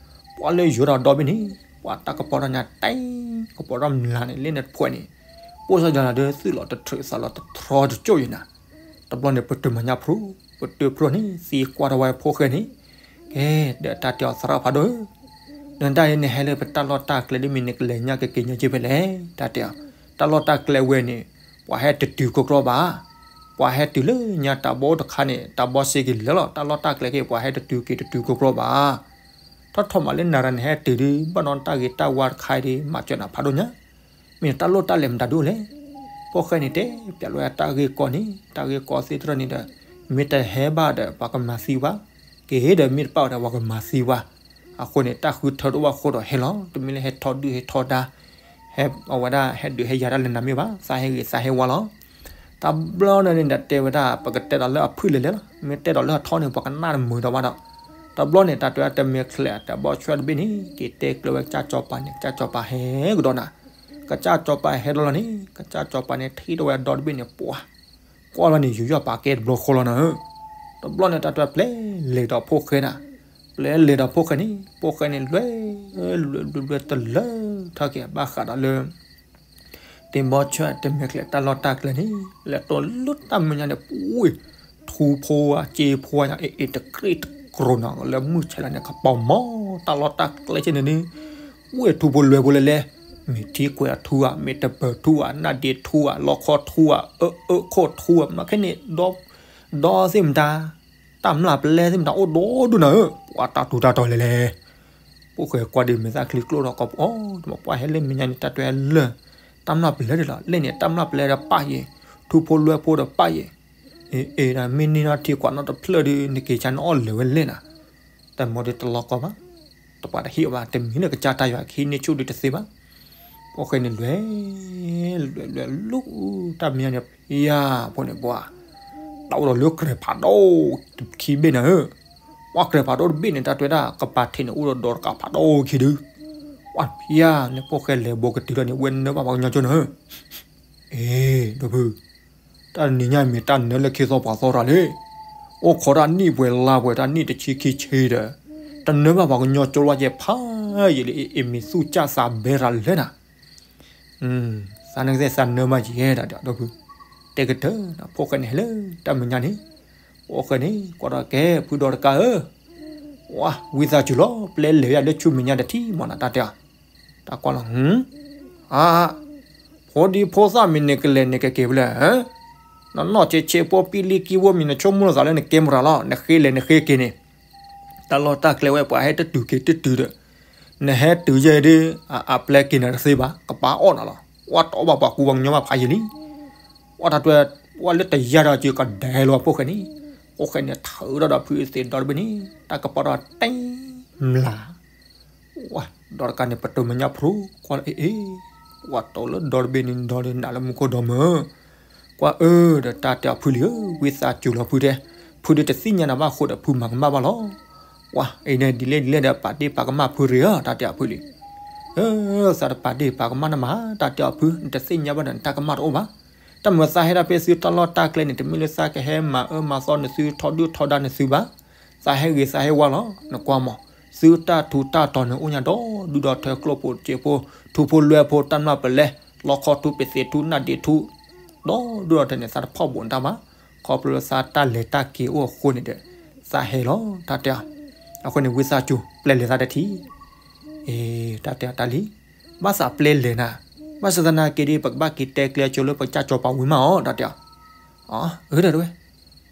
ပှၤလၢယိၤထီၣ်အဒီဘ့ၣ်န့ၣ် ပှၤတၢ်ကပီၤထီၣ်ညါတဲ, ကပီၤထီၣ်မျးန့ၣ် လၢန့ၣ်တဖှဲးန့ၣ် ပိၢ်စီၤယၤလၤဒီး သူၣ်လီၤတထြၢးသးလီၤတထြီတကၠိၢ်ယံၤနၤ. တဘျီန့ၣ် ပတုာ်မၤညၣ်ဖျိ, ပတုာ်ဖျိန့ၣ် သံကွၢ်ထီၣ်ဝဲဖိၣ်ဃဲန့ၣ်, ကဲ, ဒီးတၢ်တဲအီၤသရၣ်ဖးဒိၣ်ဧၢ, နတၢ်အံၤနဟဲလၢပတၢ်လီၢ်တၢ်ကျဲဒ်မ့ၢ်နကလဲၤညါကက့ၤညါက့ၤဖဲလဲၣ်, တၢ်တဲအီၤ, တၢ်လီၢ်တၢ်ကျဲဝဲန့ၣ် ပှၤဟဲတတုၤကီကီဘၣ်, ပှၤဟဲတုၤလၢညါတၢ်ဘီအိၣ်တခါန့ၣ် တၢ်ဘီစ့က့ၤလၢာ်လီၤ, တၢ်လီၢ်တၢ်ကျဲက့ၤ ပှၤဟဲတတုၤက့ၤတတုၤကီကီဘၣ်. ထီၣ်ထီၣ်မးလၢနၤရၤန့ၣ်ဟဲတုၤဒုး ဘၣ်နီၣ်တၢ်ဂ့ၤတၢ်ဝါတခါအံၤဒုး မၤစၢၤနၤဖးဒိၣ်ညါ မ့ၢ်တၢ်လိၣ်တၢ်လဲၤမတၤဒုးအိၣ်လဲၣ်. ဖိၣ်ဃဲန့ၣ်တဲပျးလီၤဝဲတၢ်ဂ့ၢ်ကီန့ၣ် တၢ်ဂ့ၢ်ကီသ့ၣ်တဖၣ်န့ၣ်ဒီး မ့ၢ်တဟဲဘၣ်ဒီး ပှၤကမၤသံဝဲ, ကဟ့ၣ်ဒီးမ့ၢ်တပာ်ဝဲဒီး ပှၤကမၤသံဝဲ. အဃိန့ၣ် တၢ်ဃုထၢတအိၣ်ဘၣ်အဃိဒီးဟဲလီၤ, တမ့ၢ်လၢဟဲထီဒုၣ်ဟဲထီဒါ, ဟဲအဝဲဒၣ်ဟဲဒုးဟဲယၤတၢ်လဲၤနၤမ့ၢ်ဘၣ်, သးဟဲဂ့ၤသးဟဲဝါလီၤ. တဘျီန့ၣ်န့ၣ်ဒီးတဲဝဲဒၣ် ပကတဲဒီးလၢအဖုၣ်လဲၤလဲၤလီၤ, မ့ၢ်တဲဒီးလၢအထီန့ၣ် ပှၤကနၣ်တမုာ်ဒီးဘၣ်ဒီး. တဘျီန့ၣ် တၢ်တဲတမ့ၢ်ချဲး တၢ်ဘီဆွဲၣ်တဘ့ၣ်န့ၣ် က့ၤတဲကျၢၤဝဲကစၢ်စီၤပၤန့ၣ် ကစၢ်စီၤပၤဟဲကဒီးနၤ. ကစၢ်စီၤပၤဟဲဒီးလီၤန့ၣ် ကစၢ်စီၤပၤန့ၣ် ထံၣ်ထီၣ်ဝဲဒီတဘ့ၣ်န့ၣ် ပှၤ ကွၢ်လီၤန့ၣ် ယူးယီၣ်ပာ်ကဲတဘျီဃီလီၤနၤဧၢ. တဘျီန့ၣ် တၢ်တဲပျဲလဲၤဒီးဖိၣ်ဃဲနၤ, ပျဲလဲၤဒီးဖိၣ်ဃဲန့ၣ် ဖိၣ်ဃဲန့ၣ် လွဲ လွဲလွဲတလၢထီၣ်က့ၤ ဘၣ်ဃးဒီးလၢ တ့ၢ်ဘီဆွဲၣ်တ့ၢ်မဲာ်ချဲးတၢ်လီၢ်တၢ်ကျဲန့ၣ် လဲၤတိၢ်လၢတၢ်မဲာ်ညါန့ၣ် ပူၤ ထူဖိဧါ စ့ဖိဧါ အ့ၣ်အ့ၣ်တကြ့ၢ်တကြိၤနီၤ လၢမုၢ်ဆဲးလီၤန့ၣ် ကပီၤမီၤတၢ်လီၢ်တၢ်ကျဲဆ့န့ၣ်န့ၣ် ပူၤထူဖိလွဲဖိလဲၤလဲၤ မ့ၢ်ထံကွဲၤအထူဧါ မ့ၢ်တပၢၤထူဧါ နၣ်ဒ့ထူဧါ လီခီထူဧါ အၢအၢခိၣ်ထူဧါ မ့ၢ်ခဲန့ၣ် ဒီသ့ၣ်မတၤ တၢ်မျၢ်ပလဲသ့ၣ်မတၤအိၣ်ဒိၣ်ဒိၣ်နၤဧၢ ပှၤတၢ်ထူးတၢ်တီၤလဲၤလဲၤ ဖိၣ်ဃဲကွၢ်ဒ်မဲာ်သၣ်ချံကျိၣ်ထီၣ်ကီး ပှၤဟဲလၢမဲာ်ညါန့ၣ် တၢ်တဲလၢ တၢ်မျၢ်ပလဲဒၣ်လီၤ လဲၣ်န့ၣ် တၢ်မျၢ်ပလဲဒီးပၢ်ယဲၢ် ထူဖိလွဲဖိဒီးပၢ်ယဲၢ် အ့ၣ် အ့ၣ် ဒ်မ့ၢ်န့ၢ်နီၢ်ထံကွၢ်နီၢ်တဖျၢၣ်ဒီး နက့ၤဆါနအီၣ်လၢာ်ဝဲလဲၣ်နၤ တၢ်မၤဒီးတလီၤကီဘၣ် တပှၤတဟ့ၣ်အီၤဘၣ် တမံၤလၢကစၢ်တၢ်ယွၤကဟံးန့ၢ်ဆူၣ်ဒုးတသ့ဘၣ် ဖိၣ်ဃဲန့ၣ်လွဲ လွဲလွဲလူ တၢ်မဲာ်ညါန့ၣ် ဖံယၤဖိန့ၣ်ပှၤ တၢ်အိၣ်ဒီးလၢကြဲးဖးဒိၣ်ခံဘ့ၣ်နၤဧၢ ပှၤကြဲးဖးဒိၣ်တဘ့ၣ်န့ၣ် တၢ်တဲဝဲဒၣ် ကပၤထံးန့ၣ် အိၣ်ဒီးဒီးတကးဖးဒိၣ်ခံဒု ပှၤဖံယၤန့ၣ် ဖိၣ်ဃဲလဲၤဘိးကတုၤထီၣ်န့ၣ် ဝဲနၢဘၣ်ပှၤကညီကၠိနၤဧၢ အ့ ဒီပုၢ် တၢ်တနံၤညါမ့ၢ်တၢ်နၢလၢခ့သီပှၤသီတၢ်လံ အိၣ်ခိးတၢ်နံၣ်ပှဲၤလါပှဲၤ တၢ်နံၣ်တဆံခံဆံဒီး တနၢဘၣ်ပှၤကညီကၠိလီၤယဲၢ်ဖးယံာ်လံ အ့ မ့ၢ်သူၣ်စၢ်သးဘဲရၤလၢနၤ သးနၢကသ့ၣ်သးနၢမးယဲၢ်ဒၣ်ဒီး ဒီပုၢ် တဲကတၢၢ် ဖိၣ်ဃဲန့ၣ်ဟဲလၢတၢ်မဲာ်ညါန့ၣ် ဖိၣ်ဃဲန့ၣ် ကွၢ်ထီၣ်ကဲ ဖုဒီးတကးဧၢ ဝံသးစူၤလီၤ ပျဲလဲၤဝဲဒၣ်လၢဆူမဲာ်ညါတထံၣ်မးနၤ တၢ်တဲအီၤ တၢ်ကွၢ်လီၤ အါ ဖိဒံဖိသၣ်မ့ၢ်နကလဲၤန့ၣ်ကက့ၤဖဲလဲၣ် နနီၢ်ဆံးဆံးဖိပံလံကံဝိမ့ၢ်နဆိကမိၣ်နသးလၢနကဲမရၤလီၤ နဃ့လဲၤနဃ့က့ၤန့ၣ် တၢ်လီၢ်တၢ်ကျဲဝဲပှၤဟဲတတုၤက့ၤတတုၤဒီး နဟဲတုၤယဲၢ်ဒုး အပျဲက့ၤနၤတသ့ဘၣ် ကပၤအီၣ်နၤလီၤ ဝဲတအီၣ်ဘၣ်ပှၤကူပှၤကညီဘၣ်ဖးယံာ်လံ ဝဲတၢ်တွဲ ဝဲလၢတယါဒီးကကဒဲလီၤဖိၣ်ဃဲန့ၣ် ဖိၣ်ဃဲန့ၣ်ထုးထီၣ်ဒီးဖုသ့ၣ်ဒီတဘ့ၣ်န့ၣ် တၢ်ကပီၤဒီးတဲမျး ဝဲ ဒီးတကးန့ၣ် ပတုာ်မဲာ်ညါဖျိ ကွၢ်လၢအ့ၣ်အ့ၣ် ဝဲတိၢ်လၢဒီတဘ့ၣ်န့ၣ်ဒီးနးလၢမူခိၣ်ဒီးမၢ ကွၢ်အၢ ဒီးတၢ်တဲအီၤဖုလံဧၢ ဝံသးစူၤလီၤဖုတဲ ဖုဒုးတသ့ၣ်ညါနၤဘၣ်အဃိဒီး ဖုမၤကမၣ်ဘၣ်လီၤ ကွၢ်အံၤန့ၣ် ဒ်လဲၣ်ဒ်လဲၣ်ဒီး ပာ်တ့ၢ်ပာ်ကမၣ်ဖုရ့ၣ်ဧၢ တၢ်တဲအီၤဖုလံ အၢ သးတပာ်တ့ၢ်ပာ်ကမၣ်နမၤ တၢ်တဲအီၤဖု နတသ့ၣ်ညါဘၣ်ဒီး နတၢ်ကမၣ်တအိၣ်ဘၣ် တၢ်မၤသးဟဲဒၣ်ဖဲသုတၢ်လီၢ်တၢ်ကျဲန့ၣ် တမ့ၢ်လၢသးကဟဲမၤအၢမၤသီနသုထီဒုၣ်ထီဒါနသုဘၣ် သးဟဲဂ့ၤသးဟဲဝါလီၤ နကွၢ်မး သုတၢ်ထူးတၢ်တီၤန့ၣ် အိၣ်ညါဒီဒူၣ်ဒီထၢ ကျိၣ်ဖိစ့ဖိ ထူဖိလွဲဖိ တၢ်မျၢ်ပလဲ လီခီထူ ပသ့ၣ်ထူ နၣ်ဒ့ထူ ဒီဒူၣ်ဒီထၢန့ၣ် သးတဖီၣ်ဘိးနတၢ်ဘၣ် ခီဖျိလၢသးတၢ်လဲၤတၢ်က့ၤအိၣ်အဃိန့ၣ်ဒီး သးဟဲလီၤ တၢ်တဲအီၤ အဃိန့ၣ် ဝံသးစူၤ ပျဲလဲၤသးတထံၣ် အ့ တၢ်တဲအီၤတၢ်လံ ဘၣ်သးပျဲလဲၤနၤ ဘၣ်ဆၣ်သနာ်က့ဒီး ပကဘၣ်က့ၤတဲကျဲၤကၠိလၢပကစၢ်စီၤပၤဝံၤမးအီၤ တၢ်တဲအီၤ အၢ ဒီးဝဲ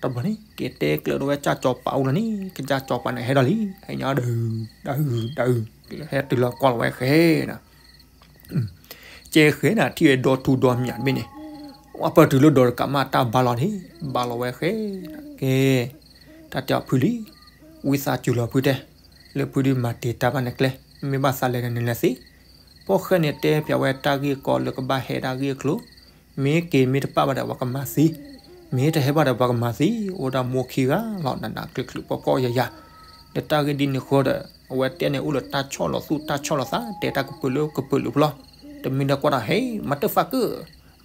တဘျီန့ၣ် က့ၤတဲကျဲၤဒီးဝဲကစၢ်စီၤပၤဝံၤလီၤန့ၣ် ကစၢ်စီၤပၤန့ၣ်ဟဲဒီးလံ ဟဲညီဒီး ဒၣ်ဟု ဒၣ်ဟု ဟဲတုၤလီၤကွၢ်လီၤဝဲဃဲနၤ ကဲဃဲနၤ ထံၣ်ဝဲဒီထူဒီမျးတဘ့ၣ်န့ၣ် ဝဲပၢၢ်တုၤလၢဒီးတကးမးတၢ်ဘါလီၤန့ၣ် ဘါလီၤဝဲဃဲနၤ ကဲ တၢ်တဲအီၤဖုလံ ဝံသးစူၤလီၤဖုတဲ လၢဖုဒုးမၤတ့ၢ်တၢ်ဘၣ်နကျဲ မ့ၢ်ဘၣ်သးလဲၤဒီးနလဲၤသ့ ဖိၣ်ဃဲန့ၣ်တဲပျးဝဲတၢ်ဂ့ၢ်ကီလၢကဘၣ်ဟဲဒၣ်ဂ့ၢ်အကျိၤ မ့ၢ်က့ၤမ့ၢ်တပာ်ဘၣ်ဒီးပှၤကမၤသံ, မ့ၢ်တဟဲဘၣ်ဒီးပှၤကမၤသံ, အိၣ်ဒၣ်မိၢ်ခံဂၤလီၤ နးနးကျုာ်ကျုာ်ပီၢ်ပီၢ်ယၤယၤ, ဒီးတၢ်ဂ့ၢ်ဒ်န့ၣ်ဃိဒီး အဝဲတဲန့ၣ်အိၣ်လၢတၢ်ဆီၣ်လီၤသူၣ်တၢ်ဆီၣ်လီၤသး တဲတၢ်ကပုာ်လၢကပုာ်လုာ်ဖျီ, တမ့ၢ်လၢကွၢ်တၢ်ဟဲ motherfucker,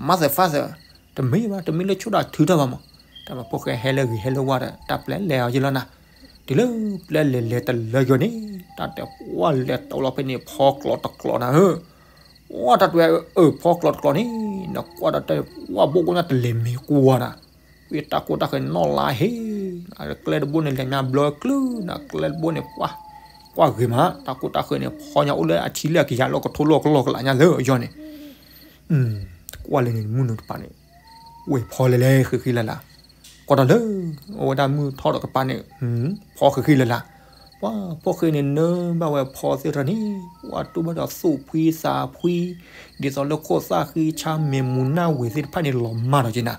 motherfucker, တမ့ၢ်ဘၣ် တမ့ၢ်လၢဆိၣ်ဒၣ်ထုတၢ်ဘၣ်မး, တၢ်မၤဖိၣ်ဃဲဟဲလၢဂ့ၤဟဲလၢဝါဒီး တၢ်ပျဲလဲၤအီၤယံၤလီၤနၤ, တုၤလၢပျဲလဲၤလဲၤတလၢယိၤန့ၣ် တၢ်တဲပှၢ်လဲၤတအိၣ်လီၤဖဲန့ၣ် ဖီကျိးတကျိးနၤဧၢ ပှၢ်တၢ်တဲဝဲအၢ ဖီကျိးတကျိးန့ၣ် နကွၢ်ဒီးတဲပှၢ်ဘိၣ်ကိၣ်ညါတလဲၤမ့ၤကွၢ်နၤ, ဝံၤတၢ်ကိၢ်တၢ်ဃၢၤန့ၣ်နီၢ်လါဟ့, ကျဲတဘိန့ၣ်လဲၤညါဘျီကျုနၤ ကျဲတဘိန့ၣ်ပှၢ်, ကွၢ်ဂ့ၤမး တၢ်ကိၢ်တၢ်ဃၢၤန့ၣ် ဖီညါအိၣ်လၢအထံလၢအကယၤလၢကထိလၢကလီၢ်ကလးညါလၢအယီၤန့ၣ် ကွၢ်လၢန့ၣ်မုၢ်နုာ်တပၤန့ၣ် ဝဲဖီလဲၤလဲၤဃံးဃံးလၤလၤ, ကွၢ်ဒီးလၢ အဝဲဒၣ်မုၢ်ထီၣ်ဒီးကပၤန့ၣ် ဖီဃံးဃံးလၤလၤ, ပှၢ်ဖိၣ်ဃဲန့ၣ်နၢဘၣ်ဝဲဖီသ့ၣ်တဖၣ်န့ၣ် ပှၢ်တူၢ်ဘၣ်ဒီးသူၣ်ဖှံသးဖှံ, ဒ်သိးလၢခိၣ်သၣ်ဃံဆါမဲာ်မူၤနၢ်ဝ့ၤသ့ၣ်တဖၣ်န့ၣ်လီၤမၢ်ဒီးက့နၤ,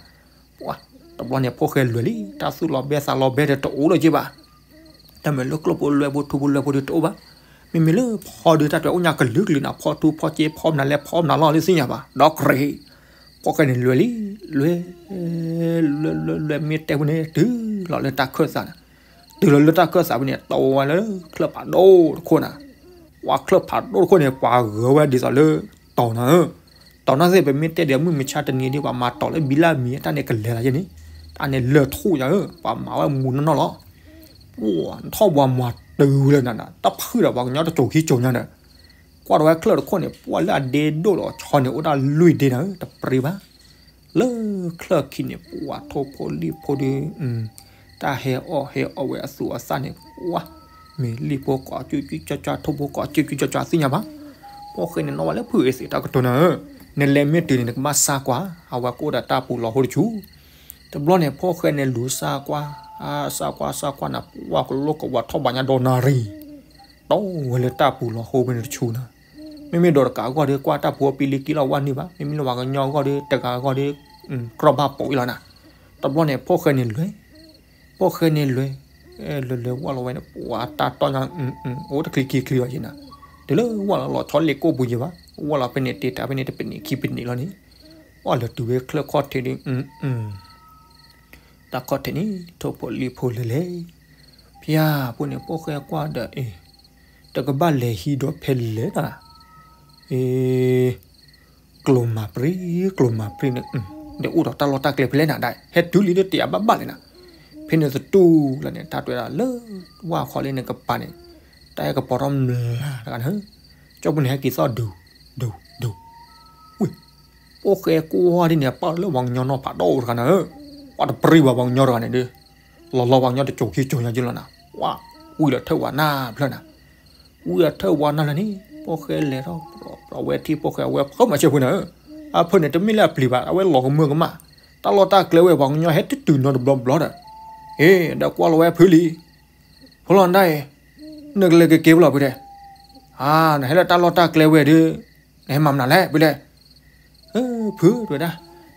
ပှၢ်တဘျီန့ၣ်ဖိၣ်ဃဲလွဲၤလံ တၢ်သူၣ်လီၤဘဲသးလီၤဘဲဒီးတအိၣ်လၢၤက့ဘၣ် တၢ်မ့ၢ်လၢကျိၣ်ဖိလွဲဖိထူဖိလွဲဖိဒီးတအိၣ်ဘၣ်, မ့မ့ၢ်လၢဖီဒုးတၢ်တဲအိၣ်ညါကလုာ်ကလုာ်နၤ ဖီထူဖီက့ဖီမနုၤလဲၣ်ဖီမနုၤလီၤလၢသ့ၣ်ညါဘၣ် ဒီးကြ့ၤ, ဖိၣ်ဃဲန့ၣ်လွဲၤလံ, လွဲၤ, လွဲၤလွဲၤလွဲၤမ့ၢ်တဲဝဲန့ၣ် တုၤလီၤလၢတၢ်ခၢၣ်သးနၤ, တုၤလီၤလၢတၢ်ခၢၣ်သးဖဲန့ၣ် တီဝဲလၢချၢၣ်ဖးဒိၣ်တခိၣ်နၤ, ပှၢ်ချၢၣ်ဖးဒိၣ်တခိၣ်န့ၣ် ပှၤဂၢၤဝဲဒ်သိးလၢ တီၤနၤဧၢ တီၤနၤသ့ၣ် ပမ့ၢ်တဲဒီးမုၢ်မဆါတနံၤဒ် ပှၤမၤတီၤလၢဘံလၢမံၤ တၢ်န့ၣ်ကလဲၤလီၤယဲန့ၣ်, တၢ်န့ၣ်လၢာ်ထူၣ်ညါဧၢ ပှၤမၤဝဲမူၤနီၢ်နီၢ်လီၤ, ပှၢ်ထီၣ်ပှၤမၤတုၤလၢနၤနၤ တၢ်ဖုးဒီးပှၤကညီတစိၤခံစိၤညါဒီး, ကွၢ်ဒီးဝဲချၢၣ်တခိၣ်န့ၣ် ပှၢ်လၢအဒ့ဒိၣ်ဒီးဆီန့ၣ် အိၣ်ဒၣ်လွံၢ်ဒ့နၤဧၢ တပြံဘၣ် လၢချၢၣ်ခံန့ၣ် ပှၢ်ထိၣ်ဖိလံၣ်ဖိဒီး တၢ်ဟဲအီၣ်ဟဲအီဝဲအသူအသၣ်န့ၣ် ပှၢ် မ့ၢ်လံၣ်ဖိကိးကၠူကၠူကၠီကၠီ ထိၣ်ဖိကိးကၠူကၠူကၠီကၠီသ့ၣ်ညါဘၣ်, ဖိၣ်ဃဲန့ၣ်နီၣ်ဝဲလၢဖုအ့သ့ၣ်တၢ်ကတိၤနၤဧၢ, နလဲၤမ့ၢ်တုၤန့ၣ် နကဘၣ်စၢ်ကွၢ် အဝဲကအိၣ်ဒီးတၢ်ပူၤလီၤဟိတဆူ တဘျီန့ၣ် ဖိၣ်ဃဲန့ၣ်လူၤစၢ်ကွၢ်, စၢ်ကွၢ်စၢ်ကွၢ်နၤ ပှၢ်ကလိၣ်ကဝီၤထီၣ်ဘၣ်ညါဒီးနၣ်ရံၣ်, တီဝဲလၢတၢ်ပူၤလီၤဟိဖဲန့ၣ်တဆူနၤ, မ့မ့ၢ်ဒိးတကးအဂီၢ်ဒီး ကွၢ်တၢ်ပူၤအပံလံကံလီၤဝဲန့ၢ်ဘၣ်, မ့မ့ၢ်လၢပှၤကညီအဂီၢ်ဒီး တဂၤအဂီၢ်ဒီး ကြီၢ်ဘၣ်ပိာ်အံၤလီၤနၤ, တဘျီန့ၣ် ဖိၣ်ဃဲန့ၣ်လွဲၤ, ဖိၣ်ဃဲန့ၣ်လွဲၤ, လွဲၤလွဲၤဝဲလီၤဝဲန့ၣ် ပှၢ်တၢ်တီၢ်ညါ အိၣ်တချံခံချံလီၤယံၤနၤ, တုၤလၢဝဲလီၤလီၤဆီလ့ၣ်ကိၢ်ပူၤယံၤဘၣ်, ဝဲလီၤဖဲန့ၣ်တ့တၢ်ဖဲန့ၣ် တပနံးခံပနံးလီၤန့ၣ် ပှၢ်လၢတုၤဝဲချၢၣ်ခီၣ်ထံးဒီး တၢ်ခီၣ်ထံးန့ၣ် ထိၣ်ဖိလံၣ်ဖိလဲၤလဲၤ, ဖဲအပူၤန့ၣ် ဖိၣ်ဃဲကွၢ်ဒီးအ့ၣ်, တကဘၣ်လဲၤဟံးဒီးဖဲလဲၣ်နၤ, အ့ၣ်, ကျိၤမၤပြံ, ကျိၤမၤပြံန့ၣ်, ဒီးအိၣ်ဒီးတၢ်လီၢ်တၢ်ကျဲဖဲလဲၣ်နၤဒၣ် ဟဲတုၤလံဒီးတ့အဘၣ်ဘၣ်လဲၣ်နၤ, ဖဲန့ၣ်သတူၢ်လီၤန့ၣ် တၢ်တဲဒၣ်လၢ ဝၢ်ခီလံန့ၣ်ကပၤန့ၣ်, တၢ်ဟဲကပီၤထီၣ်မျးတဂၤန့ၣ်, ကၠီပူၤန့ၣ်ဟဲက့ၤသီၣ်ဒုး, ဒုး, ဒုး, ဝ့ၢ် ဖိၣ်ဃဲကွၢ်ဒ်န့ၣ် ပာ်လၢပှၤကညီနီၢ်ဖးဒိၣ်တဂၤနၤဧၢ, ပှၢ်တပြံဘၣ်ပှၤကညီတဂၤန့ၣ်ဒီး, လီၤလီၤပှၤကညီတစိၤခံစိၤညါက့လီၤနၤ, ပှၢ်ဝံၤလီၤထၢၣ်ဝါနၢ်ဖျၢၣ်နၤ, ဝံၤလီၤထၢၣ်ဝါနၢ်လၢန့ၣ် ဖိၣ်ဃဲလဲၤထီၣ်, အဝဲထံၣ်ဖိၣ်ဃဲအဝဲဖုမၤစၢၤဖုနၤဧၢ, အဖုန့ၣ်တမ့ၢ်လၢအပျံၤဘၣ် အဝဲလီၤကမၢကမၣ်, တၢ်လီၢ်တၢ်ကျဲဝဲပှၤကညီဟဲတတုၤနီတဘျီဘျီဒီး, အ့ၣ် ဒီးကွၢ်လီၤဝဲဖုလံ ဖိလီၤနဒၣ်အံၤ, နကလဲၤကက့ၤဖဲလဲၣ်ဖုတဲ, အါ နဟဲလၢတၢ်လီၢ်တၢ်ကျဲဝဲဒီး, နဟဲမၤမနုၤလဲၣ်ဖုလဲၣ်, ဖုတဲဝဲဒၣ်,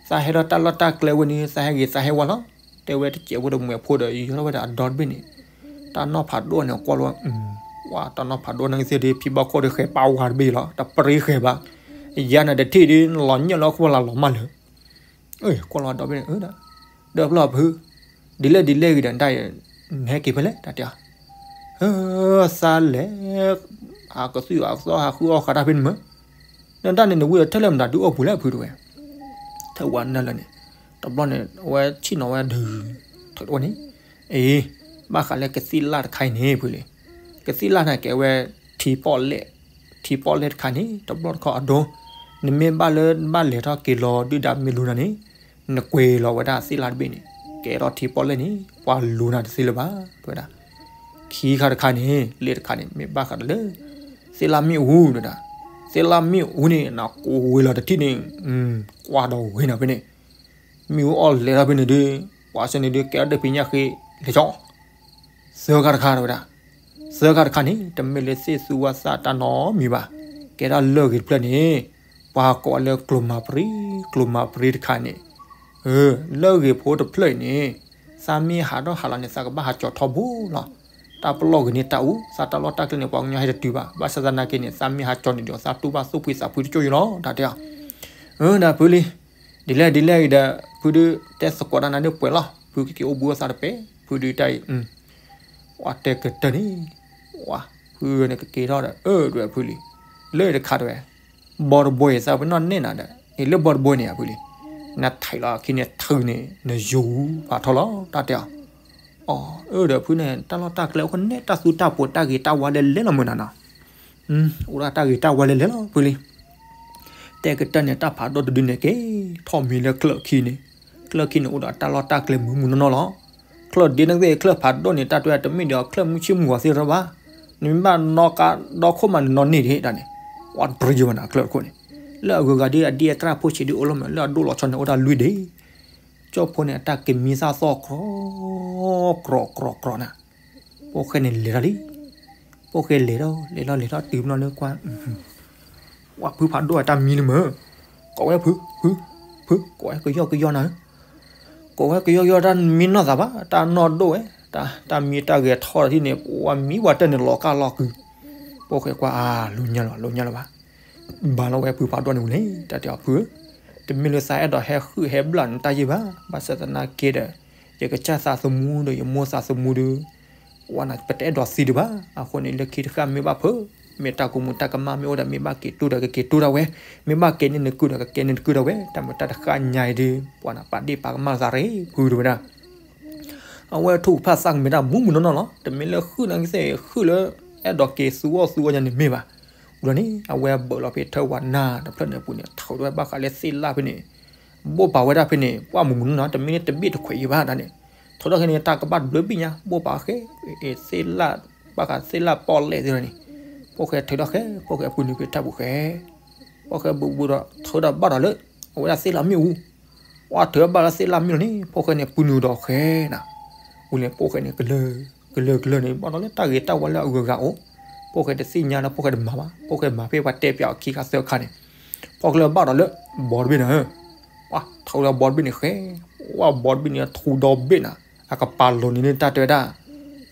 သးဟဲလၢတၢ်လီၢ်တၢ်ကျဲဝဲန့ၣ် သးဟဲဂ့ၤသးဟဲဝါလီၤ, တဲဝဲတစဲးဖိဒီးမွဲၤဖိဒီး ယီၤထီၣ်ဝဲဒၣ်အဒီတဘ့ၣ်န့ၣ်, တၢ်နီၢ်ဖးဒိၣ်န့ၣ်ကွၢ်လီၤ, ဝါ တၢ်နီၢ်ဖးဒိၣ်န့ၣ်သ့ၣ်ဒီး ဖံဘၣ်ခိၣ်ဒီးဃဲၤပာ်ဝါတဘ့ၣ်လီၤ တပြံဃဲၤဘၣ်, ယၤနၤတထံၣ်ဒီး နလီၤညၣ်လၢခိၣ်လၢလီၤမၢ်လၢ ကွၢ်လီၤဒီဘ့ၣ်န့ၣ်, ဒီဖျီၣ်ဖု, ဒ်လဲၣ်ဒ်လဲၣ်ဂ့ၤဒီး နဟဲက့ၤဖဲလဲၣ် တၢ်တဲအီၤ, သးလဲၤ, အကသူၣ်အကသီဟးဃုအီၣ်ဃာ်တၢ်ဖဲန့ၣ်မၢ်, နတၢ်န့ၣ် နဝံၤဒီးထၢၣ်လၢမတၤဒုးအိၣ်ပူၤလဲၣ်ဖုတဲဝဲ, ထၢၣ်ဝါနၢ်လၢန့ၣ်, တဘျီန့ၣ် အဝဲဆ့ၣ်နီၤဝဲဒုး, ထၢၣ်တဝဲန့ၣ်, အ့ ဘၣ်ဃးလၢကသံၣ်လၣ်တခါအံၤန့ၣ်ဖုလံ, ကသံၣ်လၣ်န့ၣ်ကဲဝဲ ထံပီၣ်လဲၣ်, ထံပီၣ်လဲၣ်တခါန့ၣ် တဘျီတခီၣ်အဒိ, နမ့ၢ်ဘၣ်လၢဘၣ်လဲၤထီၣ်က့ၤလီၤဒုၣ်ဒါမ့ၢ်လူၤနၤန့ၣ်, နကွဲးလီၤဝဲဒၣ်သ့ၣ်လၣ်တဘ့ၣ်န့ၣ်, ကဲထီၣ်ထံပီၣ်လဲၣ်န့ၣ် ပှၤလူၤနၤတသ့လၢၤဘၣ် တဲဝဲဒၣ်, ခံခါတခါန့ၣ် လ့ၣ်တခါန့ၣ် မ့ၢ်ဘၣ်ဃးဒီးလၢ သ့ၣ်လၣ်မ့ၣ်အူတဲဝဲဒၣ်, သ့ၣ်လၣ်မ့ၣ်အူန့ၣ် နကွဲးလီၤတထံၣ်န့ၣ်, ကွၢ်ဒီးဝဲနၤဖဲန့ၣ် မ့ၣ်အူအီၣ်လဲၤထီၣ်ဖဲန့ၣ်ဒီး, ပှၤစဲန့ၣ်ဒီး ကဲထီၣ်ဒၢဖံးညၣ်ဃ့ လဲၤကၠီ, သၢခါတခါတဲဝဲဒၣ်, သၢခါတခါန့ၣ် တမ့ၢ်လၢသ့ၣ်သူဝါသၣ်တၢ်နီတမံၤဘၣ်, ကဲထီၣ်လၢၢ်ဂ့ၤတဖျၢၣ်န့ၣ်, ပှၤကိးလၢကျိၤမၤပြံ, ကျိၤမၤပြံတခါန့ၣ်, လၢၢ်ဂ့ၤဖိတဖျၢၣ်အံၤန့ၣ်, သးမ့ၢ်ဟးထီၣ်ဟးလီၤန့ၣ် သးကဘၣ်ဟးကၠီၤထီဘိလီၤ, တၢ်ပလီၢ်ဂ့ၤန့ၢ်တၢ်အူ, သးတၢ်လီၢ်တၢ်ကျဲန့ၣ် ပှၤကညီဟဲတတုၤဘၣ်, ဘၣ်ဆၣ်သနာ်က့န့ၣ် သးမ့ၢ်ဟးကၠီၤန့ၣ်ဒီး သးတူၢ်ဘၣ်သူၣ်ဖှံသးဖှံတကၠိၢ်ယလီၤ တၢ်တဲအီၤ, အၢ ဒၣ်ဖုလံ, ဒ်လဲၣ်ဒ်လဲၣ်အံၤဒီး ဖုဒုးတဲသကိးတၢ်နၤဒုးပှဲၤလီၤ, ဖုကက့ၤအိၣ်ဘှံးအိၣ်သါတပဲ, ဖုဒုးတၢ်အံၤ, ဝဲတဲကတၢၢ်န့ၣ်, ဝဲ, ဖုန့ၣ်ကက့ၤထီၣ်ဒီး အၢ တဝဲဖုလံ, လၢတခါတဝဲ, ဘီတဘိအံၤသးပ့ၤနီၣ်နဲၣ်နၤဒီး အံၤလၢဘီတဘိန့ၣ်အဖုလံ, နထံၣ်လီၤခံန့ၣ်ထုးန့ၣ် နယိၤဖးထီလီၤ တၢ်တဲအီၤ, အီၤ အၢ ဒီးဖုန့ၣ် တၢ်လီၢ်တၢ်ကျဲအိၣ်ခိၣ်န့ၣ် တၢ်သူတၢ်ပိၤတၢ်ဂ့ၤတၢ်ဝါလဲလဲလီၤမုၢ်နၤနီၤ အိၣ်ဒၣ်တၢ်ဂ့ၤတၢ်ဝါလဲလဲလီၤဖုလံ. တဲကတၢၢ်န့ၣ် တၢ်ဖးဒိၣ်တဒုန့ၣ်က့ၤ ထီၣ်မံလၢချၢၣ်ခံန့ၣ်, ချၢၣ်ခံန့ၣ်အိၣ်ဒီးတၢ်လီၢ်တၢ်ကျဲမုာ်မုာ်နီၢ်နီၢ်လီၤ. ချၢၣ်ဒ့န့ၣ်သ့ၣ် ချၢၣ်ဖးဒိၣ်န့ၣ် တၢ်တဲတမ့ၢ်ဒီးချၢၣ်မုၢ်ဆ့ၣ်မုၢ်ဂီၤသ့ၣ်တဖၣ်ဘၣ်, နမ့ၢ်ဘၣ်နီၣ်ကါဒီခိၣ်မးနနီၣ်န့ၢ်ဒံးဒၣ်န့ၣ်, ဝဲတြံယိဘၣ်နၤချၢၣ်ခိၣ်န့ၣ်, လၢအဂုၤအဂၤဒ်အဒံၣ်အတြၢ်ဖိဆံးဒ်အိၣ်လီၤမး လၢအဒိၣ်လီၤဆီန့ၣ်အိၣ်ဒၣ်လွံၢ်ဒ့ ကၠီၣ်ဖိန့ၣ် အတၢ်ကမံသၣ်သီၣ်ကြီ, ကြီကြီကြီနၤ, ဖိၣ်ဃဲန့ၣ်လဲၤထီၣ်လံ, ဖိၣ်ဃဲလဲၤထီၣ်လဲၤထီၣ်လဲၤထီၣ်တုၤမနီၤလၢကွၢ်, ဝဲဖုဖးဒိၣ်အတၢ်မံလံမး, ကိးဝဲဖု, ဖု, ဖု, ကိးဝဲကယီၢ်ကယီၢ်နၤ, ကိးဝဲကယီၢ်ကယီၢ်တၢ်မံနီၢ်သးဘၣ်, တၢ်နီၢ်ဒိၣ်ဝဲ, တၢ်မံတၢ်ဂဲၤထီၣ်ထံၣ်န့ၣ် ပဝဲမံဝဲတၢ်န့ၣ်လီၤကၢ်လီၤကုၤ, ဖိၣ်ဃဲကွၢ်အါ လိညါလီၤ လိညါလီၤဘၣ် ဘၣ်လီၤဝဲဖုဖးဒိၣ်န့ၣ်ဝံၤန့ၣ် တၢ်တဲအီၤဖုဧၢ, တမ့ၢ်လၢသးအဲၣ်ဒိးဟဲဃုဟဲဘျၣ်နတၢ်ယံၢ်ဘၣ်, ဘၣ်ဆၣ်သနာ်က့ဒီး ယကစၢ်သးသမူဒီးယမိၢ်သးသမူဒီး ဝဲနၤပတအဲၣ်ဒိးသံဒံးဘၣ်, အဃိန့ၣ် လၢခံတဃၣ်မ့ၢ်ဘၣ်ဖု, မ့ၢ်တၢ်ကူမူတၢ်ကမၣ်မ့ၢ်အိၣ်ဒီး မ့ၢ်ဘၣ်က့ၤတူၢ်ဒီးကက့ၤတူၢ်ဒၣ်ဝဲ, မ့ၢ်ဘၣ်ကဲန့ၢ်နကုၢ်ဒီးကကဲန့ၢ်နကုၢ်ဒၣ်ဝဲ, တၢ်မုာ်တၢ်တဃၣ်ညါအံၤဒီး ပှၤနၤပာ်ဒ့ၣ်ပာ်ကမၣ်သးရ့ၣ်ဖုတဝဲဒၣ် အဝဲထုကဖၣ်သၣ်ကမ့ၢ်တၢ်မူမူနီၢ်နီၢ်လီၤ, တမ့ၢ်လၢဃုနၤကသ့ၣ် ဃုလၢ အဲၣ်ဒိးက့ၤသူအီၣ်သူအီညါန့ၣ်မ့ၢ်ဘၣ်, ဝံၤလီၤန့ၣ် အဝဲဘၢၣ်လီၤဖဲထၢဝၤနၢ်တဖျၢၣ်န့ၣ်အပူၤန့ၣ် ထုးထီၣ်ဝဲဘၣ်ဃးလၢသ့ၣ်လၣ်ဖဲန့ၣ်, ဘိၣ်ပာ်ဝဲဒၣ်ဖဲန့ၣ် ပှၢ်မူမူနီၢ်နီၢ် တမ့ၢ်လၢတဘ့ၣ်တခွဲးယံၤဘၣ်ဒၣ်န့ၣ်, ထုးထီၣ်ခဲန့ၣ် တၢ်ကဘၣ်တဘျုးဘ့ၣ်ညါ ဘိၣ်ပာ်ဃဲ, သ့ၣ်လၣ်, ဘၣ်ဃးသ့ၣ်လၣ်ပီၣ်လဲၣ်သ့ၣ်န့ၣ်, ဖိၣ်ဃဲထုးထီၣ်ဃဲ, ဖိၣ်ဃဲပုၢ်နုာ်ဖဲထၢၣ်ပူၤဃဲ ဖိၣ်ဃဲဘူးဘူးဒီး ထုးထီၣ်ဘၣ်ဒီးလၢ အဝဲဒၣ်သ့ၣ်လၣ်မ့ၣ်အူ, ပှၢ်ထုးဘၣ်လၢသ့ၣ်လၣ်မ့ၣ်အူလီၤန့ၣ် ဖိၣ်ဃဲန့ၣ်ပုၢ်နုာ်ဒီးဃဲနၤ, ဝံၤလီၤန့ၣ် ဖိၣ်ဃဲန့ၣ် ကလၢၤ, ကလၢၤကလၢၤန့ၣ် ဘၣ်ဒီးလၢတၢ်ဂ့ၤတၢ်ဝါလၢအဂုၤအဂၤအိၣ်, ဖိၣ်ဃဲတသ့ၣ်ညါဒီး ဖိၣ်ဃဲတမၤဘၣ်, ဖိၣ်ဃဲမၤဖဲပှၤတဲပၠးအီၤခံခါသၢခါန့ၣ်, ဖိၣ်ဃဲလၢဘၣ်ဒီးလၢ ဘီတဘ့ၣ်န့ၣ် ပှၢ်ထုးဒီးဘီတဘ့ၣ်န့ၣ်ဃဲ, ပှၢ်ဘီတဘ့ၣ်န့ၣ်ထူဒီဘ့ၣ်နၤ, အကပၤလီၤန့ၣ်န့ၣ် တၢ်တဲဝဲဒၣ်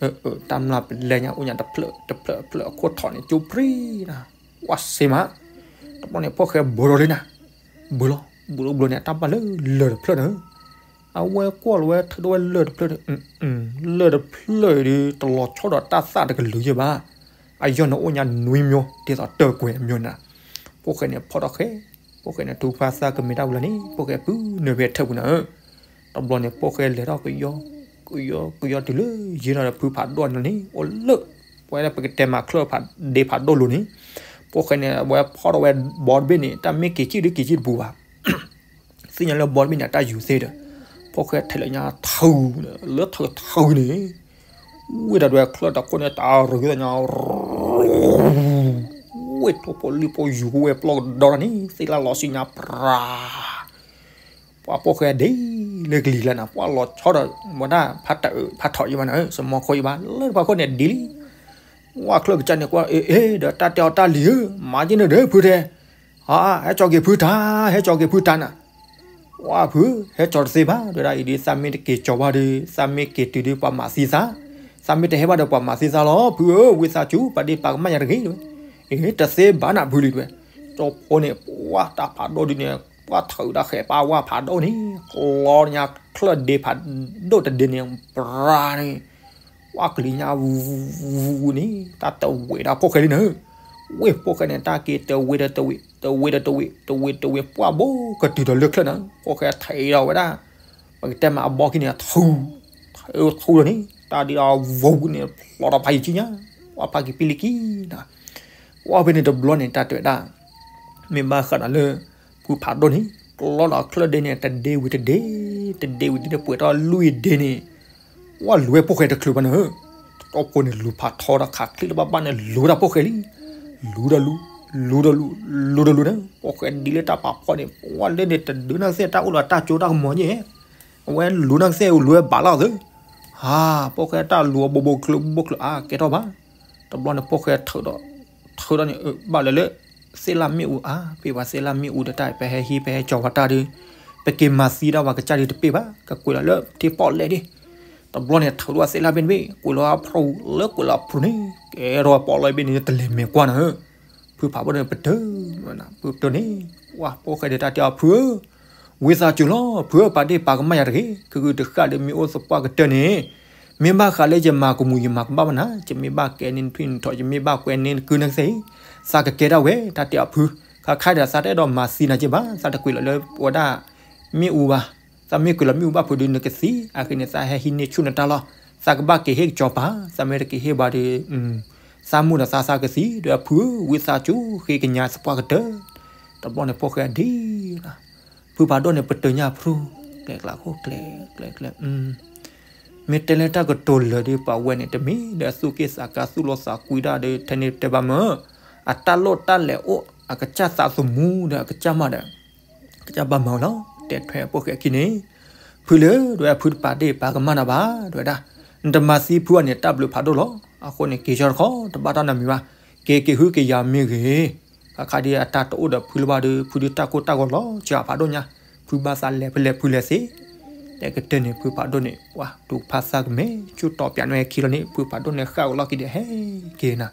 တၢ်မျၢ်ပလဲညါအိၣ်ညါတဖျၢၣ်တဖျၢၣ်တဖျၢၣ်အခိၣ်ထီၣ်န့ၣ် ကၠိပြံနၤ, ပှၢ်စ့မး, တဘျီန့ၣ် ဖိၣ်ဃဲဘူးဒီးလံနၤ, ဘူးလီၤ, ဘူးလီၤဘူးလီၤန့ၣ် အတၢ်ဘၣ်လၢလၢၢ်တဖျၢၣ်န့ၣ်, အဝဲကွၢ်လီၤဝဲထုးထီၣ်ဝဲလၢၢ်တဖျၢၣ်န့ၣ်, လၢၢ်တဖျၢၣ်ဒီး တလီၤဆီဒီးတၢ်သၣ်တကလုာ်ယဲၢ်ဘၣ်, အယီၢ်န့ၣ်အိၣ်ညါနွံမျိုး ဒ်သိးတၢ်ကွဲးအမျိုးနၤ, ဖိၣ်ဃဲန့ၣ်ဖီၣ်ထီၣ်ဃဲ, ဖိၣ်ဃဲန့ၣ်ထုကဖၣ်သၣ်ကမ့ၢ်တၢ်ဝံၤလီၤန့ၣ် ဖိၣ်ဃဲပုၢ်နုာ်ဖဲထၢၣ်ပူၤနၤဧၢ, တဘျီန့ၣ် ဖိၣ်ဃဲလဲၤထီၣ်ကယီ ကယီကယီတုၤလၢယံာ်လီၤဒီးဖုဖးဒိၣ်န့ၣ်လီၤန့ၣ် အိၣ်လၢ ပဝဲဒၣ်ပကတဲမၤချၢၣ်ဖးဒ့ဖးဒိၣ်လိၤန့ၣ်, ဖိၣ်ဃဲန့ၣ် အဝဲဖီၣ်ထီၣ်ဝဲဘီတဘ့ၣ်န့ၣ် တၢ်မ့ၢ်က့ၤကံၣ်ဒုးက့ၤကံၣ်တပူၤဘၣ် သ့ၣ်ညါလၢဘီတဘ့ၣ်န့ၣ် အတၢ်ယူၤသ့ဒီး, ဖိၣ်ဃဲထဲးလၢညါထုး, လၢထုးထုးန့ၣ်, ဝ့ၢ်တၢ်ဒွဲၣ်ချၢၣ်တခိၣ်န့ၣ် တၢ်ရူၤသ့ၣ်ညါ, ဝ့ၢ်ထိၣ်ဖိလံၣ်ဖိယူၤကဝဲၢ်ပျီကဒီတၢ်န့ၣ် သ့ၣ်လၣ်လီၤဆံညါပြၤ ပှၤဖိၣ်ဃဲဒ့လၢကလံၤလၢနၤ ပှၢ်လီၤဆီဒီး ဝဲဒၣ်ဖးထီၣ်ယံၤဘၣ်နၤဧၢ စမီခိၣ်ယံၤဘၣ် လၢတဖၣ်ခိၣ်န့ၣ်ဒ်လံ, ဝဲချၢၣ်ကစၢ်န့ၣ်ကွၢ် အ့ အ့ ဒီးတၢ်တဲအီၤတၢ်လံၤဧၢ မၤက့ၤန့ၣ်ဒီးဖုထဲ, ဟါ ဟဲကၠီက့ၤဖုတၢ် ဟဲကၠီက့ၤဖုတၢ်နၤ, ဝဲဖု ဟဲကၠီတသ့ဘၣ် တဲဝဲဒၣ်အံၤဒ် သးမ့ၢ်တက့ၤကၠီဘၣ်ဒီး သးမ့ၢ်က့ၤတုၤဒီးပှၤမၤသံသး, သးမ့ၢ်တဟဲဘၣ်ဒီးပှၤမၤသံသးလီၤ ဖုဧၢ ဝံသးစူၤ ပာ်ဒ့ၣ်ပာ်ကမၣ်ယၤတဂ့ၤ, အ့ တသ့ဘၣ်နၤဖုလံတဲဝဲ, ကၠီဖိန့ၣ် ပှၢ်တၢ်ဖးဒိၣ်ဒ်န့ၣ် ပှၢ်ထုးတၢ်ဃဲးပာ်ဝဲဖးဒိၣ်န့ၣ် လီၤညါချၢၣ်ဒ့ဖးဒိၣ်တဒ့န့ၣ် ပြၤန့ၣ် ပှၢ်ကလံၤညါဝူဝူန့ၣ် တၢ်တဝံးဒၣ်ဖိၣ်ဃဲလံနၤ, ဝ့ၢ်ဖိၣ်ဃဲန့ၣ် တၢ်က့ၤတဝံးဒီးတဝံး တဝံးဒီးတဝံး တဝံးတဝံး ပှၢ်ဘိကတုၤဒီးလၢချၢၣ်နၤ ဖိၣ်ဃဲထဲးဒီးဝဲဒၣ် ပကတဲမးအဘီခံန့ၣ် ထုး, ထုးလီၤန့ၣ် တၢ်ဒ်ဒီးဝူန့ၣ် ဖျိးဒီးဖးယံၤကံညါ, ပှၢ်ဖးက့ၤပံလံကံနၤ, ပှၢ်ဖဲန့ၣ်တဘျီန့ၣ် တၢ်တဲဝဲဒၣ် မ့ၢ်ဘၣ်ဃးဒီးလၢ ဖုဖးဒိၣ်န့ၣ် ကျီဒီးချၢၣ်ဒ့န့ၣ် တဒ့ဝံၤတဒ့, တဒ့ဝံၤတဒ့ ပှဲၤထီၣ်လွံၢ်ဒ့န့ၣ်, ပှၢ်လူၤဝဲဖိၣ်ဃဲတချုးဘၣ်နၤဧၢ, တီၢ်ဖိန့ၣ်လူၤဖးထီဒီးခးချံတဘၣ်ဘၣ်န့ၣ် လူၤဝဲဒၣ်ဖိၣ်ဃဲလံ, လူၤဒီးလူၤ, လူၤဒီးလူၤ, လူၤဒီးလူၤန့ၣ် ဖိၣ်ဃဲဒ်လၢတၢ်ပာ်ဖီန့ၣ် ပှၢ်လၢန့ၣ်တဒုနၤကသ့ၣ်တၢ်အိၣ်လီၤတၢ်ကၠိတၢ်ကမီၤယဲၢ်, အဝဲလူၤနၤကသ့ၣ်လူၤဝဲဘၣ်လီၤသၢ, ဟါ, ဖိၣ်ဃဲတၢ်လူၤအဘိဘိချၢဘိချၢအါကဲထီၣ်ဘၣ်, တဘျီန့ၣ်ဖိၣ်ဃဲထုးဒီး ထုးဒီးန့ၣ် ဘၣ်လၢလၢ သ့ၣ်လၣ်မ့ၣ်အူအါ, ဖဲပှၤသ့ၣ်လၣ်မ့ၣ်အူဒီးတၢ် ပဟဲဟံးပဟဲကၠီၤဝဲတၢ်ဒီး ပက့ၤမၤသံဒၣ်ပှၤကစၢ်ဒီးတပ့ၢ်ဘၣ်, ကကွဲးလီၤလၢထံပီၣ်လဲၣ်ဒၣ်, တဘျီန့ၣ်ထုးလီၤသ့ၣ်လၣ်ဘ့ၣ်တဘ့ၣ် ကွဲးလီၤအဖျိလၢကွဲးလီၤအဖျိန့ၣ် ကဲထီၣ်ပီၣ်လဲၣ်ဘ့ၣ်န့ၣ် တလဲၤမဲာ်ကွၢ်နၤဧၢ, ဖုဖးဘိၣ်န့ၣ်ပတၢၢ်, ပတၢၢ်န့ၣ် ပှၢ်ဖိၣ်ဃဲဒီးတၢ်တဲအီၤဖုဧၢ, ဝံသးစူၤလီၤ ဖုဧၢ ပာ်ဒ့ၣ်ပာ်ကမၣ်ယၤတဂ့ၤ, ကဂုာ်တဃၣ်ဒီးမ့ၢ်အိၣ်သပှၢ်ကတၢၢ်န့ၣ်, မ့ၢ်ဘၣ်ဃးလၢယမၤကမူၤယမၤကမၣ်ဘၣ်နၤ, ယမ့ၢ်ဘၣ်ကဲန့ၢ်နထွံၣ်နထီၣ် ယမ့ၢ်ဘၣ်ကွဲန့ၢ်နကုၢ်နကသ့ၣ်အံၤ, သးကကဲဒၣ်ဝဲ တၢ်တဲအီၤဖု, ခါခါဒီးသးတအဲၣ်ဒိးမၤသံနၤက့ဘၣ်, သးတကွံာ်လီၤလၢဝဲဒၣ် မ့ၣ်အူဘၣ်, သးမ့ၢ်ကွံာ်လီၤမ့ၣ်အူဘၣ်ဖုဒုးနကသံ, အဃိန့ၣ် သးဟဲဟံးန့ၢ်ဆူၣ်နတၢ်လီၤ, သးကဘၣ်က့ၤဟ့ၣ်ကစီၤပၤ, သးမ့ၢ်တက့ၤဟ့ၣ်ဘၣ်ဒီး သးမိၢ်ဒီးသးသးကသံ, ဒီးဖုဧၢ ဝံသးစူၤ ဃ့ကညးသပှၢ်ကတၢၢ်, တဘျီန့ၣ်ဖိၣ်ဃဲဒ်လီၤ, ဖုဖးဒိၣ်န့ၣ် ပတုာ်ညၣ်ဖရူ, ကျဲကျးခိၣ်ကျဲ, ကျဲကျဲ, မ့ၢ်တဲလၢတၢ်ကတိၤလၢာ်ဒီးပှၤဝဲန့ၣ် တမ့ၢ်ဒီးအသူၣ်က့ၣ်သးကါသူၣ်လီသးကွံတၢ်ဒီး ထဲန့ၣ်တဲဘၣ်မၢ်, အတၢ်လိၣ်တၢ်လဲၤအိၣ် အကစၢ်သးသမူဒီးအကစၢ်မးဒီး ကစၢ်ဘၣ်မၤဝဲလီၤ, တဲထွဲဖိၣ်ဃဲခံန့ၣ်, ဖုလၢ ဒ်ဝဲဖုတပာ်ဒ့ၣ်ပာ်ကမၣ်နၤဘၣ်, ဒ်ဝဲဒၣ်, နတမၤသံဖုအန့ၣ် တၢ်ဘျုးဖးဒိၣ်လီၤ, အဃိန့ၣ် က့ၤဆၢတခီ တဘၣ်တၢ်နီတမံၤဘၣ်, က့ၤက့ၤဟုက့ၤယၤမ့ၢ်ဂ့ၤ, ခါခါဒ်အတၢ်တအိၣ်ဒီးဖုလၢၤဘၣ်ဒီး ဖုဒုးတၢ်ကိၢ်တၢ်ဂီၤလီၤစှၤဖးဒိၣ်ညါ, ဖုဘၣ်သးလဲၤဖဲလဲၣ်ဖုလဲၤသ့, တဲကတၢၢ်န့ၣ် ဖုဖးဒိၣ်န့ၣ် ပှၤတူၢ်ဖးသးကမဲာ် ဆူၣ်တီပၠးနွဲၣ်ခံလီၤန့ၣ် ဖုဖးဒိၣ်န့ၣ်ဃၣ်ဝဲလီၢ်ခံဒီးဟဲက့ၤနၤ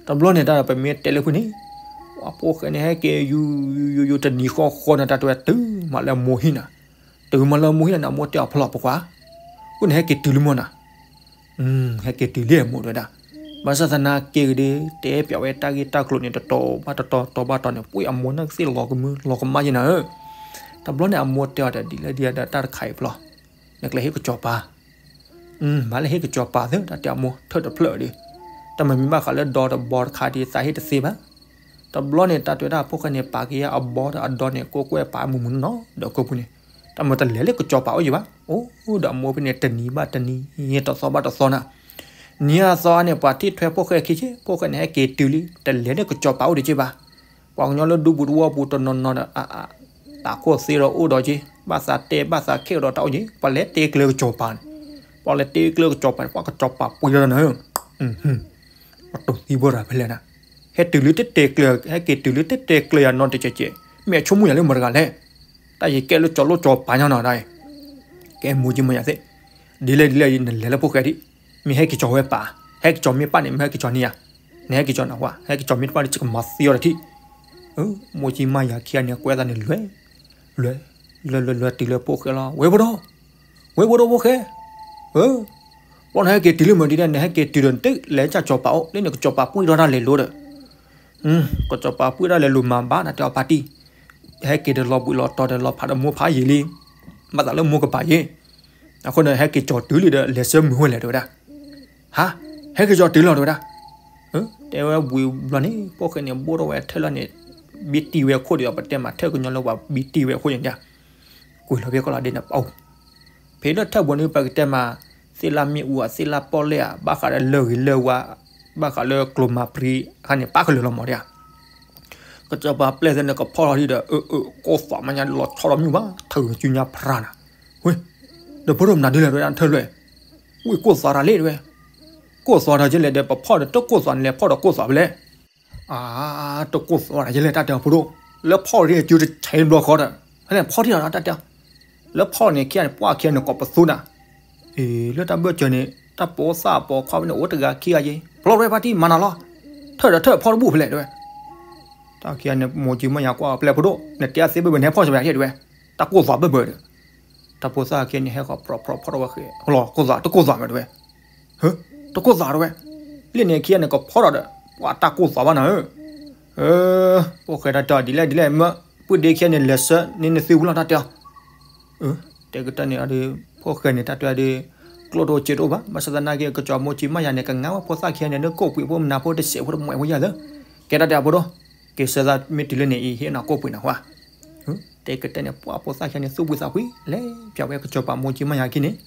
တဘျီန့ၣ် တၢ်ဒီးပမ့ၢ်တဲလၢဖုန့ၣ်, ပှၤဖိၣ်ဃဲန့ၣ် ဟဲက့ၤယူၤယူၤယူၤယူၤ တနံၤဃီဃီန့ၣ် တၢ်တဲဝဲတုၤမးလၢမိၢ်ဟံၣ်နၤ, တုၤမးလၢမိၢ်ဟံၣ်နၤန့ၣ် အမိၢ်တဲအီၤဖျီၣ်ပကွၢ်, အိၣ်န့ၣ် ဟဲက့ၤတုၤလံမၢ်နၤ, ဟဲက့ၤတုၤလံမိၢ်တဲဝဲဒၣ်, ဘၣ်ဆၣ်သနာ်က့ဂ့ၤဒီး တဲပၠးဝဲတၢ်ဂ့ၢ်တၢ်ကျိၤန့ၣ် တတီၤဘၣ်တတီၤ တီၤဘၣ်တီၤန့ၣ် ပှ့ၤအမိၢ်န့ၣ်ကသ့ၣ်လီၤကမုၢ်လီၤကမၣ်ယဲနၤဧၢ, တဘျီန့ၣ် အမိၢ်တဲအီၤဒီး ဒ်လဲၣ်ဒ်လဲၣ်ဒီးတၢ်တခါအံၤဖျီၣ်, နကလဲၤဟ့ၣ်ကစီၤပၤ မ့ၢ်လဲၤဟ့ၣ်ကစီၤပၤသ့ တၢ်တဲအမိၢ်ထၢၣ်တဖျၢၣ်ဒီး, တၢ်မၤမံၤဘၣ်ဃးလၢဒီတဘီတခါဒီး သးဟ့ၣ်တသ့ဘၣ်, တဘျီန့ၣ် တၢ်တဲဝဲဒၣ်ဖိၣ်ဃဲန့ၣ် ပာ်က့ၤအဘီဒီးအဒီန့ၣ် ကိးကွဲၢ်ပာ်မုာ်မုာ်နီၢ်နီၢ်ဒီးကိးပူၤန့ၣ်, တၢ်မၤတလဲၤလၢကစီၤပၤအိၣ်ယံၤဘၣ်, အိၣ်ဒီးအမိၢ်ဖဲန့ၣ် တနံၤဘၣ်တနံၤ တသီဘၣ်တသီနၤ, နံၤအသီအါန့ၣ် ပှၤထံၣ်ထွဲဖိၣ်ဃဲခံက့ ဖိၣ်ဃဲန့ၣ် ဟဲက့ၤတုၤလံ တလဲၤလၢကစီၤပၤအိၣ်ဒီးက့ဘၣ်, ပှၤကညီလၢဒူပူၤသဝီပူၤတနီၤနီၤဒီး အ တၢ်ခိၣ်သ့ဒီးအိၣ်ဒီးက့, ဘၣ်သးတဲဘၣ်သးခဲဒီးတၢ်အိၣ်က့, ပှၤလဲၤတဲကျၢၤကစီၤပၤန့ၣ်, ပှၤလဲၤတဲကျၢၤကစီၤပၤန့ၣ် ပှၤကစီၤပၤပှ့ၤဒီးနၤ, ပှၤတူၢ်သံဘၣ်ရၤဖဲလဲၣ်နၤ, ဟဲတုၤလၢတဲတဲကျၢၤ ဟဲက့ၤတုၤလၢတဲတဲကျၢၤယၤနီတကဲးကဲး, မ့ၢ်အဆိကမိၣ်ယၤလၢမတၤတဂၤလဲၣ်, တၢ်ယကဲလၢကၠီၤလိၣ်ကၠီၤပၤညါနီၤဒၣ်, ကဲမိၢ်ကၠံမၤယၤသ့ၣ်, ဒ်လဲၣ်ဒ်လဲၣ် နလဲၤလၢဖိၣ်ဃဲဒံး, မ့ၢ်ဟဲက့ၤကၠီၤဝဲပၢ်, ဟဲက့ၤကၠီၤမ့ၢ်ပၢ်န့ၣ် မ့ၢ်ဟဲက့ၤကၠီၤန့ၢ်ယၤ, နဟဲက့ၤကၠီၤနၢ်ဟူ, ဟဲက့ၤကၠီၤမ့ၢ်တပၣ်န့ၣ် ယကမၤသံအီၤတထံၣ်, မိၢ်ကၠံမၤယၤခံဂၤန့ၣ် ကွဲးသးန့ၣ်လွဲ, လွဲ, လွဲလွဲလွဲတုၤလၢဖိၣ်ဃဲလီၤ ဝဲဖိဒိၣ်, ဝဲဖိဒိၣ်ဖိၣ်ဃဲ, ပျီနဟဲက့ၤတုၤလံမ့ၢ်ဒ်လဲၣ် နဟဲက့ၤတုၤဒီး နတလဲၤကၠီၤပၤအိၣ် လၢနကကၠီၤပၤပှ့ၤဒီးတၢ်လဲၤလိၤဒီး ကစီၤပၤပှ့ၤတၢ်လဲၤလိၤမၤဘၣ်နၤတဲအီၤဖါတံၢ်, ဟဲက့ၤဒီးလီၤဘှံးလီၤတီၤဒီးလီၤဖးဒီးမိၢ်ဖးယံာ်လံ, ဘၣ်သးလၢမိၢ်ကပၤယ့ၢ်, အဃိန့ၣ် ဟဲက့ၤကၠီၤတုၤလံဒီး လဲၤဆၢမုာ်ဝဲလဲၣ်တဲဝဲဒၣ်, ဟါ, ဟဲက့ၤကၠီၤတုၤလီၤတဲဝဲဒၣ်, တဲဝဲဝံၤဘျီန့ၣ် ဖိၣ်ဃဲန့ၣ် ဘိၣ်ထီၣ်ဝဲထၢၣ်လီၤန့ၣ်, ဘံတံၢ်ဝဲအခိၣ်ဒီး ပတဲမးထၢၣ်ကညီလၢပှၤဘံတံၢ်ဝဲအခိၣ်န့ၣ်, ကွံာ်လီၤဖဲကီၢ်လီၤဒ့န့ၣ် ဖဲလၢထၢၣ်ဘိန့ၣ် ပကတဲမး သ့ၣ်လၢမ့ၣ်အူဧါ သ့ၣ်လၢပီၣ်လဲၣ်ဧါ ဘၣ်ဃးလၢလၢၢ်ဂ့ၤလၢၢ်ဝါ, ဘၣ်ဃးလၢကျိၤမၤပြံခါန့ၣ် ပၣ်ကလၢာ်လီၤမးဒၣ်, ကစီၤပၤပျဲၢ်သ့ၣ်န့ၣ် ကဖီၣ်လီၤဒံးဒီး အၢ အၢ ကိၢ်သွးမးညါလီၤဆီဒီးမ့ၣ်အူဘၣ် ထုးစုညါဖရၣ်နၤ, ဝ့, ဒီးဖိဒိၣ်မနုၤဒ်လဲၣ်တဲဝဲဒၣ်ထၢၣ်လွဲၢ်, ဝ့ၢ်ကိၢ်သွးတၢ်လ့ၣ်တဲဝဲ, ကိၢ်သွးတၢ်ယဲလဲၣ်ဒီး ပဖီၣ်ဒီးတကိၢ်သွးန့ၣ်လဲၤဖီၣ်ဒီးကိၢ်သွးဖဲလဲၣ် အါ, တကိၢ်သွးဒၣ်ယဲလဲၣ် တၢ်တဲအီၤဖိဒိၣ်, လၢဖီၣ်ရ့ၣ်စုတဆဲးဘျီဃီဒီး, ဖဲန့ၣ်ဖီၣ်ထံၣ်လီၤတၢ်တဲအီၤ, လၢဖီၣ်န့ၣ်ခံဂၤန့ၣ် ပှၢ်ခံဂၤန့ၣ်ကိးပသူနၤ, အ့ လၢတၢ်ဘၢၣ်စၢၤန့ၣ် တၢ်ပိာ်သၣ်ပိာ်ခွါဖဲန့ၣ် အိၣ်တဂၤခံဂၤယ့ၢ်, ဖျီရဲၣ်ဖါတံၢ်မၤနၤလီၤ, ထၢၣ်ဒီးထၢၣ်ဖီၣ်တဘူၣ်ဖဲလဲၣ်တဲဝဲ, တၢ်ခံဂၤန့ၣ် မိၢ်ကၠံမၤညါကွၢ်ပျဲၢ်ဖိဒိၣ် နတဲအသ့ဘၣ်ဘၣ် နဟဲဖီၣ်စၢၤဘၣ်ယၤတဲဝဲ, တၢ်ကိၢ်သွးဘၢၣ်ဘၢၣ်ဒီး တၢ်ဖိသၣ်ခံဂၤန့ၣ် ဟဲဃီၤပြီပြီဖီၣ်ထီၣ်ဝဲဃဲၤလီၤ ကိၢ်သွး တကိၢ်သွးမးတဲဝဲ, တကိၢ်သွးတဲဝဲ, လ့ၣ်န့ၣ်ခံဂၤန့ၣ် ကဖီၣ်ဒီးဒီး ပှၤတၢ်ကိၢ်သွးဘၣ်နၤဧၢ, ဖိၣ်ဃဲတၢ်တဲအီၤဒ်လဲၣ်ဒ်လဲၣ်မၢ, ပုၢ်ဒ့ခံဂၤန့ၣ်လဲၤဆၢန့ၣ်နသုဝံၤလီၤတၢ်တဲအီၤ, တဲကတၢၢ်န့ၣ်ဒီး ဖိၣ်ဃဲန့ၣ် တၢ်တဲအီၤဒီး ကျိၣ်တအိၣ်စ့တအိၣ်ဘၣ်, ဘၣ်ဆၣ်သနာ်က့ ကစီၤမိၢ်ကၠံမၤညါန့ၣ် ကငါဝဲဖိသၣ်ခံဂၤန့ၣ် လၢကိၣ်ပှ့ၤဖိမနၤဖိတစဲးဖိတမှဲးဖိယၤလၢ, ကဲတၢ်တဲအီၤဖိဒိၣ်, က့ၤဆၢသးမ့ၢ်တုၤလၢန့ၣ်အံၤ ဟ့ၣ်နၤကိၣ်ပှ့ၤနၤဟါ တဲကတၢၢ်န့ၣ် ပှၤဖိသၣ်ခံဂၤန့ၣ် သူၣ်ဘှံးသးဘှံး လဲၤပၠးဝဲကစီၤပၤမိၢ်ကၠံမၤညါခံန့ၣ်,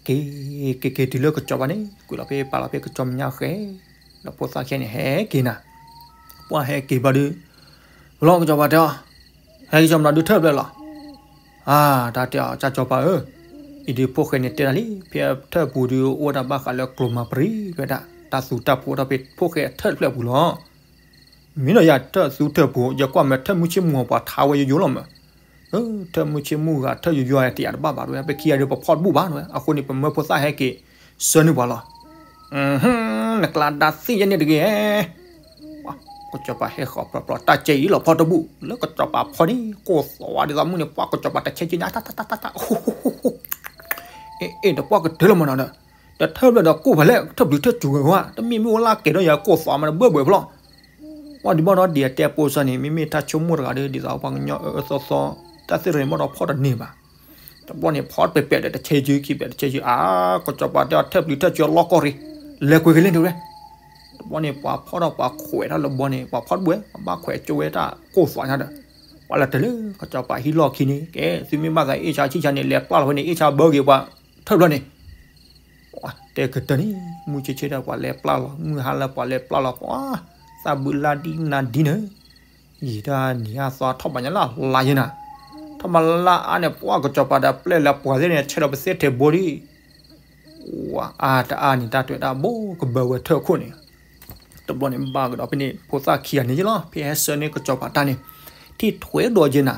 က့ၤ က့ၤက့ၤတုၤလၢကစီၤပၤန့ၣ် ကွံာ်လီၤဖဲပာ်လီၤဖဲကစီၤမဲာ်ညါဃဲၤ, ဒီးဖိသၣ်ခံဂၤန့ၣ် ဟဲက့ၤနၤ, ပှၤဟဲက့ၤဘျီဒုး, လီၤကစီၤပၤတဲအီၤ, ဟဲကစီၤပၤဒုးထၢၣ်ဖျၢၣ်လီၤ, အါ တၢ်တဲအီၤ ကစီၤပၤဧၢ, အံၤဒုးဖိၣ်ဃဲန့ၣ်တဲနၤလံ ဖဲထၢၣ်ပူၤဒုးအိၣ်ဒၣ်ဘၣ်ဃးလၢကျိၤမၤပြံဝဲဒၣ် တၢ်သူတၢ်ဖိးထီၣ်ဖဲဖိၣ်ဃဲထၢၣ်တဖျၢၣ်ပူၤလီၤ မ့ၢ်ဒီးယၤထၢၣ်သူထၢၣ်ဖိး ယကွၢ်မ့ၢ်ထၢၣ်မုၢ်ဆ့ၣ်မုၢ်ဂီၤပှၤထါဝဲယိယိလီၤမး, ထၢၣ်မုၢ်ဆ့ၣ်မုၢ်ဂၤထၢၣ်ယိယိတယာ်တဘၣ်ဘၣ်တဲဝဲ ပခံဂၤဒုးပဖီၣ်တဘူၣ်ဘၣ်တဲဝဲ အဃိန့ၣ်ပမၢဖိသၣ်ဟဲက့ၤဆၢန့ၢ်ပှၤလီၤ, နကျါဒါသ့ၣ်ယဲန့ၣ်တဂ့ၤ, ပှၤ ကစီၤပၤဟဲဃီၤဖျီဖျီ တၢ်ကဲအံၤလီၤဖီတဘူၣ် လၢကစီၤပၤဖီန့ၣ် ကိၢ်သီဝါဒ်သိးမုၢ်န့ၣ် ပှၤကစီၤပၤတဆဲကၠၢညါ တၢ်တၢ်တၢ်တၢ်တၢ် အ့ၣ် တပှၢ်ကတၢၢ်လီၤမနီၤဒီး တထၢဘျီဒီးကိၢ်ဖဲလဲၣ် ထၢၣ်ပျုၤထၢၣ်စူၤဝဲဝဲ တမ့ၢ်မ့ၢ်အိၣ်လၢကဲၤဒီးယၤကိၢ်သီမး တဘၢၣ်ဘၢၣ်ဖျီ ပှၤဒံးဘၣ်ဒီးဒ်အတဲပိစၢ်န့ၣ် မ့မ့ၢ်တၢ်ဆိကမိၣ်တဂၤဒီး ဒ်သိးပှၤကညီအၢအၢသီသီ တၢ်သ့ၣ်ရ့ၣ်မီၢ်ဒီးဖီတန့ၢ်ဘၣ် တဘျီန့ၣ် ဖီတပဲာ်ပဲာ်ဒီး တဆဲကၠၢခံပဲာ်တဆဲကၠၢ အါ ကစီၤပၤတဲအီၤ ထၢၣ်ပျုၤထၢၣ်စူၤလီၢ်ကီၢ်ရ့ၣ် လဲၤကွံာ်က့ၤလံတဲဝဲ တဘျီန့ၣ် ပှၤဖီထီၣ်ပှၤခွဲးထီၣ်လၢဘီန့ၣ် ပှၤဖီတဘၣ်ဝဲ ပှၤဘၣ်ခွဲးကၠိဝဲတၢ်ကိၢ်သီညါဒီး ပှၤလဲၤတၢ်လၢကစီၤပၤဟံၣ်လီၢ်ခံန့ၣ် ကဲ သုမ့ၢ်ဘၣ်သးအ့ၣ်ဆါဆံၣ်ဆါန့ၣ် လဲၤပျၢ်လီၤဝဲန့ၣ် အ့ၣ်ဆါဘၢက့ၤပှၤထၢၣ်ဘျီန့ၣ် တဲကတၢၢ်န့ၣ် မုၢ်ဆ့ၣ်ဆ့ၣ်ဒီးပှၤလဲၤပျၢ်လီၤ မုၢ်ဟါလၢပှၤလဲၤပျၢ်လီၤ ပှၤ သးဘုလါဒ်နၤဒ်န့ၣ် ယံာ်တၢ်နံၤအသီထီၣ်ဘၣ်ညါလၢ်လါယဲနၤ ထီၣ်မၤလၢ်အါန့ၣ် ပှၤကစီၤပၤဒီးပျဲၢ်လၢပှၤသ့ၣ်န့ၣ် ဆဲးဒီးပသ့ထဲဘိဒံး ဝၤအါတအါန့ၣ် တၢ်တွဲၤတၢ်ဘိကဘၢဝဲထၢၣ်ခိၣ်န့ၣ် တဘျီန့ၣ်ဘၣ်ကဒီးဖဲန့ၣ် ဖိသၣ်ခံဂၤန့ၣ်ယ့လီၤ ဖဲဟဲဆှၢန့ၢ်ကစီၤပၤတၢ်န့ၣ် ထံၣ်ထွဲဒီးယဲနၤ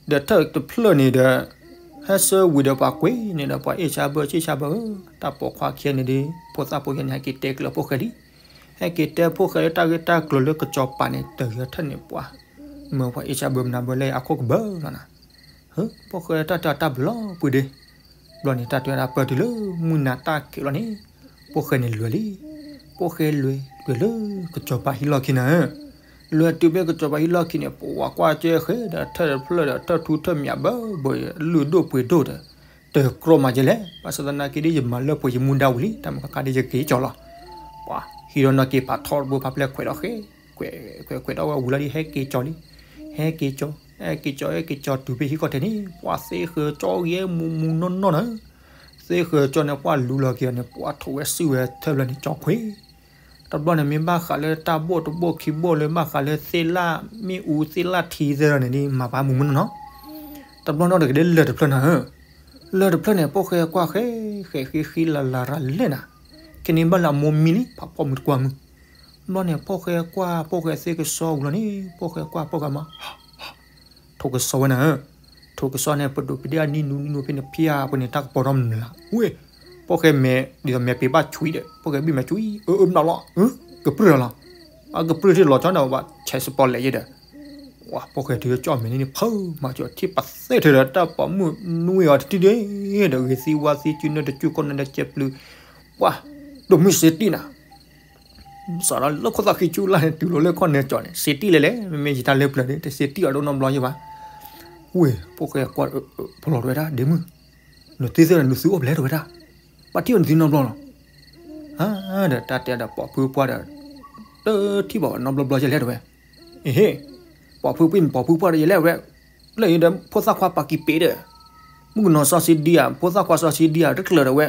ဒီးထၢၣ်တဖျၢၣ်န့ၣ်ဒီး ဟဲဆှၢဝံၤဒီးပှၤကွံာ်န့ၣ်ဒီး ပှၤအ့ၣ်ဆါဘၢဆံၣ်ဆါဘၢဧၢ တၢ်ပိာ်ခွါခံဂၤန့ၣ်ဒီး ဖိသၣ်ဖိခံဂၤန့ၣ် ဟဲက့ၤတဲကျၢၤဖိၣ်ဃဲလံ ဟဲက့ၤတဲဖိၣ်ဃဲလၢတၢ်ဂ့ၢ်တၢ်ကျိၤလၢကစီၤပၤန့ၣ် တဂ့ၤထၢၣ်န့ၣ်ပှၤ မ့ၢ်ပှၤအ့ၣ်ဆါဘၢမနၤဘၢလၢအခိၣ်ကဘၢလီၤနၤ ဟၢ ဖိၣ်ဃဲတၢ်တဲအီၤတၢ်ဘျီပှ့ၤဒ့ ဘျီန့ၣ် တၢ်တဲဝဲဒၣ်ပၢၢ်တုၤလၢမုၢ်နၤတၢ်ကဲးလီၤန့ၣ် ဖိၣ်ဃဲန့ၣ်လွဲၤလံ ဖိၣ်ဃဲလွဲၤ လွဲၤလၢကစီၤပၤဟံၣ်လီၢ်ခံနၤဧၢ လွဲၤတုၤဖဲကစီၤပၤဟံၣ်လီၢ်ခံန့ၣ် ပဝၤကွၢ်ကၢဃဲဒီးထၢၣ်တဖျၢၣ်ဒီးထၢၣ်ထူထၢၣ်မံၤဘၢဘၢ လုၢ်ဒိၣ်ပှ့ၤဒိၣ်ဒီး တကြၢးမၤကဲလဲၣ် ဘၣ်ဆၣ်သနာ်က့ဒီး ယမၤလၢပှဲၤယမူဒါဝံၤလံ တၢ်မ့ၢ်ခါခါဒီးယက့ၤကၠီလီၤ ပှၤဟံးဒီးနီၢ်က့ၤဖးထီတဘိဖးပျဲၢ်ခွဲးဒီးဃဲ ခွဲးခွဲးခွဲးဒီးဝဲဝံၤလီၤဒီး ဟဲက့ၤကၠီလံ ဟဲက့ၤကၠီ ဟဲက့ၤကၠီဟဲက့ၤကၠီတုၤဖဲဟံၣ်ခီၣ်ထံးန့ၣ် ပှၤသ့ဃၢၤကၠီဂ့ၤမူမူနီၢ်နီၢ်နၤ သ့ဃၢၤကၠီန့ၣ် ပှၤလူလီၤက့ၤအီၤန့ၣ် ပှၤထိးဝဲစုၣ်ဝဲထၢၣ်ဘျီန့ၣ် ကၠီခွံ တဘျီန့ၣ် မ့ၢ်ဘၣ်ဃးလၢတၢ်ဘိၣ်တဘိၣ်ခံဘိၣ်လၢဘၣ်ဃးလၢသ့ၣ်လၣ်မ့ၣ်အူသ့ၣ်လၣ်ထံသ့ၣ်ဒီးန့ၣ် မၤပာ်မူမူနီၢ်နီၢ် တဘျီနီၢ်တက့ၤလၢလၢၢ်တဖျၢၣ်နၤဧၢ လၢၢ်တဖျၢၣ်န့ၣ် ဖိၣ်ဃဲကွၢ်ဃဲ ဃဲဃဲဃဲလၢ်လၢ်ရၤလဲၣ်နၤ ခဲန့ၣ်ဘၣ်လၢအမိၢ်မံလံ ဖးဖီမုၢ်တကွၢ်မုၢ် ဘျီန့ၣ် ဖိၣ်ဃဲကွၢ် ဖိၣ်ဃဲသ့ကစီဝံၤလီၤန့ၣ် ဖိၣ်ဃဲကွၢ် ဖိၣ်ဃဲမၤ ထိးကစီဝဲနၤဧၢ ထိးကစီန့ၣ် ပဒိၣ်ပဒ့ၣ်အနံၣ်နူနံၣ်နူဖဲန့ၣ် ဖျါပှဲၤန့ၣ် တၢ်ကပီၤထီၣ်မနုၤလၢ ဝ့ၢ် ဖိၣ်ဃဲမဲာ် ဒ်သိးမဲာ်ပ့ၤဘၣ်ဆွံဒီး ဖိၣ်ဃဲဘံၣ်မဲာ်ဆွံ အၢ အၢ မနုၤလီၤ ကပြုၢ်လီၤ အကပြုၢ်ထံၣ်လီၤကၠီန့ၣ် ဘၣ်ဆဲးစပီလဲၣ်ယဲဒီး ဝဲ ဖိၣ်ဃဲထုးကၠီမဲာ်န့ၣ်န့ၣ် ဖုမၤကၠီထံၣ်ပသ့ၣ်ထဲဒီး တၢ်ပိာ်မုၣ်နွံအီၤတထံၣ်ဒ့ၣ်ဒီး ဂ့ၤသံဝါသံ စုနၢတစု ကီၢ်နၢတကဲပျုၤ ပှၤ ဒိၣ်မုၢ်စ့တံၢ်နၤ စးထီၣ်လၢခိၣ်သၣ်ဃံဆူလၢ်န့ၣ် တုၤလီၤလၢခီၣ်နၢကၠီန့ၣ် စ့တံၢ်လဲၣ်လဲၣ် မ့မ့ၢ်ယတၢ်လၢပျၢၤန့ၣ် တစ့တံၢ်အီၤဒိၣ်နီတဘျီယဲဘၣ် ဝ့ၢ် ဖိၣ်ဃဲကွၢ် ဖီလီၤတဝဲဒၣ် ဒ့မုၣ် နသုသ့ၣ်နသုအိၣ်ဖဲလဲၣ်တဝဲဒၣ် ဘၣ်ထံၣ်အီၤနသုနီတဘျီလီၤ ဒီးတၢ်တဲဒီးပိာ်ဖုပှၢ်ဒီး တထံၣ်ဘၣ်နီတဘျီဘျီယဲလဲၣ်တဝဲ အဟ့ၣ် ပိာ်ဖုပှၢ်ပိာ်ဖုပှၢ်ဒီးယလဲၣ်ဝဲ လၢအံၤဒီးဖိသၣ်ခွါပာ်က့ၤပ့ၤဒီး မုၣ်ကနီၤစီဆှံဒံဧါ ဖိသၣ်ခွါစီဆှံဒံဧါ တကျၢၤဒီးဝဲ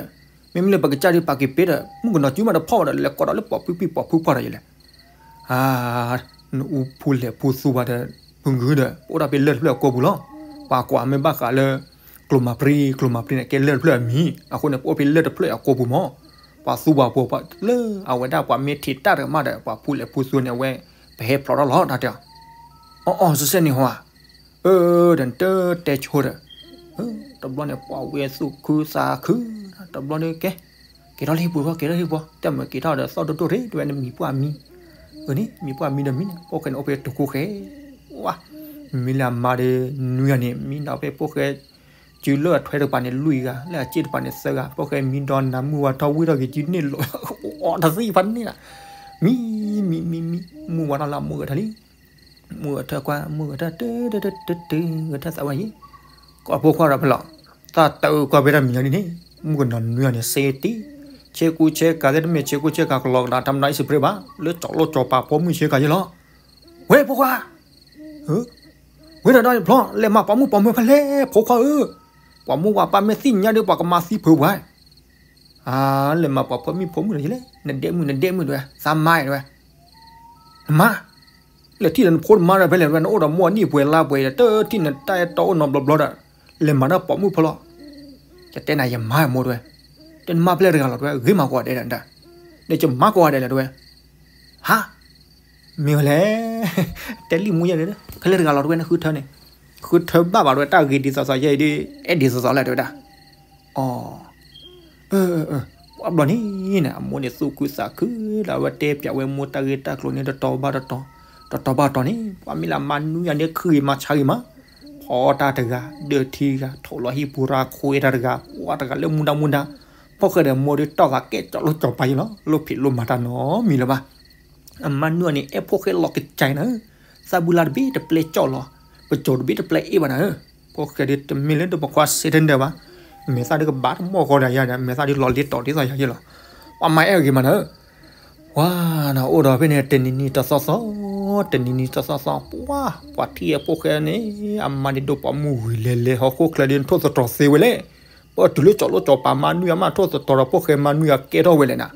မ့မ့ၢ်လၢပကစၢ်ဒုးပာ်က့ၤပ့ၤဒီး မုၣ်ကနီၤစုမးတဖီၣ်ဒီး လဲၤကိးဒီးလၢပိာ်ဖုပှၢ်ပိာ်ဖုပှၢ်ဒီးယလဲၣ် အါ နအူဖိလဲၣ်ဖိသူဘၣ်ဒီး ဖုဂုၤဒီး ပအိၣ်ဒၣ်ဖဲလၢၢ်တဖျၢၣ်အကိာ်ပူၤလီၤ ပှၤကွၢ်မ့ၢ်ဘၣ်ဃးလၢ ကျိၤမၤပြံ ကျိၤမၤပြံန့ၣ် ကဲလၢၢ်တဖျၢၣ်အမံၤ အဃိန့ၣ် ပအိၣ်ဖဲလၢၢ်တဖျၢၣ်အကိာ်ပူၤမး ပှၤသူပှၤဖိလၢအဝဲဒၣ်ပှၤမ့ၢ်ထံးတၢ်တမးဒီး ပှၤဖိလဲၣ်ဖိသူန့ၣ် အဝဲ ပဟဲဖျိးထီၣ်လီၤ တၢ်တဲအီၤ အီၣ်အီၣ်စဲးစဲးန့ၣ်ဟီဧါ အၢ ဒီးနတတဲဆိဒီး တဘျီန့ၣ် ပှၤဝဲသူၣ်ခုသးခု တဘျီန့ၣ်ကဲ က့ၤထီၣ်လၢဟံၣ်ပူၤ က့ၤထီၣ်ဟံၣ်ပူၤ တၢ်မ့ၢ်က့ၤထီၣ်ဒီးသီၣ်ဒိၣ်ဒိၣ်ရ့ တဝဲန့ၣ်မံၤပှၢ်မံၤ အၢန့ၣ် မံၤပှၢ်မံၤဒီးမံၤန့ၣ် ဖိၣ်ဃဲန့ၣ်အိၣ်ဖဲတကိဃဲ ဝါ မ့မ့ၢ်လၢအမါဒီး နွံဂၤန့ၣ် မံဒီးဖဲဖိၣ်ဃဲ စုလၢအထွဲတကပၤန့ၣ် လွံၢ်ဂၤ လၢအစ့ၣ်တကပၤန့ၣ် သၢဂၤ ဖိၣ်ဃဲမံဒီးနၤ မုၢ်ဝါထီၣ်ဝံၣ်ထီၣ်က့ၤစုန့ၣ်လီၤ အီၣ်တသံၣ်ဖးန့ၣ်လီၤ မံ မံ မံ မံ မုၢ်ဝါထီၣ်လၢအမိၢ်ဂဲၤထၢၣ်လံ မုၢ်ဂဲၤထၢၣ်ကွၢ် မုၢ်ဂဲၤထၢၣ် တတတတ ဂဲၤထၢၣ်သးဝဲယံၤ ကိးဖိခွါဒီးဖဲလီၤ တၢ်တအုးကွၢ်ဖဲတၢ်မံၤညါဒ်န့ၣ် မုၣ်ကနီၤနွံဂၤန့ၣ် စ့တံၢ် ဆ့ကူဆ့ကၤသ့ၣ်တမ့ၢ်ဆ့ကူဆ့ကၤကလီၤကဒါ တၢ်မနုၤအံၤစပရ့ဘၣ် လၢကၠီၤလိၣ်ကၠီၤပၤဖိမုၣ်ဆ့ကၤယဲလီၤ ဝဲဖိခွါ ဝဲဒၣ်ဒီးဖျီ လဲၤမၤပှၤမုၣ်ပှၤမၢၤဖဲလဲၣ် ဖိခွါဧၢ ပှၤမိၢ်ပှၤပၢ်မ့ၢ်သ့ၣ်ညါဒီး ပှၤကမၤသံဖုးပှၤ အါ လဲၤမၤပှၤဖိမုၣ်ဖိမုၣ်ဒီးယလဲၣ် နဒဲမုၣ်နဒဲမုၣ်တဝဲ သးမါတဝဲ နမါ လဲၤထံၣ်ဒီးနဖိနမါဒီးဖဲလဲၣ်တဝဲ နအိၣ်ဒီးမိၢ်အနံၣ်ပှဲၤလါပှဲၤဒီး တထံၣ်နတၢ်အဲၣ်တီအိၣ်နီတဘျီဘျီဒီး လဲၤမၤတၢ်ပိာ်မုၣ်ဖဲလီၤ ယတဲနၤယမါမိၢ်တဝဲ တနမါပျဲၢ်တဂၤလီၤတဝဲ ဂ့ၤမၤကိးဂၤဒဲးဒီး ဒီးယမါကိးဂၤဒဲးလီၤတဝဲ ဟါ မ့ၢ်ဝဲလဲၣ် တဲလံမူယဲၢ်ဒီး ခဲလၢာ်တဂၤလီၤတဝဲ နဃုထၢန့ၣ် ဃုထၢဘၣ်ဘၣ်တဝဲ တၢ်ဂ့ၤဒ်သိးသိးယဲၢ်အံၤဒီး အဲၣ်ဒ်သိးသိးလဲၣ်တဝဲဒၣ် အီ အၢ အၢ ပှၤဘျီန့ၣ်န့ၣ် အမိၢ်န့ၣ်သူၣ်ခုသးခုဒီး အဝဲတဲပျးဝဲမိၢ်တၢ်ဂ့ၢ်တၢ်ကျိၤန့ၣ်တတီၤဘၣ်တတီၤ, တ တတီၤဘၣ်တတီၤန့ၣ် ပှၤမ့ၢ်လၢမါနွံဂၤန့ၣ် ခုဂ့ၤမၤဆါဂ့ၤမး, ဖီတၢ်တဂၤ ဒၢထံဂၤ ထိးလီၤဟံၣ်ပူၤရၤခွဲးတၢ်တဂၤ ပှၤတဂၤလၢမူဒါမူဒါ, ဖိၣ်ဃဲဒီးမိၢ်ဒီးတီၢ်သးကဲကၠီလိကၠီပၤယဲလီၤ, လိၣ်ဖံးလိၣ်မၤတၢ်နီတမံၤလၢၤဘၣ်. အမါနွံဂၤန့ၣ် အဲၣ်ဖိၣ်ဃဲလီၤကကဲနၤဧၢ, သးဘူလါတဘ့ၣ်တပျဲကၠီလီၤ, ပစိၤတဘ့ၣ်တပျဲအ့ၣ်ဘၣ်နၤဧၢ, ဖိၣ်ဃဲဒီးတမ့ၢ်လၢဒိၣ်ပိာ်ခွါစ့တနၢၤဘၣ်, မဲာ်သၣ်ဒုးကဘၣ်တမီၢ်ဃီဒီးယၤဒီး မဲာ်သၣ်ဒုးလီၤလ့တီၤဒ်သိးယၤယဲလီၤ, ပှၤမၤအဲၣ်ဂ့ၤမးနၤဧၢ ပှၤနၤအိၣ်ဒီးဖဲန့ၣ် တနံၤနံၤတသီသီ, တနံၤနံၤတသီသီ, ပှၤ ပှၤထံၣ်အဖိၣ်ဃဲန့ၣ် အမါဒ်ဒိၣ်ပိာ်မုၣ်ဝံၤလဲၤလဲၤဟီၣ်ခိၣ်ချၢဒ်ထိၣ်သတြီၤသ့ဝဲလဲၣ်, ပတုၤလၢကၠီလိကၠီပၤမါနွံဂၤမး ထိၣ်သတြီၤဒီးဖိၣ်ဃဲမါနွံဂၤကဲထီၣ်ဝဲလဲၣ်နၤ,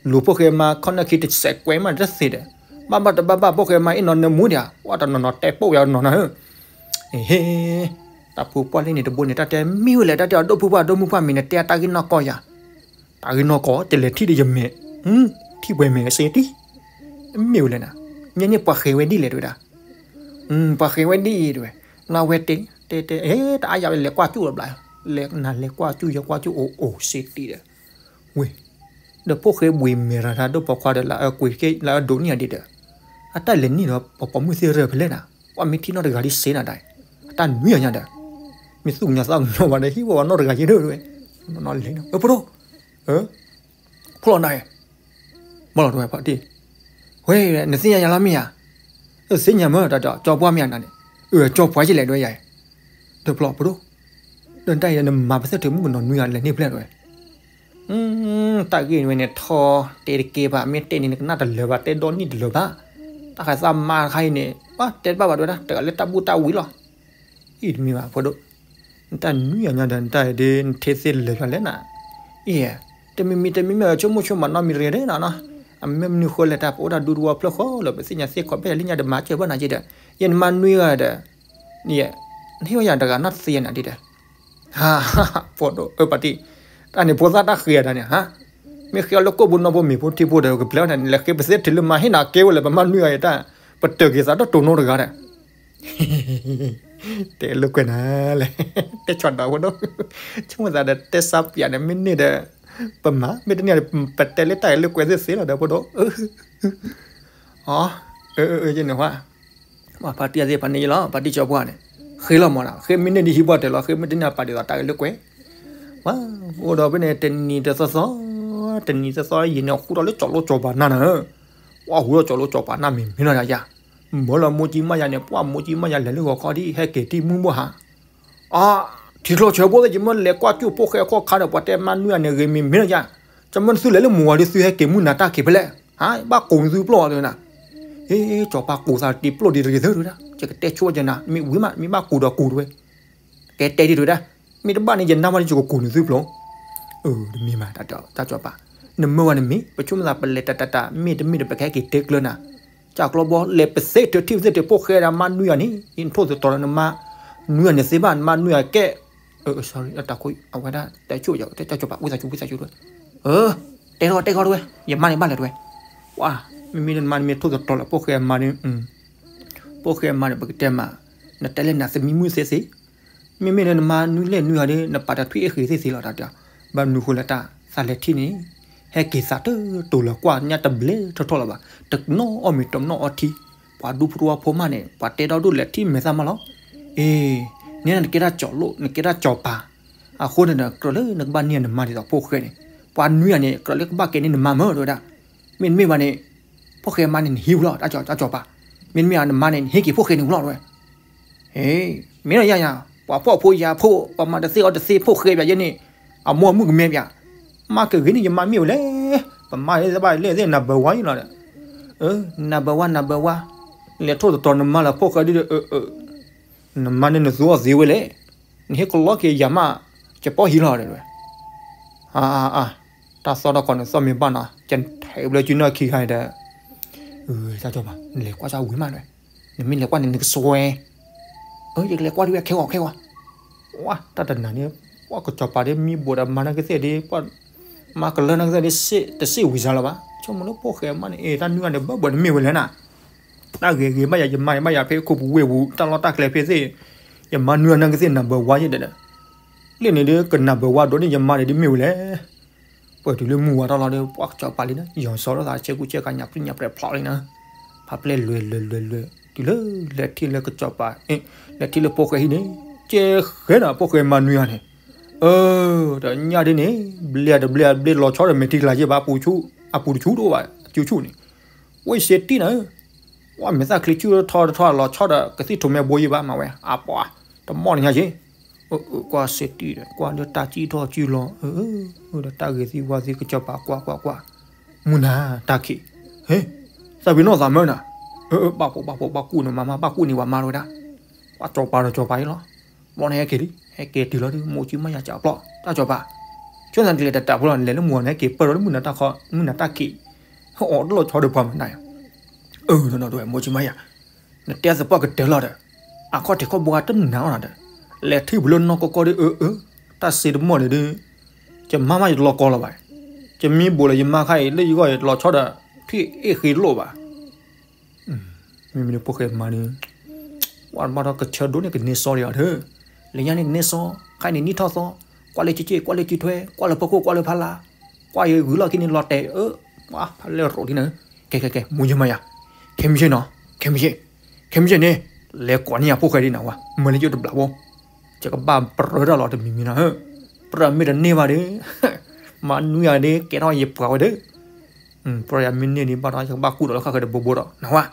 လူၤဖိၣ်ဃဲမါခီၣ်နၢၣ်ခံတစဲးကွဲးမးတသ့ဒီး, ဘၣ်ဘၣ်တဘၣ်ဘၣ်ဖိၣ်ဃဲမါအ့ၣ်နီၤနၢမူဒံးဧါ, ပှၤတနီၤနီၤတဲပိာ်ဝဲအနီၤနၤဧၢ ဟ့, တၢ်ဖိပှၢ်လၢန့ၣ်တဘိန့ၣ် တၢ်တဲမ့ၢ်ဝဲလဲၣ်, တၢ်တဲအဒိၣ်ဖိပှၢ်အဒိၣ်မုၣ်ပှၢ်မံၤန့ၣ် တဲအတၢ်ဂ့ၢ်နီၢ်ကီၢ်ယၤ, တၢ်ဂ့ၢ်နီၢ်ကီၢ် တလဲၤထံၣ်ဒီးယမဲာ်, ထံၣ်ပှဲၤမဲာ်အစ့တံၢ်, မ့ၢ်ဝဲလဲၣ်နၤ, ညါန့ၣ်ပှၤဃဲၤဝဲဒ်လဲၣ်တဝဲဒၣ်, ပှၤဃဲၤဝဲဒ်အံၤတဝဲ, နဝဲတဲ, တဲတဲ, တအါယၤဝဲလဲၤကွၢ်ကၠူၣ်လီၤဘျး, လဲၤနၤလဲၤကွၢ်ကၠူၣ် ယကွၢ်ကၠူၣ်အိၣ်အိၣ်စ့တံၢ်ဒီး, ဝ့ၢ် ဒီးဖိၣ်ဃဲဘှံးမဲာ်ရၤတၢ်ဒိၣ်ပိာ်ခွါဒီး လၢအကွံာ်က့လၢအဒိးန့ၢ်အဒံးဒီး, အတၢ်လဲၤန့ၢ်ဒီးပှၤပိာ်မုၣ်သ့ၣ်ရၢၢ်ဖဲလဲၣ်နၤ, ပှၤမ့ၢ်ထံၣ်နီၢ်တဂၤဒ်စ့နၤဒၣ်, အတၢ်နွံဂၤညါဒီး, မ့ၢ်သူၣ်ကညီၤသးကညီၤဘၣ်ဒီး ဟံၣ်ဝဲပှၤနီၢ်တဂၤယဲဒၢဝဲ, နလဲၤနီၤ ဖိဒိၣ်, ဖိလီၤနၤ, ဘၣ်လီၤတဝဲဖးတံၢ်, ဝဲ နသ့ၣ်ညါယၤလီၤမ့ၢ်ဧါ, သ့ၣ်ညါမ့ၢ်တၢ်ကၠီပှၢ်မ့ၢ်ဧါနၤန့ၣ်, ကၠီပှၢ်ယလဲၣ်ဒဝဲယၤ, ဒီးဖျီဖိဒိၣ်, ဒီးတၢ်အံၤနမၤပသ့ၣ်ထုးမုၣ်ကနီၤနွံဂၤလဲၤန့ၢ်ဖဲလဲၣ်တဝဲ တၢ်ဂ့ၢ်ဝဲန့ၣ်ထီတဲတကဲဘၣ်, မ့ၢ်တဲန့ၣ်နကနၣ်တလၢာ်ဘၣ်, တဲဒီနံၣ်တလၢာ်ဘၣ်, တၢ်ဃးသးမါတခါအံၤန့ၣ် ပှၤတဲတဘၣ်ဘၣ်တဝဲဒၣ်, တဂၤလၢတၢ်ဘူၣ်တၢ်ဝံလီၤ, အံၤတမ့ၢ်ဘၣ်ဖိဒိၣ်, နတၢ်နွံဂၤညါဒီး နတၢ်အံၤဒ်နထဲသ့လၢာ်ယွၤလဲၣ်နၤ, အံၤ, တမံၤမံၤတမံၤမံၤ ဆိကမိၣ်ဆိကမးနီတမံၤတဂ့ၤဒၣ်နၤနီၤ, အမ့ၢ်မနုၤဃိလဲၣ်တၢ် ပအိၣ်တၢ်ဒူတဝီဖျၢၣ်ဃီလၢ ပသ့ၣ်ညါသ့ခီဘၣ်လၢညါဒီးမၤစၢၤဘၣ်နၤက့ဒီး, ယနမါနွံဂၤဒီး, နဟ့ၣ်ဝဲယၤတဂၤနီတသ့ယနၤဒ်ဒီး ဟါ, ဖိဒိၣ်အၢပှၤတံၢ်, တၢ်န့ၣ်ဖိသၣ်တၢ်ဃ့အတၢ်န့ၣ် ဟါ, မ့ၢ်ဃ့အီၤလၢကိၣ်ဘိနီၢ်ဘိမ့ၤဖိထံဖိဒီး ကပျဲဝဲန့ၣ် လဲၤဃ့ပသ့ၣ်ထုးလၢမါဟ့ၣ်နၤကဲဝဲလၢပမါနွံဂၤအံၤတၢ်, ပတၢၢ်က့ၤသးဒီးတိၢ်နီတဂၤဒီး တဲလိာ်ကွဲနၤလဲၣ်, တဲဆီၣ်ဒီးဖိဒိၣ်, ဆိကမိၣ်သးဒီးတဲစါပၠးန့ၣ် မ့ၢ်န့ၢ်ဒီး, ပမၤ မ့ၢ်တန့ၢ်ဒီး ပတဲလၢတၢ်ဂ့ၢ်လိာ်ကွဲသ့ၣ်သ့လီၤဒီးဖိဒိၣ်, အ, အယန့ၣ်ဝဲ ပှၤဖါတံၢ်သ့ၣ်ဖါန့ၢ်ယလီၤ ဖါတံၢ်ကၠီပှၢ်န့ၣ်, ဃ့လီၤမးဒီး ဃ့မ့ၢ်န့ၢ်ဒ်ဟံးပှၢ်တၢၢ်လီၤ ဃ့မ့ၢ်တန့ၢ်ပာ်ဒ်သိးတၢ်ဂ့ၢ်လိာ်ကွဲ, ပှၤ, အိၣ်ဒီးဖဲန့ၣ် တနံၤတသီသီ, တနံၤတသီယံာ်န့ၣ် ဟူးထီၣ်လၢကၠီၤလိကၠီၤပၤနၢ်နၤ, ပှၤဟူးထီၣ်ကၠီၤလိကၠီၤပၤနၢ်မံၤမံၤလီၤယၤ, မၢလီၤမိၢ်ကံမးယၤန့ၣ် ပှၤမိၢ်ကံမးယၤလဲၤလၢဂီၤခီဒ်ဟဲက့ၤတံၢ်မုၢ်ဘိၣ်ဟါ အ, ထံချီဆၢဖိသ့ၣ် ယမ့ၢ်လဲၤကွၢ်ကၠူၣ်ဖိၣ်ဃဲအခီၣ်ခါဒီး ပှၤတဲမါနွံဂၤန့ၣ် ဂ့ၤမံၤမံၤလီၤယၤ, ကမ့ၢ်သုလဲၤလၢမုၢ်ဝၤဒီး သုဟဲက့ၤမုၢ်နၤတၢ်က့ၤဖဲလဲၣ်, ဟါ, ဘၣ်ကိးသုပျိၢ်အီၤတဝဲနၤ, အ့, ကၠီၤပၤကိးသးတံၢ်ပျိၢ်ဒံးတဂ့ၤသုတဝဲဒၣ်, ယကတဲဆိယနၤ မ့ၢ်ဝံၤမး မ့ၢ်ဘၣ်ကိးဒီးကိးတဝဲ, ကဲတဲဒံးတဝဲဒၣ်, မ့ၢ်တဘၣ်န့ၣ် ယနၢ်ဘၣ်န့ၣ် ယကကိးန့ၢ်သုပျိၢ်, အ, တမ့ၢ်ဘၣ် တၢ်ကၠီၤပၤ, နမ့ၢ်ဝဲနမ့ၢ် ပဆိကမိၣ်သးပလဲၤတၢ်တၢ်တၢ် မ့ၢ်တမ့ၢ်ဒီး ပကဟဲက့ၤတဲကျၢၤနၤ ကၢ်ကျီဘီ လဲၤပသ့ၣ်ထုးထံၣ်ပသ့ၣ်ထုးဖိၣ်ဃဲဒီးမါနွံဂၤန့ၣ် ယထိၣ်သတြီၤလၢနမါနွံဂၤန့ၣ်သ့ဘၣ် နမါနွံဂၤကဲ, အ, sorry တၢ်ခိၣ် အဝဲဒၣ် တဲဆိၣ်ယၤ တဲကၠီၤပၤ ဝံသးစူၤ ဝံသးစူၤတဝဲ, အ, တဲထီၣ် တဲထီၣ်တဝဲ ယမါန့ၣ်ဘၣ်လဲၤတဝဲ, ပှၤ, မ့မ့ၢ်လၢနမါန့ၣ်မ့ၢ်ထိၣ်သတြီၤလၢဖိၣ်ဃဲအမါန့ၣ်, ဖိၣ်ဃဲအမါန့ၣ် ပကတဲမး, နတဲလၢနသမံမုၢ်သ့သ့ မ့မ့ၢ်လၢနမါနွံလဲၣ်နွံဂၤဒီး နပာ်တထွံၣ်အ့ၣ်ဃ့သ့သ့လီၤတၢ်တၢ်, ဘၣ်မနုၤဃိလၢတၢ် သးလဲၤထံၣ်န့ၣ်, ဟဲက့ၤသးတတိၤလၢကွၢ်ညါတဘျဲထီၣ်ထီၣ်လၢၤဘၣ်, တနီၣ်အီၣ်မ့ၤတနီၣ်အီထံ, ပှၤဒူဖိတဝီဖိမးန့ၣ် ပှၤတဲဒီဒိၣ်လဲၤထံၣ်မဲာ်သၣ်မးလီၤ, အ့, န့ၣ်နကဲတၢ်ကၠီၤလိၣ် နကဲတၢ်ကၠီၤပၤ, အဃိန့ၣ်ဒီး ကြၢးလၢနကဘၣ်န့ၢ်နမါဒ်သိးဖိၣ်ဃဲန့ၣ်, ပှၤနွံဂၤန့ၣ် ကြၢးလၢကဘၣ်ကဲန့ၢ်နမါမၢတဝဲဒၣ်, မ့တမ့ၢ်ဘၣ်န့ၣ် ဖိၣ်ဃဲမါန့ၣ် နဟံးဝဲလီၤ တၢ်ကၠီၤပၤ, မ့တမ့ၢ်ဘၣ်နမါန့ၣ် နဟံးက့ၤဖိၣ်ဃဲန့ၣ်ဝဲလီၤတဝဲ, ဟ့, မ့ၢ်လီၤယၤယၤ, ပှၤဖှီၣ်ဖိယာ်ဖိ, ပှၤမၤတသ့အီၤတသ့ဖိၣ်ဃဲပၠးယဲန့ၣ်, အမိၢ်အမုၣ်ကမဲပၠး, မါကဂ့ၤန့ၢ်ယမါမ့ၢ်ဝဲလဲၣ်, ပမါသ့ၣ်တဖၣ်လဲၣ်သ့ၣ်နဘၢဝါယလီၤဒီး, နဘၢဝါ နဘၢဝါ, လဲၤထိၣ်သတြီၤနမါလၢဖိၣ်ဃဲဒ်ဒီး, နမါန့ၣ်နသူအီၤသ့ဝဲလဲၣ်, နဟ့ၣ်ကလီက့ၤယၤမး, ကပီၤဟံးလီၤဒီး, အါအါအါ, တၢ်သီၣ်တၢ်ခီန့ၣ်သီၣ်မ့ၢ်ဘၣ်နီၤ ကထဲးဘျၢကုနီၢ်ခံခါအံၤဒီး, တၢ်ကၠီၤပၤ နလဲၤကွၢ်စၢ်ဝံၤမးဒီး, နမ့ၢ်လဲၤကွၢ်န့ၣ် နကစွဲ, အၢ ယကလဲၤကွၢ်ဒ်ဝဲခဲဂီၤခဲဂီၤ, ဝါ တၢ်တနၤန့ၣ်, ပှၤကၠီၤပၤဒ်မံဘိးဒီးမါနၢ်ကသ့ၣ်ဒ်, မါကလၢနၢ်ကသ့ၣ်ဒ်, တစ့ၣ်ဝံၤစါလၢၤဘၣ်, ဆိကမိၣ်လၢဖိၣ်ဃဲမါန့ၣ် အ့ၣ် တၢ်နွံဂၤန့ၣ် ဘၢဘၢတမ့ၢ်ဝဲလဲၣ်နၤ တၢ်ဂ့ၤဂ့ၤဘၣ်ယၤ ယမါဘၣ်ယၤဖဲခိၣ်ပူၤဝ့ၢ်ပူၤ တၢ်လီၢ်တၢ်ကျဲဖဲသ့ၣ်, ယမါနွံဂၤနၢ်ကသ့ၣ်နဘၢဝါယဲဒီး, လၢန့ၣ်ဒီးကနၢ်ဘၢဝါဒိၣ်န့ၢ်ယမါန့ၣ်ဒ်မ့ၢ်ဝဲလဲၣ်, ပတုၤလၢမုၢ်ဝါတၢ်လီၤဒီး ပှၤကၠီၤပၤလံန့ၣ် ယီၤစီၤထီၣ်သးဆဲကူဆဲကၤညၣ်ပြံညၣ်ပြဲးဖျိးလံန့ၣ်, ဖးပျဲၢ်လွဲၤလွဲၤလွဲၤလွဲၤ တုၤလၢလဲၤထံၣ်လၢကစီၤပၤ, လဲၤထံၣ်လၢဖိၣ်ဃဲဟံၣ်န့ၣ်, ကဲဃဲနၤဖိၣ်ဃဲမၤနွံဂၤန့ၣ်, အၢ, ဒီးညၣ်ဒ်န့ၣ်, ဘျ့တဘျ့ဘျ့ လီၤဆီဒီးမဲာ်ထံကလၤယဲၢ်ဘၣ်, အပူၤတဆူၣ်, အပူၤတဆူၣ်တအိၣ်ဘၣ်, အစုဆူၣ်န့ၣ်, ဝဲစဲးတံၢ်နၤ, ဝဲမဲာ်သၣ်ချံဆူၣ်ထီတထီလီၤဆီဒီးကသံၣ်ထိးမဲာ်ဘိယဲၢ်ဘၣ်မးဝဲ, အပှၤ, တမီၢ်နညါက့ၤ, ကွၢ်စဲးတံၢ်ဒီး ကွၢ်လၢတၢ်စံၣ်ထီၣ်စံၣ်လီၤ, ဒီးတၢ်ဂ့ၤသံဝါသံကစီၤပၤကွၢ်ကွၢ်ကွၢ်, မုၢ်နၤတၢ်ခံး, ဟ့, သးပ့ၤနီၣ်သးမၢနၤ, ဘၣ်ပိာ်ဘၣ်ပိာ်ဘၣ်ကူၣ်န့ၣ်မၤမး ဘၣ်ကူၣ်န့ၣ်ဝဲမါတဝဲဒၣ်, ကွၢ်စီၤပၤဒီးစီၤပၤအံၤလီၤ, ဘျီန့ၣ်ဟဲက့ၤလံ, ဟဲက့ၤတုၤလီၤဒီး မိၢ်ကၠံမါယၤကးအပျီၢ်, တၢ်စီၤပၤ, ဆိသးတလဲၤတတးဖိလီၤ နလဲၤလၢမူၤန့ၣ် ဟဲက့ၤပၢၢ်ဒီးလၢမုၢ်နၤတၢ်ခီ, မုၢ်နၤတၢ်ခံး, အီၣ်တလီၢ်ဆီဒီးပှၤမနၤ, အၢ ဒီးမိၢ်ကၠံမါယၤ နတဲသပှၢ်ကတၢၢ်လီၤဒီး, အခီၣ်ထံးခီၣ်ဘိတနၤအီၤနၤဒီး, လဲၤထံၣ်ပူၤလၢနီၢ်ကီၢ်ကီၢ်ဒီး အၢ အၢ, တၢ်စ့တမီၢ်န့ၣ်ဒီး, ယမါမးယလီၤကီလီၤဘၣ်, ယမ့ၢ်ဘိးလၢယမါခါအံၤ လၢယဂီၢ်ယလီၤဆီဒီး, ဖံးအ့ၣ်ဃ့လိၣ်ဘၣ်, မ့မ့ၢ်ဒီးဖိၣ်ဃဲမါန့ၣ်, ကွၢ်တဘၣ်ဒီးကဆၢဒိၣ်န့ၣ်ကန့ၢ်စီလံအီၤဒီး, လၢညါန့ၣ်ကန့ၢ်စီ, ခါအံၤန့ၣ်နံၣ်ထီၣ်သီ, ကွၢ်လၢကၠ့ကၠ့ ကွၢ်လၢကၠ့ထွဲ ကွၢ်လၢဖီခိၣ်ကွၢ်လၢဖီလာ်, ကွၢ်ယဂုၤလီၢ်ခံန့ၣ်လီၤတဲာ်အၢ, ပှၤဖးလဲၢ်ရိးဒ်န့ၣ်, ကဲကဲကဲ မိၢ်ကၠံမါယၤ, ခဲမုၢ်ဆ့ၣ်နီၤ, ခဲမုၢ်ဆ့ၣ်, ခဲမုၢ်ဆ့ၣ်န့ၣ်, လဲၤကိးန့ၢ်ယဖိၣ်ဃဲဒ်နၤဝဲ မၢလၢယအိၣ်တဘျီဖိ, ယကဘၣ်ပြၢတၢ်လီၤတမံၤမံၤနီၤဧၢ, ပြၢမ့ၢ်တန့ၢ်ဘၣ်ဒီး, မၤနွံဂၤဒ်ကဲထီၣ်ယပှၤဝဲဒီး, ပြၢယမ့ၢ်န့ၢ်ဒံးဘၣ်ဒီး ယကဘၣ်ကူၣ်ဒီးလၢဃၣ်ဃၢၤတဘိဘိဒီး နဝဲ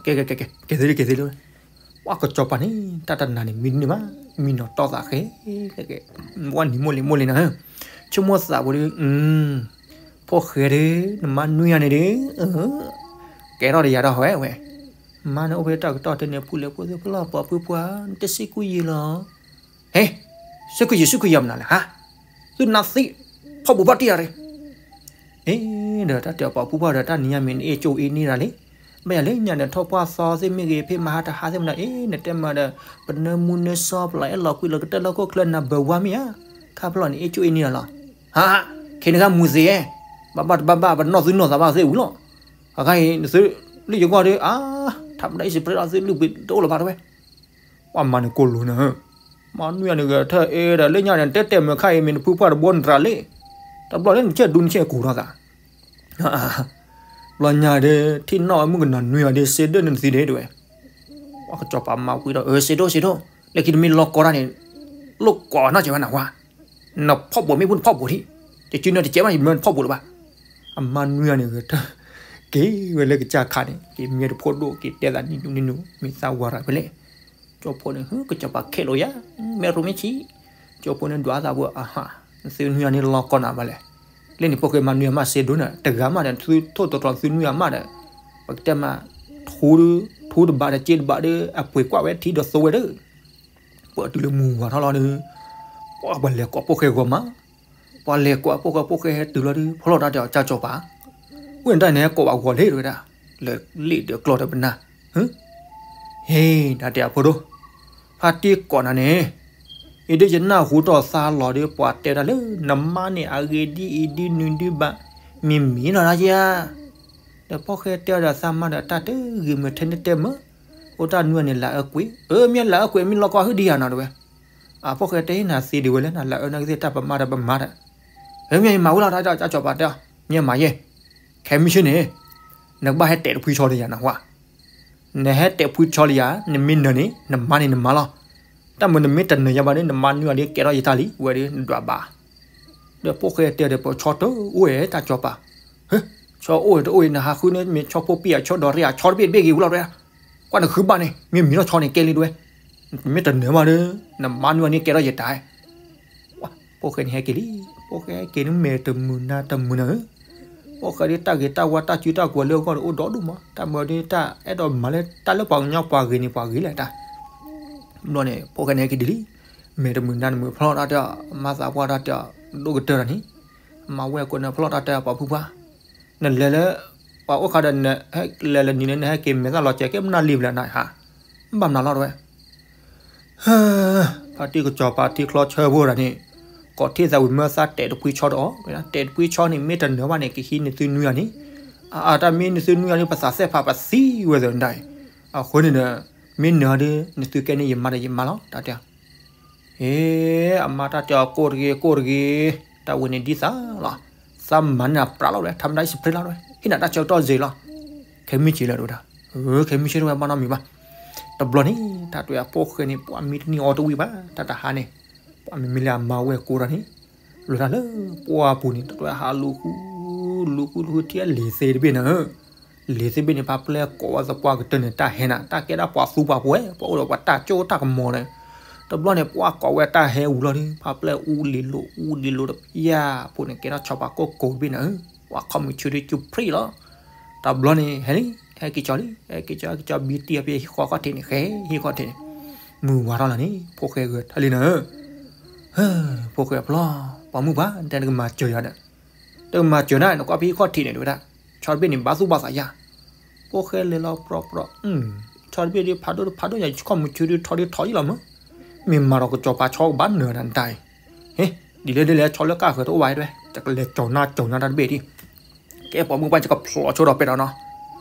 ကဲကဲကဲကဲ ကဲသ့လံ ကဲသ့လံ, ပှၤကစီၤပၤန့ၣ် တၢ်တနၤန့ၣ် မံတန့ၢ်ဘၣ်, မံနီၤတီၢ်သးဃဲ, ဝဲနံၤမိၢ်လံၤမိၢ်လံၤနၤဧၢ, ဆိကမိၣ်သးဝဲဒီး, ဖိၣ်ဃဲဒီး နမါနွံဂၤန့ၣ်ဒီး, ကဲထီၣ်ဒီးယၤဒီးဝဲဝဲ, မါန့ၣ်အိၣ်ဖဲတၢ်ကတီၢ်ထဲန့ၣ် ဖုလဲၤဖိသ့ၣ်ဖုလီၤ ပှၤဖုပှၢ် နတစံးကူယံာ်လီၤ ဟဲ, စံးကူယံာ် စံးကူယံာ်မနုၤလဲၣ်ဟါ, သုနၢ်သံ, ဖီၣ်ဘူးဖီၣ်တံၢ်ယၤရ့, အ့ ဒီးတၢ်တဲပှၤဖုပှၢ်ဒီးတၢ်နံၤညါမ့ၢ်နအ့ၣ်ကၠိၣ်အ့ၣ်န့ၢ်ဒၣ်လံ, ဘၣ်ယၤလၢညါဒီးထီၣ်ပှၢ်သီသ့ၣ်မ့ၢ်ဂ့ၤ ဖ့ၣ်မဟါတဟါသ့ၣ်မနုၤ အ့ နတဲမၤဒီး, ပနၢမူနၢစီပလီၢ်အဲၣ်လီၤကွံာ်လီၤကတၢၢ်လၢခိၣ်ချၢနဘၢဝါမ့ၢ်ဧါ, ခါဖျီၣ်န့ၣ်အ့ၣ်ကၠိၣ်အ့ၣ်န့ၢ်ဒၣ်လီၤ, ဟါ, ခဲနခါမူၤသ့, ဘၣ်ဘၣ်တဘၣ်ဘၣ် ပနီၢ်သုနီၢ်သးဘၣ်သ့ၣ်ဝံၤလီၤ, အဂၤအံၤနသု, လၢယဂီၢ်ဒီး အါ, ထါပဒၣ်အံၤစပရ့လီၤ သုလုၢ်ပှ့ၤတအိၣ်လၢၤဘၣ်တဝဲ ပှၤမၤန့ၣ်ကိၢ်လိၤနၤဧၢ, မၤနွံဂၤန့ၣ်ဂဲၤထၢၣ်အ့ဒီး လၢညါန့ၣ် တဲတဲာ်မုာ်ခါအံၤ မ့ၢ်နဖုပှၢ်တဘိနတြၤလံ, တဘျီလၢနဆဲၣ်ဒူနဆဲၣ်ကိၤထီၣ်သး, ဘျီညါဒီး ထံၣ်နီၣ်ဝဲမုၣ်ကနီၤနွံဂၤဒီး စ့ဒိၣ်န့ၣ်နသံဒ့တဝဲ, ပှၤကစီၤပၤမၤဝံၤဒီး အၢ စ့ဒိၣ် စ့ဒိၣ်, လၢခံတမ့ၢ်လီၢ်ကီတၢ်န့ၣ်, လိၣ်ကွၢ်နီၢ်စဲးဝဲနဝါ, နဖီၣ်ဘူးမ့ၢ်ဘူးနဖီၣ်ဘူးထံး, ယစုနၢတကဲဘၣ် ယမၢနဖီၣ်ဘူးလၢၤဘၣ်, အမါနွံဂၤန့ၣ်ဂဲၤထၢၣ်, က့ၤဝဲလၢကစၢ်ခါန့ၣ် က့ၤမ့ၢ်တဖိဒိၣ် က့ၤတဲသးနံၣ်နူနံၣ်နူ မ့ၢ်သးဝၤရၤဖဲလဲၣ် ကၠီဖိန့ၣ် ကစီၤပၤခဲးလိာ်ယၤ, မ့ၢ်ရိမ့ၢ်ဆံး, ကၠီဖိန့ၣ်ဒွးသးပူၤအဟါ, သုနွံဂၤန့ၣ်လီၢ်ကီနၤဘၣ်လဲၣ်, လၢန့ၣ်ဖိၣ်ဃဲမၤနွံဂၤမးစ့ဒိၣ်န့ၣ် တဂၤမးဒီး သုထိၣ်သတြီၤသုနွံဂၤမးဒီး, ပကတဲမး, ထူတဘၣ်ဒီးစ့တဘၣ်ဒီး အပှ့ၤကွၢ်ဝဲထံဒီးသိဝဲဒီး, ပှၤတုၤလၢမုၢ်ဝါထီၣ်လီၤဒီး, ပှၤလဲၤကိးဖိၣ်ဃဲဂီၤမး, ပှၤလဲၤကိးဖိၣ်ဃဲဖိၣ်ဃဲဟဲတုၤလီၤဒီး ဖီၣ်လီၤတၢ်တဲအီၤ ကၠၢ်ကၠီၤပၤ, ဝ့ၢ်နတၢ်န့ၣ်ဟဲကိးဘၣ်ဂီၤလံတဝဲဒၣ်, လဲၤလ့ၣ်ဒီးကျီၢ်ဒီးပနၢ်, ဟ့ၣ်, တၢ်တဲအဖိဒိၣ်, ဖါတံၢ်ကိးနၤန့ၣ်, အံၤဒ်ယနၢ်ဟူထီၣ်သါလီၤဒီး ပှၤတဲဒၣ်လၢ နမါန့ၣ်အဂ့ၢ်ဒ်အံၤဒ်နုၤဒ်ဘၣ်, မ့ၢ်မ့ၢ်နီၤဒၣ်ယၤ ဒီးဖိၣ်ဃဲတဲအီၤဒီးသးမါဒီးတၢ်တဂ့ၤမုာ်ထဲန့ၣ်တဲမုာ်, အိၣ်တၢ်နွံဂၤန့ၣ် လၤအၢကွံာ်, အၢ မ့ၢ်လၤအၢကွံာ် မ့ၢ်လီၢ်ကီဟုၣ်ဒံးယၤနီၤတဝဲ, အဖိၣ်ဃဲတဲဟ့ၣ်နၤသ့ဒံးဝဲလၢနၤ လၤအၢနကသ့ၣ်တၢ်ပမါဒီးပမါဒီး, အၢမ့ၢ်မၤဝံၤလီၤ တၢ်ကၠီၤပၤတဲအီၤ, မ့ၢ်မၤယဲၢ်, ခဲမုၢ်ဆ့ၣ်န့ၣ်, နကဘၣ်ဟဲတဲာ်တဖှံဆီလီၤယၤနဟါ, နဟဲတဲာ်ဖှံဆီလီၤယၤ နမ့ၢ်နၢၤန့ၣ် နမါန့ၣ်နမါလီၤ, တၢ်မုာ်နမ့ၢ်တနၢၤယၤဘၣ်ဒီး နမါနွံဂၤဒီးကဲထီၣ်ယတၢ်လံ ဝဲဒီးနဒွးဘၣ် ဒီးဖိၣ်ဃဲတဲဒီး ပဆီတအိၣ်ဝဲတၢ်ကၠီၤပၤ, ဟ့, ဆီအိၣ်ဝဲတအိၣ်ဝဲ နဟးဃုန့ၣ် မ့ၢ်ဆီဖိပံၢ်အဆီဒီးရ့ၣ် အဆီတဘ့ၣ်တဘ့ၣ်ဂ့ၤဝံၤလီၤတဝဲ, ကွၢ်နဃုဘၣ်န့ၣ် မ့ၢ်မံၤထီၣ်ဆီန့ၣ်ကဲလံတဝဲ, မ့ၢ်တနၢၤဘၣ်ဒီး နမါနွံဂၤန့ၣ်ကဲထီၣ်ယတၢ်, ဖိၣ်ဃဲန့ၣ်ဟဲက့ၤလံ, ဖိၣ်ဃဲဟဲက့ၤန့ၣ် မဲာ်တမုာ်နါတမုာ်နၤဧၢ, ဖိၣ်ဃဲဒ်တၢ်ဂ့ၤတၢ်ဝါတၢ်စုတၢ်ကွၢ်လၢအဂီၢ်ဒီးအိၣ်ဒီဒူၣ်မး, တၢ်မၤဒ်တၢ်အဲၣ်ဒိးမၤလၢတၢ်လၢပှၤကညီပှၤဂ့ၤန့ၣ်ပှၤဂ့ၤလဲၣ်တၢ် ဘျီန့ၣ် ဖိၣ်ဃဲန့ၣ်ဟဲက့ၤဒ်လံ, မဲာ်တမုာ်နါတမုာ် ဖီၣ်လီၤတၢ်တဲအီၤ မါသးပှၢ်တၢ်တဲအီၤ ဒိၣ်ကတၢၢ်တၢ်န့ၣ်, မၤဝဲၢ်ကိးနၤဖီၣ်လီၤတၢ်တဲအီၤ ပှၤဖုပှၢ်, နလဲၤလၢ ပှၤအိၣ်ခါဒီး နလဲၤလၢနံၤလၢ နဟဲက့ၤမဲာ်သၣ်လီၤစဲး ကဲမနုၤလံဘျဲၣ်နၤဟါ, ဘၣ်မနုၤလီၤတဝဲ ဖါတံၢ်ကစီၤပၤထံချီဆၢဖိတၢ်န့ၣ်, ကိးထီၣ်သးဝံၤမၢသးတဲာ်တဖှံဆီတအီၣ်, တဲာ်တဖှံဆီန့ၣ် မ့ၢ်တနၢၤဘၣ်န့ၣ် ကဟံးနသုနွံဂၤန့ၣ်, အတၢ်မ့ၢ်နသုနွံဂၤန့ၣ် ပသးစဲဖးပသံဝဲသ့ၣ်ဒၣ်အံၤ, အဃိန့ၣ်ဒီး မ့ၢ်နၢၤဒီး နသုကဲန့ၣ်ယမါဒီးယမါလီၤ တၢ်တဲ, ဟ့ၣ် အမါတၢ်တဲအီၤကိၢ်တဂ့ၤကိၢ်တဂ့ၤ, တၢ်ဝဲန့ၣ်ဒ်သးလီၤ, သးမၤန့ၢ်နၤပြးလီၤဝဲ ထါမတၤအံၤစပရ့လီၤတဝဲ ဟ့ၣ်နၤတၢ်ဆၢကတီၢ်စ့ၢ်လီၤ, ခဲမုၢ်ဆ့ၣ်လၢတဝဲဒၣ် ခဲမုၢ်ဆ့ၣ်တဝဲဘၣ်နီတမံၤဘၣ်. တဘျီန့ၣ် တၢ်တဲအဖိၣ်ဃဲန့ၣ် ပှၤမံတနံၣ်အီၤတဝံၣ်ဘၣ် တၢ်တဟါန့ၣ်, ပှၤမ့မ့ၢ်လၢအမါဝဲကိးဒီးန့ၣ်, လၢတၢ်လၢပှၢ်ပူၤန့ၣ် တၢ်တဲဟးလူၤဃု လူၤဃုလူၤဃုထံၣ်လံၤသ့တဘ့ၣ်န့ၣ်ဧၢ, လံၤသ့တဘ့ၣ်န့ၣ် ဖါပျဲၢ်ကိးဝဲသပှၢ်ကတၢၢ်န့ၣ် တၢ်ဟဲနၤ တၢ်ကဲဒၣ်ပှၤသူပှၤပဝဲ ပှၤအိၣ်ဒီးပှၤတၢ်ကၠိတၢ်ကမီၤန့ၣ်, တဘျီန့ၣ် ပှၤကိးဝဲတၢ်ဟဲဝံၤလီၤဒီး ဖါပျဲၢ်အူလံၤလိၤ အူလံၤလိၤတပျၢ်ဖိန့ၣ် ကဲထီၣ်ဆီဖါကိၢ်ကိးတဘ့ၣ်န့ၣ်ဧၢ, ပှၤခီၣ်မုၢ်ဆူၣ်ဒုးကၠူဖျံးလီၤ. တဘျီန့ၣ် ဟဲလံ ဟဲက့ၤကၠီလံ ဟဲက့ၤကၠီ ဟဲက့ၤကၠီဘံတံၢ်အဖဲဟံၣ်ဃီခီၣ်ထံးန့ၣ် ဃဲဟံၣ်ဃီထံးန့ၣ်, မုၢ်ဝါထီၣ်လီၤန့ၣ် ဖိၣ်ဃဲဂဲၤထၢၣ်လံန့ၣ်ဧၢ, ဖိၣ်ဃဲဖျီ ပှၤမုၢ်ပှၢ် တၢ်နကမၤစၢၤယၤဒီး, တၢ်ကမၤစၢၤနၤ နကွၢ်ဖဲဟံၣ်ခီၣ်ထံးန့ၣ် တဲဝဲဒၣ်, ဆီတဘ့ၣ်န့ၣ် ဘၣ်သူၣ်ဘၣ်သးယၤ, ဖိၣ်ဃဲလဲၤလီၤပြီပြီ, ဆီတဘ့ၣ်ဒုးဖးဒိၣ်တဖးဒိၣ်ညါ ခီၣ်မုၢ်ဆူၣ်ဒုးထီဒုးထီယံလီၤမး, မ့ၢ်မၤဒီးကစီၤပၤဆီကဘၣ်နၢၤနတၢ်အံၤ, ဟ့, ဒ်လဲၣ်ဒ်လဲၣ် ဆီလၢကၢ်ဃၢၤတအိၣ်ဘၣ်တဲဝဲ, ယကလဲၤကၠီၤနၤကၠီၤနၤတၢ်တဘ့ၣ်ဒံး, ကဲပှၤမုၢ်ပှၢ် ယကဖျိးဆိဒီးပဲဒီးနီၤ,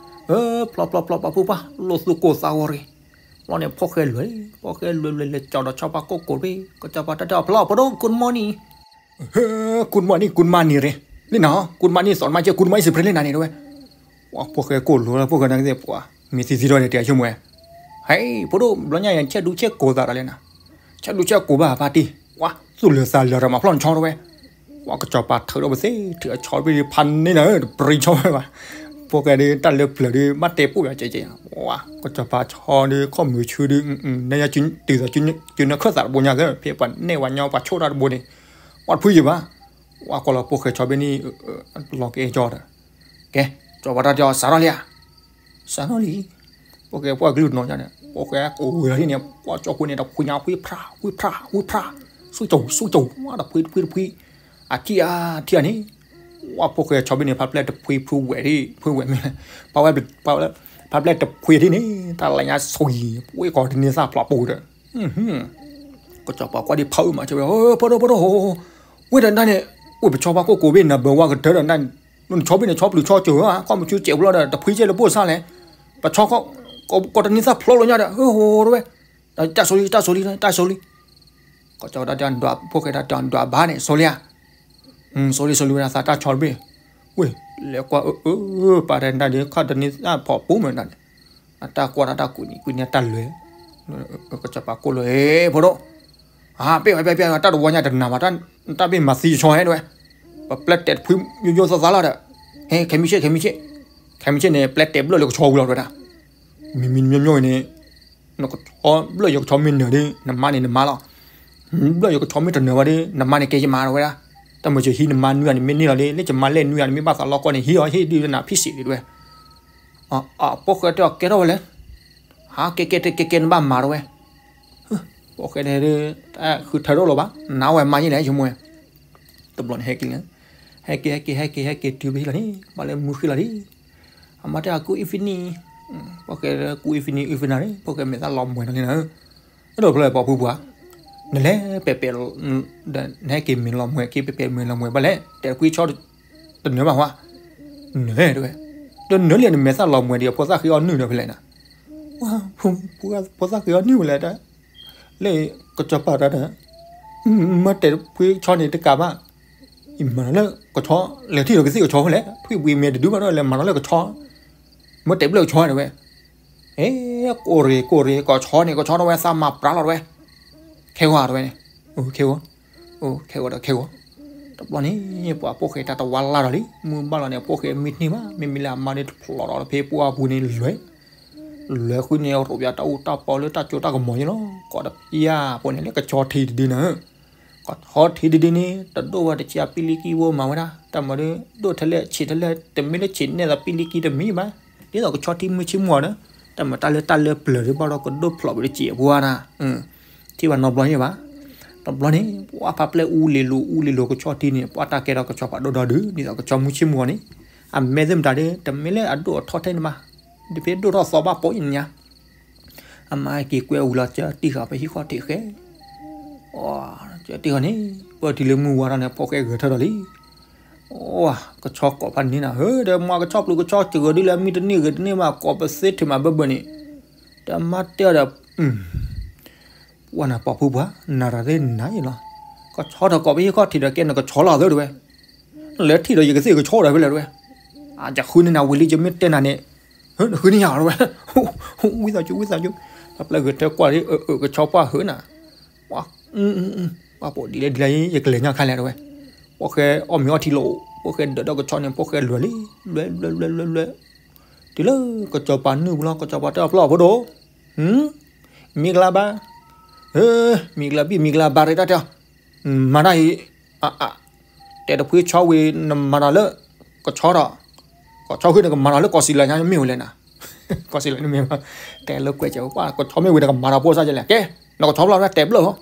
ဖျီဖျီဖျီ ပှၤမုၢ်ပှၢ် လိၣ်သူၣ်ကိၢ်သးဂီၤရံၤ, ဘျီန့ၣ် ဖိၣ်ဃဲလဲၤ, ဖိၣ်ဃဲလဲၤလဲၤလဲၤကၠီၤဒီးဆီဖါကိၢ်ကိးတဘ့ၣ် ကစီၤပၤတၢ်တဲအီၤဖျီ ဖိဒိၣ် good morning, good morning, good morning ရ့, လံနၤ, good morning စီၤမါကဲ good morning စံးဖရဲလံနၤန့ၣ်တဲဝဲ, ပှၤဖိၣ်ဃဲကိၢ်လိၤလၢဖိၣ်ဃဲနၤကသ့ၣ်ပှၤ, မ့ၢ်သံသံဒီးန့ၣ် တဲဆိကမိၣ်ဝဲ, ဟဲ ဖိဒိၣ် ဘျီညါယၤ ဆဲးဒူဆဲးကိးသးဒီးလဲၣ်နၤ, ဆဲးဒူဆဲးကိးဘၣ်ဖါတံၢ်, ပှၤသူၣ်လၢာ်သးလၢာ်ဒီးမၤဖျီၣ်နဆီတဲဝဲ, ပှၤကစီၤပၤထုးထီၣ်ပသ့ ထုးအဆီတဘ့ၣ်ဒုးဖးန့ၢ်နၤဧၢ တပြံၤဆီဝဲဘၣ်, ဖိၣ်ဃဲဒုးတၢ်လၢပျၢၤဒုး ဘၣ်တဲပိာ်ယၤကဲကဲ, ပှၤကစီၤပၤဆီဒုး ခီၣ်မုၢ်ဆူၣ်ဒုး နယၤတုၤသး စုနၢခၢၣ်သးတဘိညါသၢ ဖဲပှၤနဲၣ်ဝဲညီပှၤဆိၣ်တၢ်တဘိန့ၣ်, ပှၤတဖုယံၤဘၣ်, ပှၤကွၢ်လီၤဖိၣ်ဃဲဆီဘ့ၣ်န့ၣ်, လီၤကအဲၣ်ကၠီဒီး, ကဲ, ကစီၤပၤတၢ်တဲအီၤ စးထီၣ်လံဧါ, စးထီၣ်လံ, ဖိၣ်ဃဲပှၤကလုၢ်နီၤညါန့ၣ် ဖိၣ်ဃဲကိးဝဲလီၤဒ်န့ၣ် ပှၤကၠီဃုန့ၣ် တဖှံညါ ဝံဖျါ ဝံဖျါ ဝံဖျါ, ဆူကၠီ ဆူကၠီ တဖှံတဖှံတဖှံ, အထံၣ်အါထံၣ်အါန့ၣ်, ပှၤဖိၣ်ဃဲဆီဘ့ၣ်န့ၣ် ဖါပျဲၢ်တဖှံဖုဝဲၢ်ဒ် ဖုဝဲၢ်မ့ၢ်လဲၣ်, ပှၤဝဲ ဖါပျဲၢ်တဖှံဒ်န့ၣ် တၢ်လၢညါဆိၣ်ဂံၢ် ပှ့ၤကီးတန့ၤသၣ်ဖျိးပူၤဒီး, ကစီၤပၤကွၢ်ဒ်ဖးအုၣ်မး တဲဝဲ, ဖိဒိၣ် ဖိဒိၣ်, ဝဲဒၣ်န့ၣ်, အိၣ်ပဆီဖါကိၢ်ကိးဘ့ၣ်နဘၢဝါကတၢၢ်ဒီးန နဆီဘ့ၣ်န့ၣ် ဆီပျုၤဆီစၢၤဧါ ခီၣ်မုၢ်ဆူၣ်စဲးဘျီဒီး တဖှံစဲးလၢပိၢ်စၢ်လဲၣ်, ပဆီ ကီးတန့ၤသၣ်ဖျိးလီၤညါဒီး ဟိဟိတဝဲ, တၢ်ဆိၣ်လံ တၢ်ဆိၣ်လံ တၢ်ဆိၣ်လံ, ကစီၤပၤတၢ်တဲ ဖိၣ်ဃဲတၢ်တဲ ဒွးဘၣ်န့ၣ် ဆိၣ်လံဧါ, ဆိၣ်လံ ဆိၣ်လံ ဝဲဒၣ်သးတၢ်ဆီတဘ့ၣ်, ဝ့ၢ်, လဲၤကွၢ်အၢ အၢ ပာ်တၢ်ဒုး ခီၣ်တန့ၤသၣ်ဖျိးပူၤမးနၤန့ၣ်, အတၢ်ကွၢ်တၢ်တၢ်ကူးန့ၣ် ကွံာ်န့ၢ်တၢ်လဲၤ, ကစီၤပၤကိၢ်လီၤ ဟဲ ဖိဒိၣ် အါ ပ့ၢ်ဝဲ ပ့ၢ် ပ့ၢ် တၢ်တဝီညါတနၤဘၣ်, တၢ်ဘ့ၣ်မၤသံယဆီဟဲတဝဲ, ပပျဲတဲာ်တဖှံ ယိယိသးသးလီၤဒီး, ဟဲ ခဲမုၢ်ဆ့ၣ် ခဲမုၢ်ဆ့ၣ်, ခဲမုၢ်ဆ့ၣ်န့ၣ် ပျဲတဲာ်ဘျၢၣ်လၢကဆီဝံၤလီၤတဝဲဒၣ်, မံၤမံၤမံၤမံၤန့ၣ်, နကဆီဘျၢၣ်ယကဆီမ့ၢ်နၢၤဒီး နမါန့ၣ်နမါလီၤ, ဘျၢၣ်ယကဆီမ့ၢ်တနၢၤဘၣ်ဒီး နမါန့ၣ်ကဲယမါတဝဲဒၣ်, တၢ်မုၢ်ဆ့ၣ်ဟံးနမါနွံဂၤန့ၣ်မ့ၢ်န့ၢ်လီၤဒီး လၢယမါလဲၣ်နွံဂၤန့ၣ်မ့ၢ်ဘၣ်သးလီၤကီၢ်န့ၣ် ဟံးအီၤဟ့ၣ်ဒုးနၤဖံးစ့ၣ်ဒံးတဝဲ အဖိၣ်ဃဲတဲအီၤ ကဲထီၣ်ဝဲလဲၣ်, ဟးကဲကဲကဲကဲနဘၣ်မၤတဝဲ, ဖိၣ်ဃဲန့ၣ်ဒုး, ဃုထၢထီၣ်လီၤဘၣ် နဝဲမါယလဲၣ် ဆိကမိၣ်ဝဲ, တဘျီန့ၣ်ဟဲက့ၤလံ, ဟဲက့ၤ ဟဲက့ၤ ဟဲက့ၤ ဟဲက့ၤတုၤဖဲဟံၣ်လီၤန့ၣ် ဘၣ်လၢမုၢ်ဃ့လီၤလံ, အမါတဲအီၤ good evening, ဖိၣ်ဃဲ good evening evening န့ၣ် ဖိၣ်ဃဲမဲာ်သၣ်လီၤမှဲၤလီၤန့ၣ်နၤ, အဲၣ်ဒိးဖျိပှၤဖိပှၢ်, နလဲၤပဲာ်ပဲာ်, နဟဲက့ၤမဲာ်လီၤမှဲၤက့ၤ ပဲာ်ပဲာ်မဲာ်လီၤမှဲၤဘၣ်လဲၣ် တဲာ်တဖှံဆီ တနၢၤဘၣ်ဝဲ, နၢၤတဝဲ, တနၢၤလံနမဲာ်သၣ်လီၤမှဲၤဒီး ဖိသၣ်ဃ့အီနုၢ်ဒီးဖဲလဲၣ်နၤ, ဖိသၣ်ဃ့အီနုၢ်ဝဲလဲၣ်, လၢကစီၤပၤတၢ်ဒီး, မ့ၢ်တဲာ်တဖှံဆီန့ၣ်တကးဘၣ်, ယမၤလၢကဆီ လဲၤထံၣ်ဒီးကသ့ၣ်ကဆီဖဲလဲၣ် ထွံၣ်ဘှံးမဲာ်တဒုဘၣ်ဒီး လဲၤမၤလီၤလၢကဆီ, မ့ၢ်တဲာ်ဘျၢၣ်ကဆီတဝဲ, အဲ ကိၢ်ရ့ၣ်ကိၢ်ရ့ၣ် ကဆီန့ၣ် ကဆီတဝဲသးမၤပြးလီၤတဝဲ, ခဲဂီၤတဝဲန့ၣ်, ခဲဂီၤ, ခဲဂီၤဒီးခဲဂီၤ, တဘျီန့ၣ် ပှၤဖိၣ်ဃဲတၢ်တဝါလၢ်ဒီးလံ မုၢ်ဘၣ်လီၤန့ၣ် ဖိၣ်ဃဲမံတန့ၢ်ဘၣ် မ့မ့ၢ်လၢအမါဒီးတဖျိးဒီးဖဲပှၢ်ပူၤန့ၣ်လွဲၢ် လဲၤဃုန့ၣ် ရိးပၠးတၢ်အူတၢ်ပီလၢတၢ်ကၠိတၢ်ကမီၤယဲလီၤ ကိးတပျၢ်ဖိန့ၣ် လၢကဆီထံတဒုန့ၣ်, ကဆီထံတဒုန့ၣ် တဒိၣ်ဝဲတကးပံလံကံဝဲမၤဝဲဒၣ် တၢ်မၤဒီး ဒိၣ်ထဲလဲၣ်ဆံးထဲလဲၣ် တမ့ၢ်လၢဆံးနဲၣ်သးပံလံကံတမံၤဘၣ်, ဒ်သိးကဆီထံမုၢ်ဆ့ၣ်မုၢ်ဂီၤန့ၣ်, တၢ်မၤတၢ်လၢတၢ်လၢပျၢၤဒုးဘၣ်ဒီးကဒိၣ်ဖျိးဝဲတစဲးဖိဧါနၤ, ထံၣ်ဘၣ်နီတဘျီန့ၣ်ဘၣ်, တဘျီန့ၣ် ပှၤဖါပျဲၢ်အူလံၤလိၤအူလံၤလိၤကဆီထံန့ၣ် ပှၤတၢ်ကဲထီၣ်ကဆီဖးဒိၣ်ဒီဒုး ဒ်သိးကဆီမုၢ်ဆ့ၣ်မုၢ်ဂီၤန့ၣ်, အမဲာ်သ့ၣ်မတၤဒီး တမ့ၢ်လၢအဒိၣ်အထီထဲန့ၣ်ဘၣ် တဖဲဒိၣ်ထီၣ်သီဘၣ်ပိာ်အံၤညါ, အမါက့ၤကွဲဝံၤလီၤ ကၢတံၢ်ဃာ်ဖဲဟံၣ်ခီၣ်ထံးဃဲ, ကၢတံၢ်ဃာ်န့ၣ် ပၢၢ်တုၤလၢမုၢ်ဝါထီၣ်န့ၣ် ဖိၣ်ဃဲဂဲၤထၢၣ်ဒီးလံ, ကဆီကိးဖးန့ၣ်နၤ ဟၢဒီးမ့ၢ်ကဆီပျုၤကဆီစှၤဒုးလၢမံတန့ၢ်ဂ့ၤတန့ၢ်ဘၣ် ကိးပသ့ထံၣ်မးဘၢဘၢန့ၣ်, တမါတဲအီၤဒီး ပှၤနၤပှၤဖိပှၢ် နၤတၢ်သ့ၣ်နၤအံၤလီၤ, ကဆီထီၣ်ကိးဖဲဟံၣ်ခီၣ်ထံးဒီးကဲနကဆီလီၤသၢတဝဲ, လဲၤထံၣ်ဒီးယကသ့ၣ်ကဆီဒီးဖဲလဲၣ်တဝဲ, အယဃုန့ၢ်နၤဝံၤလံ ယမ့ၢ်တဲနၤန့ၣ်, နဃုန့ၢ်ယၤတဝဲ, ဝံသးစူၤ ဝံသးစူၤ, တၢ်ပျဲၢ်ဂဲၤထၢၣ်ကွၢ်လံ အၢ အၢ ကဆီဖှၣ်ဟုးနၤ, ပှၤ ပှၤပိာ်ဒ်လဲၣ်ဒ်လဲၣ် ယကလဲၤညါခါလဲၣ်တဝဲ, ဖိၣ်ဃဲအီၣ်မ့ၤအီထံလီၤ, ဖိၣ်ဃဲဒၢးဒီးကဆီန့ၣ် ဖိၣ်ဃဲလွဲၤလံ, လွဲၤ လွဲၤ လွဲၤ လွဲၤ လွဲၤ, တုၤလၢကစီၤပၤနုာ်ပူၤလီၤ, ကစီၤပၤတဲအီၤ ဖျီၣ်ဖိဒိၣ်, မံၤကလါဘါ, မံၤကလါဘံၣ် မံၤကလါဘါ ရ့တၢ်တဲအီၤ, မၤတၢ်အံၤ, တဲတဖှံဆီဝံၤ နမၤတၢ်လၢ ကဆီဒီး, ကဆီဃုာ် နကမၤတၢ်လၢကီၢ်စံလၤညါမ့ၢ်ဝဲလဲၣ်နၤ, ကီၢ်စံလၤန့ၣ်မ့ၢ်, တဲလၢကွဲးကဲး ကဆီမ့ၢ်ဝံၤ နကမၤတၢ်ဖိစၢ်ကလဲၣ်, ကဲ, နကဆီဖျီၣ်တဲဘျၢၣ်ဟီ,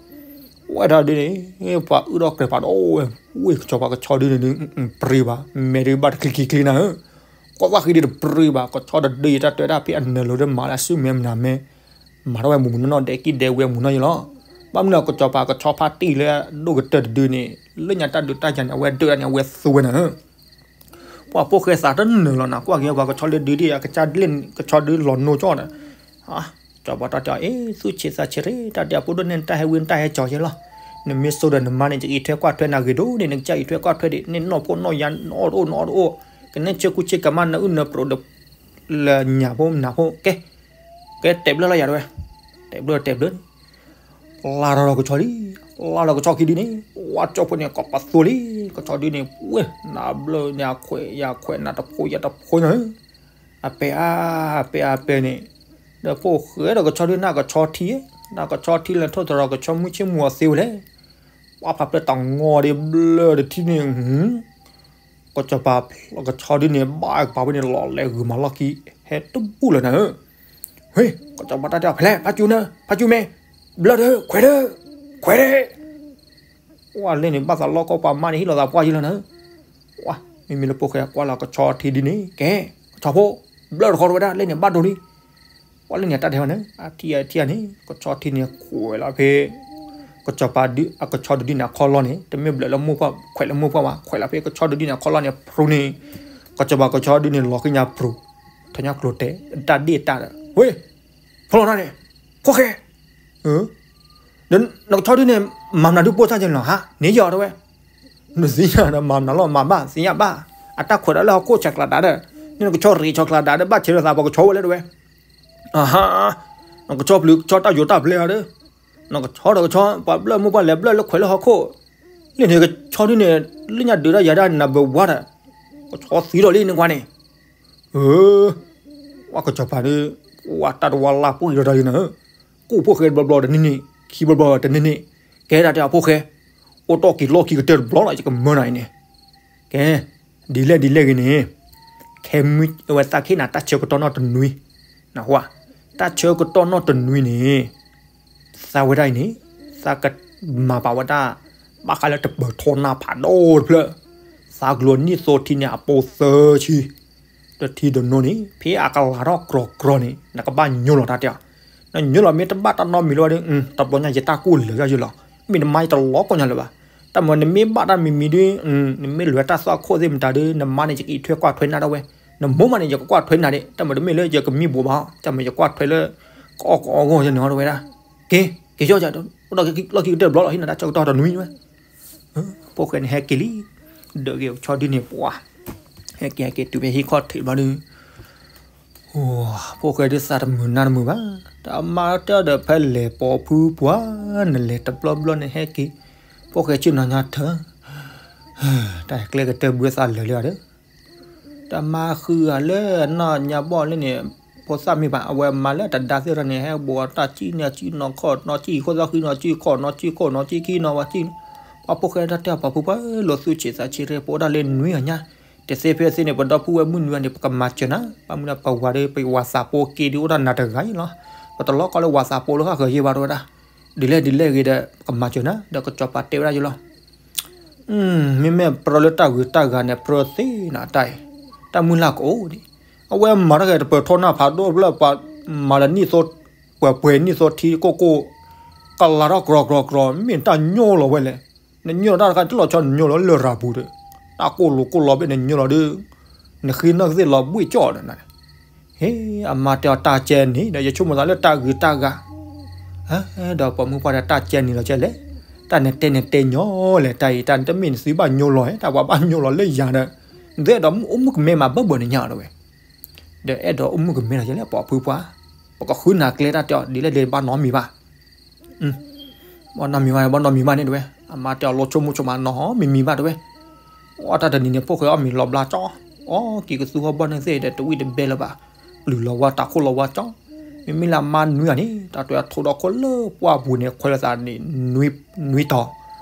ဝဲဒၣ်ဒ်န့ၣ်, ပှၤအုၣ်ထီၣ်ကြဲးဖးဒီးဝဲ, ဝဲကစီၤပၤကဆီဒုန့ၣ်ဒုး, ပြံဘၣ်, မဲာ်ဒုးဘၣ်တချံခံချံနၤဧၢ, ကီၢ်သၣ်ဃံဒုးတပြံဘၣ်, ကဆီတဒုယတၢ်တဲဒၣ်ဖဲအနၢၤလိၤဒီးမၤလၢအစုမဲာ်မနၤမဲာ်, မၤထီၣ်ဝဲမူးမူးနီၢ်နီၢ် ဒဲးကံၣ်ဒဲးဝဲမူးနီၢ်ယလီၤ, ဘၣ်မနုၤကစီၤပၤကဆီဖါတံၢ်လၢအဒိၣ်ကတၢၢ်တဒုန့ၣ်, လၢညါတၢ်ဒုးတၢ်ယၤန့ၣ် အဝဲဒၢးဒၣ်န့ၣ် အဝဲသူဝဲနၤဧၢ ပှၤဖိၣ်ဃဲသးတနၢၤလီၤနၤ, ကွၢ်က့ၤပှၤကဆီလၢဒုဒ် အကစၢ်လ့ၣ်ကဆီဒုလီၤနိကၠီဒီး, ကစီၤပၤတၢ်တဲအီၤ အ့ သူၣ်ဆံးသးဆံးရ့ တၢ်ဒုးအပူၤဒိၣ်န့ၢ်နတၢ်ဟဲဝံနတၢ်ဟဲကၠီၤယဲလီၤ, နမ့ၢ်စိဒီးနမါန့ၣ် ကအံးထွဲကွၢ်ထွဲနၤဂ့ၤဒိၣ်န့ၣ် နကစၢ်အံးထွဲကွၢ်ထွဲဒံး န့ၣ်နီၢ်ဖိနီၢ်ယါ နအီၣ်တအိၣ်နအီတအိၣ်, ကန့ၢ်ဆ့ကူဆ့ကမၣ် နအုၣ်နပျိးဒီး လၢညၣ်ဖိနၢ်ဖိ ကဲ, ကဲတဲဘျၢၣ်လီၤယၤတဝဲ, တဲဘျၢၣ်တဲဘျၢၣ်န့ၣ် လါထီၣ်ဒီးကဆီဒု, လါထီၣ်ကဆီခံဒုန့ၣ်, ဝါကၠီဖိန့ၣ် ကီးပသူလံ, ကဆီဒုန့ၣ် ဝဲ, နဘျၢၣ်န့ၣ် အခွဲးယၤခွဲး နတဖိယၤတဖိနၤဧၢ, အပဲအါ, အပဲအါပဲန့ၣ်, ဒီးဖိၣ်ဃဲဒီးကဆီဒုန့ၣ် ကဆီထံ, နကဆီထံလဲၤထီၣ်သရီးကဆီမုၢ်ဆ့ၣ်မူၤအီၤသ့ဝဲလဲၣ်, ပှၤဖးဖျၢၣ်တၢ်ငီဒ်ဘျၢၣ်တထံၣ်န့ၣ်, ကစီၤပၤကဆီဒုန့ၣ် ဘၣ်ကပၤဖိန့ၣ် လီၤလဲၤဂုာ်မၤလီၢ်ခံ, ဟဲတဘူၣ်လၢၤနၤဧၢ ဝ့ၢ်, ကစီၤပၤတၢ်တဲအီၤ ဖဲလဲၣ် ဖးစူၤနၤ ဖးစူၤမ့ၢ်, ဘျၢၣ်ဒီး ခွဲးဒီး, ခွဲးဒီး, ဝဲလၢန့ၣ် ဘၣ်သးလီၢ်ကီၢ်ပှၤမါန့ၣ် ဟ့ၣ်လီၤသးပှၢ်ယံလီၤနၤ, ဝဲ, မ့မ့ၢ်လၢဖိၣ်ဃဲကွၢ်လီၤကဆီထံဒ်န့ၣ် ကဲ, ကဆီဖိ, ဘျၢၣ်တခီတဝဲဒၣ် လၢန့ၣ်ဘၣ်ဒိလံ ပှၤလၢန့ၣ်တၢ်ဒဲးဝဲန့ၣ် အထံအထံအန့ၣ် ကဆီထံန့ၣ်ခွဲးလီၤဖဲ ကစီၤပၤဒု အကဆီတဒုန့ၣ်အခီလီၢ်န့ၣ် တမ့ၢ်ဘျၢၣ်လၢမိၢ်ပှၢ် ခွဲးလၢမိၢ်ပှၢ်ဘၣ် ခွဲးလီၤဖဲကဆီတဒုန့ၣ်အခီလီၢ်န့ၣ် ဖြူန့ၣ် ကစီၤပၤကဆီဒုန့ၣ်လီၤဃံညါဖြူ ထီၣ်ညါကျိၤတဲာ် တၢ်ဒ့ၣ်တၢ်ဒီး ဝ့ၢ် ဖီလီၤတၢ်န့ၣ် ဖိၣ်ဃဲ နကဆီဒုန့ၣ် မၤမနုၤဒုးပိၢ်တၢ်ကဲလီၤဟါ န့ၣ်ယီၤတဝဲ နသ့ၣ်ညါဒီးမၤမနုၤလီၤမၤဘၣ်သ့ၣ်ညါဘၣ် အတၢ်ခွဲးဒၣ်လၢဟီၣ်ခိၣ်ဆဲးကျးဒၣ်ဒီး န့ၣ်နကဆီရ့းဆီးကျးဒၣ်ဒီး ဘၣ်ဆဲးလၢသးပှၤကဆီဝဲလၢတဝဲ အဟါ နကဆီပျုၤကဆီတၢ်ယိၤတၢ်ပျဲၢ်အီၤဒီး နကဆီဒီးကဆီ ပှၤဘျၢၣ်မိၢ်ပှၢ်လဲၤဘျၢၣ်လၢခွဲးလၢဟီၣ်ခိၣ် လၢန့ၣ်ကဆီဒုန့ၣ် လၢညါဒုးတၢ်ယၤဒၣ်နဘၢဝါဒီး ကဆီသံဒီးလံန့ၣ်ကွၢ်န့ၣ် ဝဲကစီၤပၤဒီး ဝဲတၢ်တဝါလၢပှံၢ်ဒီးတၢ်လံနၤဧၢ ကိၣ်ဖိၣ်ဃဲဘျီဘျီတနံၤန့ၣ် ခံဘျီဘျီတနံၤန့ၣ် ကဲဒၣ်တဲအဖိၣ်ဃဲ အိၣ်တီၢ်က့ၤလီၢ်ခံကတၢၢ်တဘျီလီၤ ယကမၢနၤအံၤန့ၣ် ကဲ ဒ်လဲၣ်ဒ်လဲၣ်ဂ့ၤန့ၣ် ခဲမုၢ်ဝဲသးခ့နၤတၢ်ဆၢကတီၢ်နီၢ်တနွံ နဟါ တၢ်ဆၢကတီၢ်နီၢ်တနွံန့ၣ် သးဝဲဒၣ်အံၤန့ၣ် သးကမၤပာ်ဝဲဒၣ် ဘၣ်ဃးလၢတပၢၤထီနၢ်ဖးဒိၣ်တဖျၢၣ် သးကလူၤနံၣ်သိထံန့ၣ် အပိာ်သၢဆံ တထံတနိန့ၣ် ဖဲအကလၤထီၣ်ကြီကြီန့ၣ် နကဘၣ်ညိလီၤတၢ်တဲအီၤ နညိလီၤမ့ၢ်တဘၣ်တၢ်နီတမံၤလၢၤဘၣ်ဒီး တဘျီညါယတၢ်ကူၣ်လၢာ်ယီၤယလီၤ မ့ၢ်နမါယတလီၤကီၢ်ညါလၢၤဘၣ် တၢ်မၤနမ့ၢ်ဘၣ်တၢ်မံၤမံၤဒီး နမ့ၢ်လဲၤတၢ်သွၣ်ခိၣ်သ့ၣ်မတၤဒီး နမါန့ၣ်ယကအံးထွဲကွၢ်ထွဲနၤဒၣ်ဝဲ နမိၢ်မးန့ၣ် ယကကွၢ်ထွဲနၤဒၣ် တၢ်မၤတမ့ၢ်လၢယကမံဘိးဘၣ် တၢ်မၤယကွၢ်ထွဲလၢ ကအီၣ်ကအီဂီၢ်ယန့ၣ်အီၤတဝဲဒၣ် က့ၤ က့ၤကၠီယၤ အိၣ်ဒီးလီၢ်ခံကတၢၢ်တဘျီလီၤ ဟံးနၤတၢ်ဆၢကတီၢ်တနွံဝဲ ဖိၣ်ဃဲန့ၣ်ဟဲက့ၤလံ ဒၢးက့ၤဆီဒုန့ၣ်ပှၤ ဟဲက့ၤဟဲက့ၤတုၤဖဲဟံၣ်ခီၣ်ထံးဘျီဒီး ဖိၣ်ဃဲဒုးသးတမုာ်နါတမုာ်ဘၣ် တၢ်မါတဲဒီးဖဲလဲၤပိာ်ဖုပှၤ နလဲၤတဘျီဘျီန့ၣ်ဟဲက့ၤ ဖိၣ်ဃဲဆ့ၣ်နီၤညါထၢ တၢ်ကျဲကတၢၢ်ဘှံးသးလၢာ်လံဒီး တၢ်မါဃုဂၤလၢအနီၢ်ညါဘီၣ်လၢန့ၣ် ဖိသၣ်မ့ၢ်ဘၣ် အဝဲမၤလၢတဒါသ့ၣ်ရၢန့ၣ် ဟဲဘိးတၢ်စံၣ်န့ၣ်စံၣ်နီၤခီၣ်နီၤစံၣ် ခိၣ်သီဃံနီၤစံၣ်ခီၣ်နီၤစံၣ်ခိၣ်နီၤစံၣ်ခံနီၤဝဲစံၣ် ပှၤဖိၣ်ဃဲတၢ်တဲအီၤပှၤဖိပှၤ လီၤသူၣ်ဆံးသးဆံးရ့ ပအိၣ်ဒၣ်လၢနွံဂၤညါ တသ့ဖဲသ့န့ၣ် ပဒီပုၢ်ဝဲၢ်မုၣ်နွံဂၤန့ၣ် ပကမၤစၢၤနၤ ဘၣ်မနုၤပဝၤဒီး ပဝၤသးပိက့ၤဒုးအိၣ်ဒၣ်နၤတဂၤအံၤလီၤ ပတလီၤကီလၢဝၤသးပိလၢဃၣ်ဃၢၤယဲၢ်ဘၣ်တဝဲဒၣ် ဒ်လဲၣ်ဒ်လဲၣ်ဂ့ၤဒီး ပကမၤစၢၤနၤ ဒီးကစီၤပၤတဲဝဲဒၣ်ယလီၤ မ့မ့ၢ်ပြၢလၢတၢ်ဂုၤတၢ်ဂၤန့ၣ် ပြၢသ့နၤတၢ်အံၤ တၢ်မုၢ်လၢ်ကအိၣ်ဒံး အဝဲမၤတၢ်ဂ့ၤတပၢၤထီနၢ်ဖးဒိၣ်ဖျၢၣ်ပှၤမၤလၢနံၣ်သိ ပှဲၤပှဲၤနံၣ်သိထံကိၢ်ကိၢ် ကလၤထီၣ်ကြီကြီကြီ မ့ၢ်တၢ်ညိလီၤဝဲလဲၣ် နညိလီၤတၢ်တခါ တလီၤဆီနညိလီၤလၢရၤပူၤဒီး တၢ်ကိၢ်လိာ်ကိၢ်လီၤဘ့ၣ်နညိလီၤဒီး နဃ့နီၢ်ကသ့ၣ်လီၤဘှံးကၠီၣ်ဒီး ဟ့ အမါတဲအီၤတၢ်ကဲန့ၣ်ဒီး ယဆိကမိၣ်သးလၢတၢ်ဂုၤတၢ်ဂၤ ဒီးပိာ်မုၣ်ပှၢ်ဒီးတၢ်ကဲန့ၣ်လီၤကဲလဲၣ် တၢ်နတဲနတဲညီလဲၣ် တၢ်အံၤ တၢ်နတမ့ၢ်နသုဘၣ်ညိလီၤ တၢ်ပှၤဘၣ်ညိလီၤလၢယၤဒီး နသ့ဒီးအိၣ်မုၣ်ကမဲမးဘၢဘၢနညါအီၤတဝဲ ဒီးအဲၣ်ဒိးအိၣ်မုၣ်ကမဲထီၣ်ယဲလဲၣ် ပှၤဖုပှၢ်, ပကဃုနၤကျဲတၢ်တဲအီၤ ဒ်လဲၣ်ဒ်လဲၣ်ဘၣ်နီတမံၤဘၣ်. ဘၣ်နီတမံၤဘၣ် ဘၣ်နီတမံၤဘၣ်န့ၣ်တဲဝဲ, အမါတဲအီၤ လီၤဆိကမိၣ်ဆိကမး နီတမံၤဘၣ်တဲဝဲ. အီၣ်တၢ်တနံၤန့ၣ် ဖိၣ်ဃဲအီၣ်မ့ၤလီၤဘျါကၠီ, အီၣ်က့ၤကသူဟီၣ်ဘီၣ်န့ၣ်သ့ၣ်ဒီး တဝံၣ်တဘဲလၢၤဘၣ်, ပျုၤလီၤဝါတၢ်ခိၣ်လီၤဝါကၠီ, မ့မ့ၢ်လၢအမါနွံဂၤန့ၣ် တၢ်တဲအီၤထိၣ်ဒီခိၣ်လၢပှၢ်ပူၤန့ၣ် ခွဲးလိာ်သးန့ၣ် နွံတီၤ,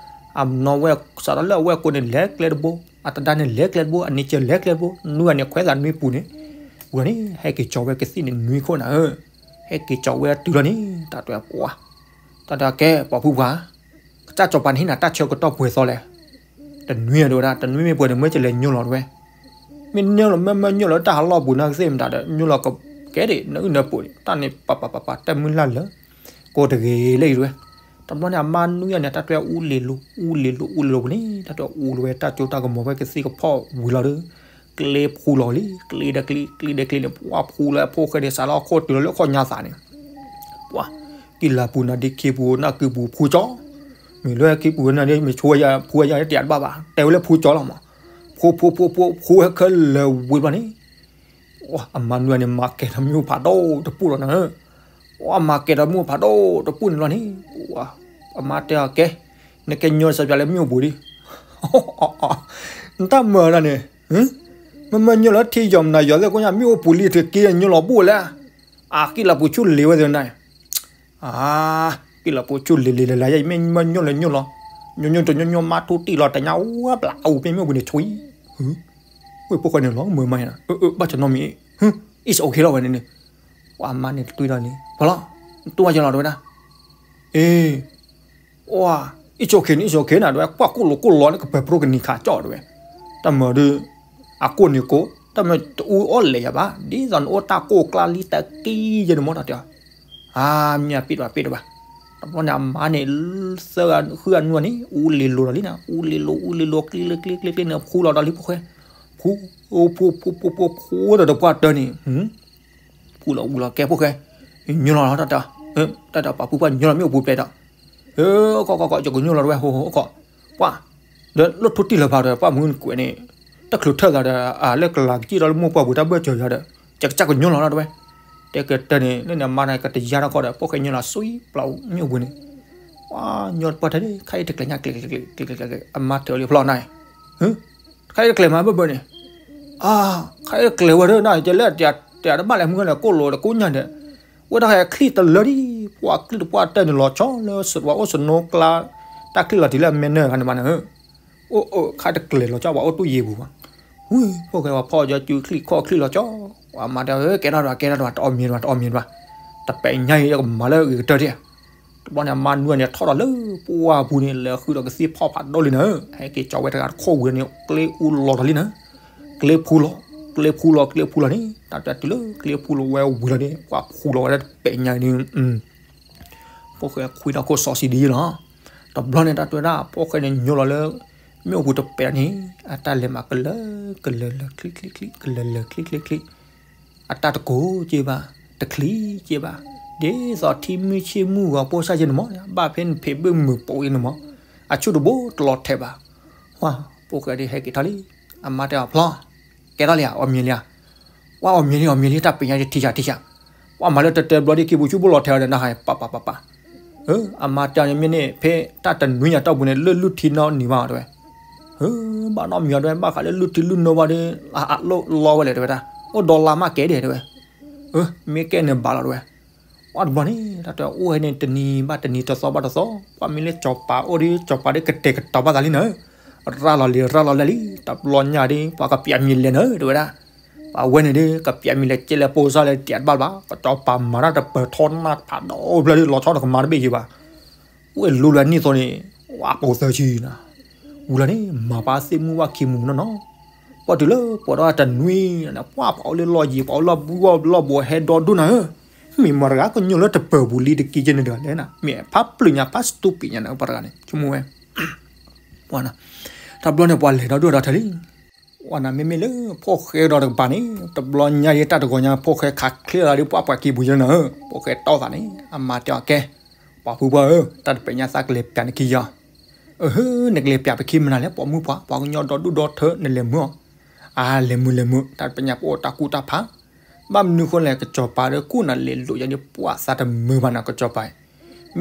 အနီၢ်ဝဲစးထီၣ်လၢအဝဲၢ်ကိန့ၣ် လဲၤကျဲတဘိ, အတဒါန့ၣ်လဲၤကျဲတဘိ, အန့ၣ်စၢၤလဲၤကျဲတဘိ, နွံဂၤန့ၣ်ခွဲးသးနွံပူၤန့ၣ်, ဝံၤန့ၣ် ဟဲက့ၤကၠီၤဝဲကသံၣ်န့ၣ်နွံခိၣ်နၤဧၢ, ဟဲက့ၤကၠီၤဝဲတုၤလီၤန့ၣ် တၢ်တဲပှၤ, တၢ်တဲကဲ ပှၤဖုပှၢ်, ကစၢ်စီၤပၤန့ၣ်ဟံးနၤတၢ်ဆၢကတီၢ်ပှဲၤသီလဲၣ်, တနွံတဲဝဲဒၣ် တနွံမ့ၢ်ပှဲၤန့ၣ် မ့ၢ်ကလဲၤညိလီၤတဲဝဲ, မ့ၢ်ညိလီၤ မ့ၢ်မ့ၢ်ညိလီၤတၢ်ဟးလီၢ်ပူၤန့ၣ်ကသ့ၣ်မတၤဒီး ညိလီၤကကဲဒၣ် နအုၣ်နပူၤန့ၣ် တၢ်န့ၣ်ပပပပတၢ်မုၢ်လၢ်လၢ ကိးတဂ့ၤလၢအံၤတဲဝဲ, တဘျီန့ၣ် အမါနွံဂၤန့ၣ် တၢ်တဲအူလ့ၤလိၤ အူလ့ၤလိၤ အူလ့ၤလိၤပူၤန့ၣ် တၢ်တဲအူလီၤဝဲတၢ်ကၠိတၢ်ကမီၤဝဲကသံၣ်ကဖီၣ်ဝံၤလီၤဒီး ကျ့ဖှူလီၤလံ ကျ့ဒီးကျ့ ကျ့ဒီးကျ့န့ၣ် ပှၤဖှူလီၤဖိၣ်ဃဲန့ၣ် စးလၢဟီၣ်ခိၣ်တုၤလီၤလၢအခီၣ်ညါသးန့ၣ် ပှၤ ကံၢ်လၤပူၤနၤဒ့ခံပူၤ နၢ်ကုပူၤဖှူကၠီ, မ့ၢ်လၢခံပူၤနၤဒ့ မ့ၢ်ဆိဝဲယၤ ဖှူဝဲယၤ တယၤတဘၣ်ဘၣ် တဲဝဲလၢဖှူကၠီလီၤမး, ဖှူဖှူဖှူဖှူ ဖှူဝဲခဲလၢာ်ဝံၤဘျီန့ၣ် အမါနွံဂၤန့ၣ် မၤကဲၤထီၣ်မ့ၣ်အူဖးဒိၣ်တပူၤလီၤနၤ, အမၤကဲၤထီၣ်မ့ၣ်အူဖးဒိၣ်တပူၤန့ၣ်လီၤန့ၣ်, အမါတဲအီၤကဲ, နကဲညိစၢၤပျးလၢမ့ၣ်အူပူၤဒံး, နတၢ်မၤဒၣ်န့ၣ် မ့မ့ၢ်ညိလၢထံယီၤမနုၤယီၤသ့ၣ်ကိညါ မ့ၣ်အူပူၤလံတက့ၢ်ညိလီၤဘိၣ်လဲၣ်, အကံၢ်လၤပူၤဆူၣ်လ့ၤဝဲသ့ၣ်နၤ, အကံၢ်လၤပူၤဆူၣ်လ့ၤလ့ၤလၢ်လၢ်ယဲ မ့ၢ်မ့ၢ်ညိလၢညိလီၤ, ညိညိတညိညိမါထူတံၢ်လီၤ တညါဝဲဘျးအူပ့ၤမ့ၣ်အူပူၤန့ၣ်ဆွံ, ဝဲဖိၣ်ဃဲန့ၣ်လီၤ မုာ်မါယါ, ဘၣ်ဆၣ်နီတမံၤ, အံၣ်စအိၣ်ခ့လီၤဝဲန့ၣ်န့ၣ်, ပှၤမါန့ၣ်တတွံၢ်လီၤန့ၣ် ဖီလီၤ, နတူၢ်ဘၣ်ယလီၤတဲဝဲဒၣ်, အ့ အ့ၣ်စအိၣ်ခ့န့ၣ် အံၣ်စအိၣ်ခ့နၤတဲဝဲ ကွၢ်ကိၣ်လိာ်ကိၣ်လီၤန့ၣ် ကပၢၤပြိကနံၤခးကၠီတဲဝဲ, တၢ်မၤဒုး အကိၣ်န့ၣ်ကိၣ် တၢ်မၤတအူအီၣ်လဲၤယၤဘၣ် ဒ်သိးနအိၣ်တၢ်ကိၣ်ကျါလံတက့ၢ်ယဲန့ၣ်မ့ၢ်တၢ်တဲအီၤ, အါမ့ၢ်ပ့ၣ်တဘၣ်ပ့ၣ်တဘၣ်, တဘျီန့ၣ် အမါန့ၣ် သၢဂၤဃုဂၤနွံဂၤန့ၣ် အူလ့ၤလိၤလီၤလံနၤ အူလ့ၤလိၤ အူလ့ၤလိၤ ကျ့လၢကျ့ကျ့ကျ့န့ၣ် ဖှူလီၤဒီးလံဖိၣ်ဃဲ, ဖှူ ဖှူ ဖှူ ဖှူ ဖှူ ဖှူဒီးတပှၢ်တၢၢ်န့ၣ် ဖှူလီၤဝံၤလီၤကဲဖိၣ်ဃဲ, ညိလီၤလီၤတၢ်တဲအီၤ, တၢ်တဲပှၤဖုပှၢ်ညိလီၤမ့ၣ်အူပူၤပျဲဒီး, အခီခီခီ ယကညိလီၤတဲဝဲ ဟိဟိအခီ, ပှၤ ဒီးလၢထိၣ်တံၢ်လၢၤဖးဒီး ပှၢ်မုၢ်နကွဲးန့ၣ် တချုးထၢၣ်သးဒီး အလၢကလၤကစံၣ်ဒီးလၢမိၢ်ပှၢ်ပူၤတၢ်ဘၢၣ်စၢၤယၤဒီး ယကစၢ်ကညိလီၤလီၤတဲဝဲ, တဲကတၢၢ်န့ၣ် လၢန့ၣ်အမါန့ၣ် ကတယါထီၣ်ခီဒီး ဖိၣ်ဃဲညိလီၤ စွံပျီမ့ၣ်အူပူၤန့ၣ်, ပှၤညိတပှၢ်တၢၢ်န့ၣ် ခါအံၤတကျဲၤညါကျဲၤကျဲၤကျဲၤကျဲၤကျဲၤ အမါတဲအီၤလံဖျီနၤ, ခါအံၤတကျဲၤမးဘၢၣ်ဘၢၣ်န့ၣ်, အါ ခါအံၤတကျဲၤဝဲဒၣ်နၤ ယလဲၣ်တၢ်တဘၣ်လဲၣ်မုၢ်ဂၤန့ၣ် ကိၣ်လိာ်တကိညါဒီး ဝဲဒၣ်ဟဲချံၣ်တလၢဒံး ပှၤချံၣ်တပှၢ်တၢၢ်န့ၣ်လီၤဆီလၢ ပှၤအိၣ်စနိကျါ တၢ်ချံၣ်လီၤတံၢ်လၢအမဲာ်နၢၣ်ဂၤန့ၣ်မးနၤ, အိၣ်အိၣ်ခါတကျဲၤလီၤဆီ ပှၤအိၣ်တူၢ်ယံၤပူၤဘၣ်, ဝံ ဖိၣ်ဃဲပှၤဖီၣ်ကၠီစုချံၣ်ခီၣ်ချံၣ်လီၤဆီ, ပှၤမါတဲ ကဲထီၣ်တဘၣ် ကဲထီၣ်တဘၣ် တအီၣ်မ့ၤတဘၣ် တအီၣ်မ့ၤတဘၣ်, တပဲာ်ညါအံၤ ယကမၤလၢအဂ့ၤကတၢၢ်ဒံး, တဘျီန့ၣ် အမါနွံဂၤန့ၣ် ထီၣ်ဒီးလၢပှၢ်ပူၤန့ၣ် လဲၤဃုဒီးကသံၣ်ဖီၣ်ဖးဒိၣ်လံနၤ, ဟဲက့ၤကၠီဝဲတဂၤတခိၣ်ဝံၤန့ၣ် ကျ့အူလီၤဒီးလံနၤ, ကျ့ဖှူလီၤ ကျ့ဖှူလီၤ ကျ့ဖှူလီၤန့ၣ် တၢ်တဲတုၤလၢကျ့ဖှူလီၤဝဲဝံၤလီၤန့ၣ် ပှၤဖှူလီၤဝဲဒၣ်တပဲာ်ညါန့ၣ် ဖိၣ်ဃဲခွံတၢ်ခိၣ်စီၤစံဒံလီၤ, တဘျီန့ၣ် တၢ်တဲဝဲဒၣ် ဖိၣ်ဃဲန့ၣ်ညိလီၤလၢ မ့ၣ်အူပူၤတပဲာ်န့ၣ် အတၢ်လဲၤမးကလၢာ် ကလၢာ်လၢာ်ချံချံချံ ကလၢာ်လၢာ်ချံချံချံ အတၢ်တကိးက့ဘၣ် တချံက့ဘၣ် ဒ်သိးထံမုၢ်ဆ့ၣ်မုၢ်ဂီၤပိၢ်စၢ်ယဲန့ၣ်မး ဘၣ်ဖဲနဖံးဘၣ်မုာ်ပိာ်အံၤန့ၣ်မး အဆူၣ်တဘိတလီၤထဲးဘၣ်, ပှၤဖိၣ်ဃဲဒ်ဟဲက့ၤထီၣ်လံ, အမါတဲအီၤဖျီ ကဲထီၣ်လံဧါ အီၣ်မ့ၤလံဧါ, ပှၤအီၣ်မ့ၤလံ အီၣ်မ့ၤလံ တၢ်ပဲာ်ညါတထံၣ်ယၤထံၣ်ယၤ, ပှၤမၤလၢတၢတၢဘျီဒ်ခံပူၤဆူၣ်ဘိလီၤထဲးဒီးနဟါ ပၢ်ပၢ်ပၢ်ပၢ်, အမါတဲအီၤန့ၣ်မ့ၢ်န့ၣ် ဖဲတၢ်တနွံညါတီၢ်ပူၤန့ၣ် လၢလုၢ်ထံနီတနံၤဘၣ်တဲဝဲ, ဘၣ်နီတမံၤအီၤတဲဝဲ ဘၣ်ဃးလၢလုၢ်ထံလုၢ်နိဘၣ်ဒီး အလိၣ်လီဝဲလဲၣ်တဲဝဲဒၣ်, အိၣ်ဒီးလါမးကဲဒဲးတဲဝဲ, မ့ၢ်ကဲန့ၣ်ဘၣ်လီၤတဲဝဲ, ပှၤတဘျီန့ၣ် တၢ်တဲအိၣ်ဟဲန့ၣ်တနံၤဘၣ်တနံၤတသီဘၣ်တသီ, ပှၤမ့ၢ်လၢစီၤပၤအိၣ်ဒီး စီၤပၤဒီးကတဲာ်ကတီၤဘၣ်သးလံနၤ, ရၤလီၤလံ ရၤလီၤလံလံ တဘျီညါဒီး ပှၤကပျးမံၤလဲၣ်နၤတဲဝဲဒၣ်, ပှၤဝဲန့ၣ်ဒီး ကပျးမံၤလဲၣ်ကဲလဲၣ်ပိၢ်စၢ်လဲၣ်တၢ်တဘၣ်ဘၣ်, ကစီၤပၤမၤတၢ်တပၢၤထီနၢ်ဖးဒိၣ်ဖျၢၣ်ဒီး လီၤဆီတကမၤတဘ့ၣ်ယံၤဘၣ် ဝဲလူလၢနံၣ်သိးန့ၣ် ဝဲပိာ်သၢဆံနၤ, ဝံၤလီၤန့ၣ် မၤပှၤသ့ၣ်မုၣ်ဝဲခံမုၣ်နီၢ်နီၢ်, ပှၤတုၤလၢပှဲၤဒီးတနွံန့ၣ် ပှၤပှၤအိၣ်လၢလီၢ်ယံၤ ပှၤအိၣ်လီၢ်ဘှီလီၢ်ဘှီဟဲဒီဒူၣ်နၤဧၢ, မ့ၢ်မတၤတဂၤကညိလၢတပၢၤပူၤလံတက့ၢ်ကဲန့ၣ်ဒီးလဲၣ်နၤ, မ့ၢ်ဖးပျုၤညါဖးစတူပံညါနၤ ပှၤတဂၤန့ၣ် ဆိကမိၣ်ဝဲ ပှၤနီၤ, တဘျီန့ၣ်ပှၤလဲၤဒီဒူၣ်ဒီထၢလံ ဝဲနၤ မ့မ့ၢ်လၢဖိၣ်ဃဲဒီးတကပၤန့ၣ် တဘျီညါဒ်တၢ်တဂီၤညါ ဖိၣ်ဃဲခးချ့လီၤဒီးပှၤပှၤကံပူၤယဲနၤဧၢ, ဖိၣ်ဃဲတီၢ်သးန့ၣ် အမါတဲအီၤကဲ, ပှၤဖုပှၢ်ဧၢ, တၢ်တပဲာ်ညါသးကလဲၤပျးနခံယီၤ, အဟၢ နကလဲၤပျးပခံမနုၤလဲၣ် ပိာ်မုၣ်ပှၢ် ပှၤကညီဒီဒူၣ်ဒီထၢနလဲၤမုာ်အီၤ, အါ လဲၤမုာ်လဲၤမုာ် တၢ်တပဲာ်ညါပအိၣ်တၢ်ကူတၢ်ဖး, ဘၣ်မနုၤဃိလဲၣ် ကစီၤပၤဒီးကူၣ်နၤလဲၤလိာ်ယၤဒီး ပှၢ်သးတမုာ်ဘၣ်နၤ ကစီၤပၤ,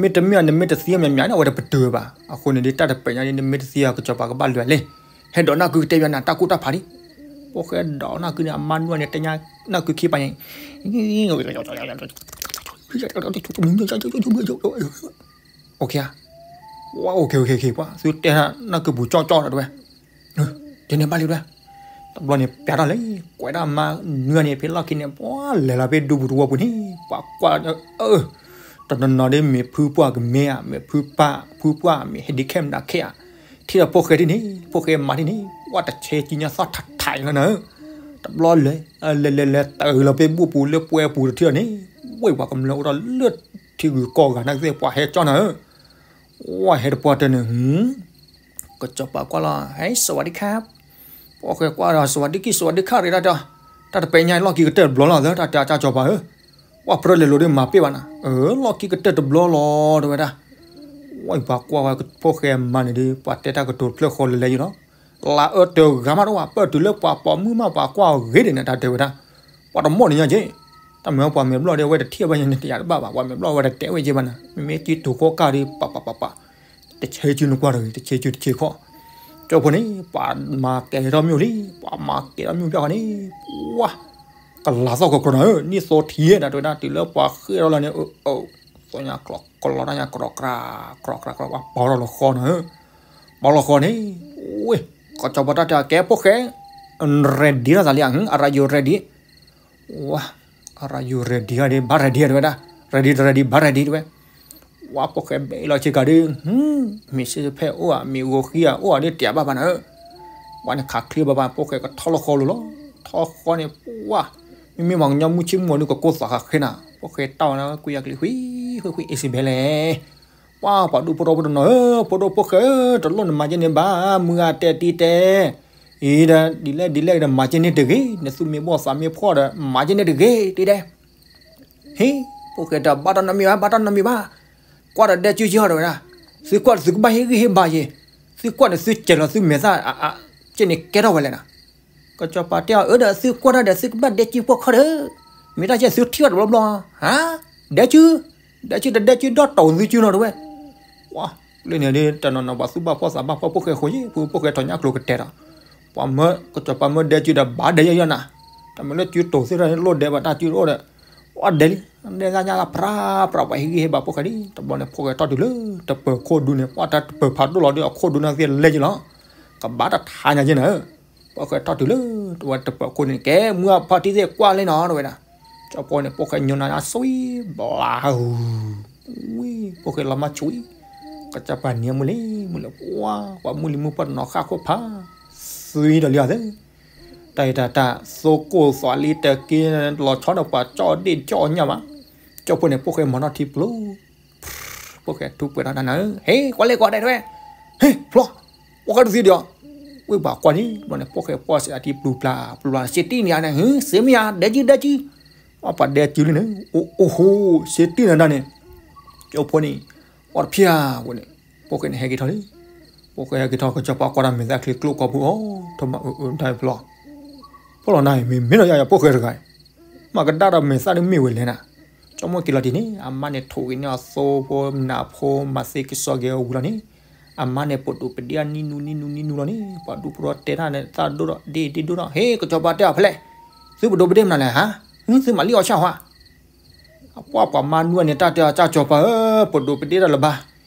မ့တမ့ၢ်နမ့ၢ်တသံမးမးန့ၣ် အဝဲတပတုာ်ဘၣ်. အဃိန့ၣ်ဒီး တၢ်တပာ်ညါဒီး နမ့ၢ်တသံ ကစီၤပၤကဘၣ်လဲၤလဲၣ်. ဟဲဒိးနၢ်ကုကတဲဘၣ်နၤ တၢ်ကူၣ်တၢ်ဖးဒံး. ဖိၣ်ဃဲဒိးနၢ်ကုန့ၣ် အမါနုၢ်န့ၣ် တဲညါနၢ်ကုခံပၤန့ၣ် အိၣ်ခ့ဧါ, ဝဲအိၣ်ခ့ အိၣ်ခ့ အိၣ်ခ့ ပှၤသုတဲနၢ်ကုပူၤကၠီကၠီဒီးတဝဲ, ယန့ၣ်ဘၣ်လံတဝဲ. တဘျီန့ၣ် ပျးထီၣ်လဲၤ ကွဲးဒၣ်မါနုၢ်န့ၣ် ဖဲလီၢ်ခံန့ၣ် ပှၤလဲၤလီၤဖဲဒူပူၤတဝီပူၤန့ၣ် ပှၤကွၢ် တနီၤနီၤဒီး မ့ၢ်ဖုပှၢ်ကမဲဧါ, မ့ၢ်ဖုပၢ် ဖုပှၢ် မ့ၢ်ဟဲဒံးခဲမနုၤခဲဧါ, ထံၣ်ဒီးဖိၣ်ဃဲဒ်န့ၣ် ဖိၣ်ဃဲမါဒ်န့ၣ် ပှၤတဆဲစုညါသီၣ်ထးထးအံၤလီၤနၤဧၢ. တဘျီလဲၤ လဲၤလဲၤလဲၤတၢ်လီၤဖဲဘူၣ်ပူၤလၢပှဲၤပူၤတထံၣ်အီၤန့ၣ်, ဝဲပှၤကမျၢၢ်အိၣ်ဒီးလၢထံဂုၤကီၢ်ဂၤ နၢ်ကသ့ၣ်ပှၤဟဲကၠီနၤဧၢ. ဝဲဟဲတပှၢ်တၢၢ်န့ၣ် ကစီၤပၤကွၢ်လီၤ ဟဲ စဝးဒံခါ, ဖိၣ်ဃဲကွၢ်ဒီး စဝးဒံခါ စဝးဒံခါ ရ့ဒၣ်တၢ်, တၢ်တပဲညါလီၢ်ခံကတၢၢ်တဘျီလီၤ လၢတၢ်တဲကစီၤပၤဧၢ, ပှၤပြၢလဲၤလိၤဒီးမၤပ့ၢ်ဘၣ်နၤ, အၢ လီၢ်ခံကတၢၢ်တဘျီလီၤ တဝဲဒၣ်. ဝဲပှၤကွၢ်ဝဲဖိၣ်ဃဲမါန့ၣ်ဒီး ပှၤတဲတၢ်ကတိၤတဖျၢၣ်ဃီလၢလဲၤယံၤလီၤ. လါအၢတဂၤမးတအိၣ်ဘၣ် ပၢၢ်တုၤလၢပှၤပိာ်မုၣ်မး ပှၤကွၢ်အီၤဂ့ၤဒံးန့ၣ် တၢ်တဲဝဲဒၣ်. ပှၤတမီၢ်န့ၣ်ညါက့ တၢ်မ့ၢ်ပှၤမဲာ်ဘျီၣ်ဒီး အဝဲတထံၣ်ဘၣ်ညါန့ၣ် တယာ်တဘၣ်ဘၣ် ပှၤမဲာ်ဘျီၣ်ဝဲတတဲဝဲက့ဘၣ်နၤ မ့မ့ၢ်က့တိၤဃီကၢ်ဒီး ပပပပ တဆဲစုနကွၢ်တဂ့ၤ တဆဲစုတဆဲခီၣ်. ကၠိဖိန့ၣ် ပှၤမၤကဲၤထီၣ်မ့ၣ်အူလံ ပှၤမၤကဲၤထီၣ်မ့ၣ်အူဖျၢၣ်ဃီန့ၣ် ပှၤ ကလၤသီၣ်ကီၤကီၤနၤဧၢ နံၣ်သိထံၣ်တၢ်တဲဝဲဒၣ် တုၤလၢပှၤဃ့ၢ်ထီၣ်လီၤန့ၣ် အၢ သိညါကျီၤကလီတၢ်ညါ ကြီကြၤကြီကြၤ ပှၤပီထီၣ်လီၤဃီနၤဧၢ. ပီလီၤဃီန့ၣ် ဝ့ၢ် ကစီၤပၤတၢ်တဲအီၤ ကဲဖိၣ်ဃဲ ready ထီၣ်သးလံဧါ အရယူ ready ဝါ အရယူ ready ဂၤဒံး ဘၣ် ready တဝဲဒၣ် ready တ ready ဘၣ် ready တဝဲ. ဝါ ဖိၣ်ဃဲဘဲလီၤဆ့ကၤဒုး မ့ၢ်စ့ဖဲအိၣ်ဧါ မ့ၢ်ဂိၤဃံဧါ အိၣ်ဧါဒုး တယာ်ဘၣ်ဘၣ်နၤဧၢ. ဝါန့ၣ်ခးချ့ဘၣ်ဘၣ် ဖိၣ်ဃဲကထီၣ်လီၤဃီလိၤလီၤ ထီၣ်ဃီန့ၣ် ဝါ မ့မ့ၢ်ပှၤကညီမုၢ်ဆ့ၣ်မုၢ်ဂီၤဒုး ကကိၢ်သးဃးဃ့နၤ ဖိၣ်ဃဲတၢ်ဝဲန့ၣ် ကွံာ်ယၤကလံၤ ဃံ ဃံ ဃံ အ့စံဘဲလဲၣ်. ပှၤ ပှၤဒူၣ်ဖိထီၣ်ဖိတနီၤဧၢ ဖိဒိၣ်ဖိၣ်ဃဲဧၢ တလိၣ်နမၤက့န့ၣ်ဘၣ် မုၢ်ဂၤတဲတံၤတဲ အံၤဒီး ဒ်လဲၣ်ဒ်လဲၣ်ဒီး မၤက့န့ၣ်တဂ့ၤ နသူၣ်မ့ၢ်ဘီၣ်သးမ့ၢ်ဖှီၣ်ဒီး မၤက့န့ၣ်တဂ့ၤ တံၤတဲ. ဟ့ၣ် ဖိၣ်ဃဲတၢ်ဘၣ်တၢ်နီတမံၤဘၣ် ဘၣ်တၢ်နီတမံၤဘၣ် ကွၢ်ဒီးဒဲကုက့ၤဟီၣ်တဝဲဒၣ် သုကွၢ်ဒီးသုကဘၣ်ဟ့ၣ်ဂံၢ်ဟ့ၣ်ဘါယ့ၤ သုကွၢ်န့ၣ်သုစဲးလီၤသုမဲာ်သၣ် က့န့ၣ်ကဲထီၣ်ဝဲလဲၣ်နၤ. ကစီၤပၤတဲအီၤ အၢဒီးသုကွၢ်တၢ်ဒီး သုကဘၣ်ဒဲကုဖှီၣ်ခီဒီး မ့ၢ်တၢ်ကဲသုထံၣ်ဘၣ်တဘျီဘျီ ဟါ ဒဲကု ဒဲကုတဒဲကုဒီးတီၢ်သုကၠူနီၤတဝဲ. ဝါ လၢန့ၣ်ဒီး တနီၤနီၤပှၤသူၣ်ဘၣ်ဖှီၣ်သးဘၣ်ဖှီၣ်ဖိၣ်ဃဲဃိယ့ၣ် ဖိၣ်ဃဲထီၣ်ညါကျိၤကတဲာ်ဒီး ပှၤမၢ ကစီၤပၤမၢဒဲကုဒီးဘၣ်ဒဲယဲၢ်ယဲၢ်နၤ တၢ်မ့ၢ်လၢကုတိၤသ့ၣ်တဖၣ်န့ၣ် လိၣ်ဒဲဘၣ်တၢ်ကုတအိၣ်ဒီး ဝါဒဲလံ ဒဲသၣ်ညါသၣ်ဖြးဖြး ပှၤဟ့ၣ်ဂံၢ်ဟ့ၣ်ဘါဖိၣ်ဃဲလံ တဘျီန့ၣ် ဖိၣ်ဃဲထီၣ်တုၤလၢ တပၢၤခိၣ်ဒူန့ၣ် ပှၤတၢ်တပၢၤဖးဒိၣ်လီၤဒီး အခိၣ်ဒူန့ၣ်သ့ၣ်လဲၢ်ယ့ၣ်လီၤ ကဘၣ်တထါညါက့နၤဧၢ. ဖိၣ်ဃဲထီၣ်တုၤလၢ တဝဲတပၢၤခိၣ်န့ၣ် ကဲ မုၢ်အဖီတံၢ်သ့ၣ်ကွၢ်လံနီၤတဝဲဒၣ် ကၠီဖိန့ၣ် ဖိၣ်ဃဲညိနၤညါ ဆွံ ဘျါဟူ ဝံ ဖိၣ်ဃဲလီၤမၢ်ဆွံ ကစီၤပၤနံၤမုၢ်လံ မုၢ်လၢ ပှၤ ပှၤမုၢ်လံၤမုၢ်ပှၢ်တနီၤဃၣ်ခိၣ်ဖး ဆွံဒီးလံဧါသ့ၣ် တၢ်အံၤတၢ်တၢ် သိကိၢ်သွးလံတက့ၢ် လီၤဆီဒီးပှၤကၠီၣ်ဒ့ၣ်ကၠီၣ်ညၣ်မး ကၠီဖိန့ၣ် ဖိၣ်ဃဲမၤနီၣ်ထံပျိ ဖိၣ်ဃဲထူပှဲၤထီၣ်တၢ်နၤဧၢ ဟ့ၣ် ကွၢ်လဲၣ်ကွၢ်ဒဲးတဝဲ ဟ့ၣ် ဖျီ ဖိၣ်ဃဲတသံဒံးအီၤ ဝံၤပှၤကွၢ်န့ၣ် ဘျီန့ၣ် ဖိၣ်ဃဲပှီၢ်စဲးအထံပျူၤပျၢ် ပျူၤပျၢ် စ့တံၢ်န့ၣ်ဧါန့ၣ် ဟ့ၣ် စ့မ့ၢ်ဧါ ဒဲကု ဒဲကု ပှၤဒဲကုလံန့ၣ် အိၣ်ဟိ စ့တံၢ်နၤဒၣ်န့ၣ် ကၠီဖိန့ၣ် အီၣ်တဖျၢၣ်ဝဲန့ၣ် ဖိၣ်ဃဲန့ၣ်ဟဲက့ၤထီၣ်လံ ဖိၣ်ဃဲဟဲက့ၤထီၣ် ကစီၤပၤကွၢ်တၢ်မဲာ်သၣ်ချံကျိၣ်ကီၢ်ပူၤ အိၣ် ထီၣ်မးအၢအၢတၢ်ဖျီ ဖျီလီၤနၤအံၤ မ့ၢ်မ့ၢ်လီၤယၤယၤဖိၣ်ဃဲတဂၤအံၤ မၤကဒါဒီးမဲာ်သၣ်ဒ်မ့ၢ်ဝဲလဲၣ်နၤ ကၠီမိၢ်က့ၤလီၤတံၢ်န့ၣ် အမါန့ၣ်ထိၣ်ဂ့ၤန့ၢ်အသိဖိနၢ်ဖိမၤသ့ကစီၣ်က့ၤအဝံၤလီၤန့ၣ် အမါန့ၣ်ပဒိးပဒ့ၣ်နံၣ်နူနံၣ်နူနံၣ်နူလီၤန့ၣ် ပှၤဒူၣ်ဖိထီၣ်တဲတၢ်န့ၣ် သၣ်ဒိၣ်ထီၣ်ဒ့ၣ်ဒ့ၣ်ဒိၣ်ထီၣ် ဟ့ၣ် ကစီၤပၤတဲအီၤဖဲလဲၣ် သုပဒိးပဒ့ၣ်မနုၤလဲၣ်ဟါ သုမၤလံအီၣ်ဆၣ်ဟါ အပှၤပှၤမါနွံန့ၣ် တၢ်တဲအီၤ ကၠၢ်ကၠီၤပၤဧၢ, ပဒိးပဒ့ၣ်တၢ်လၢၤဘၣ်.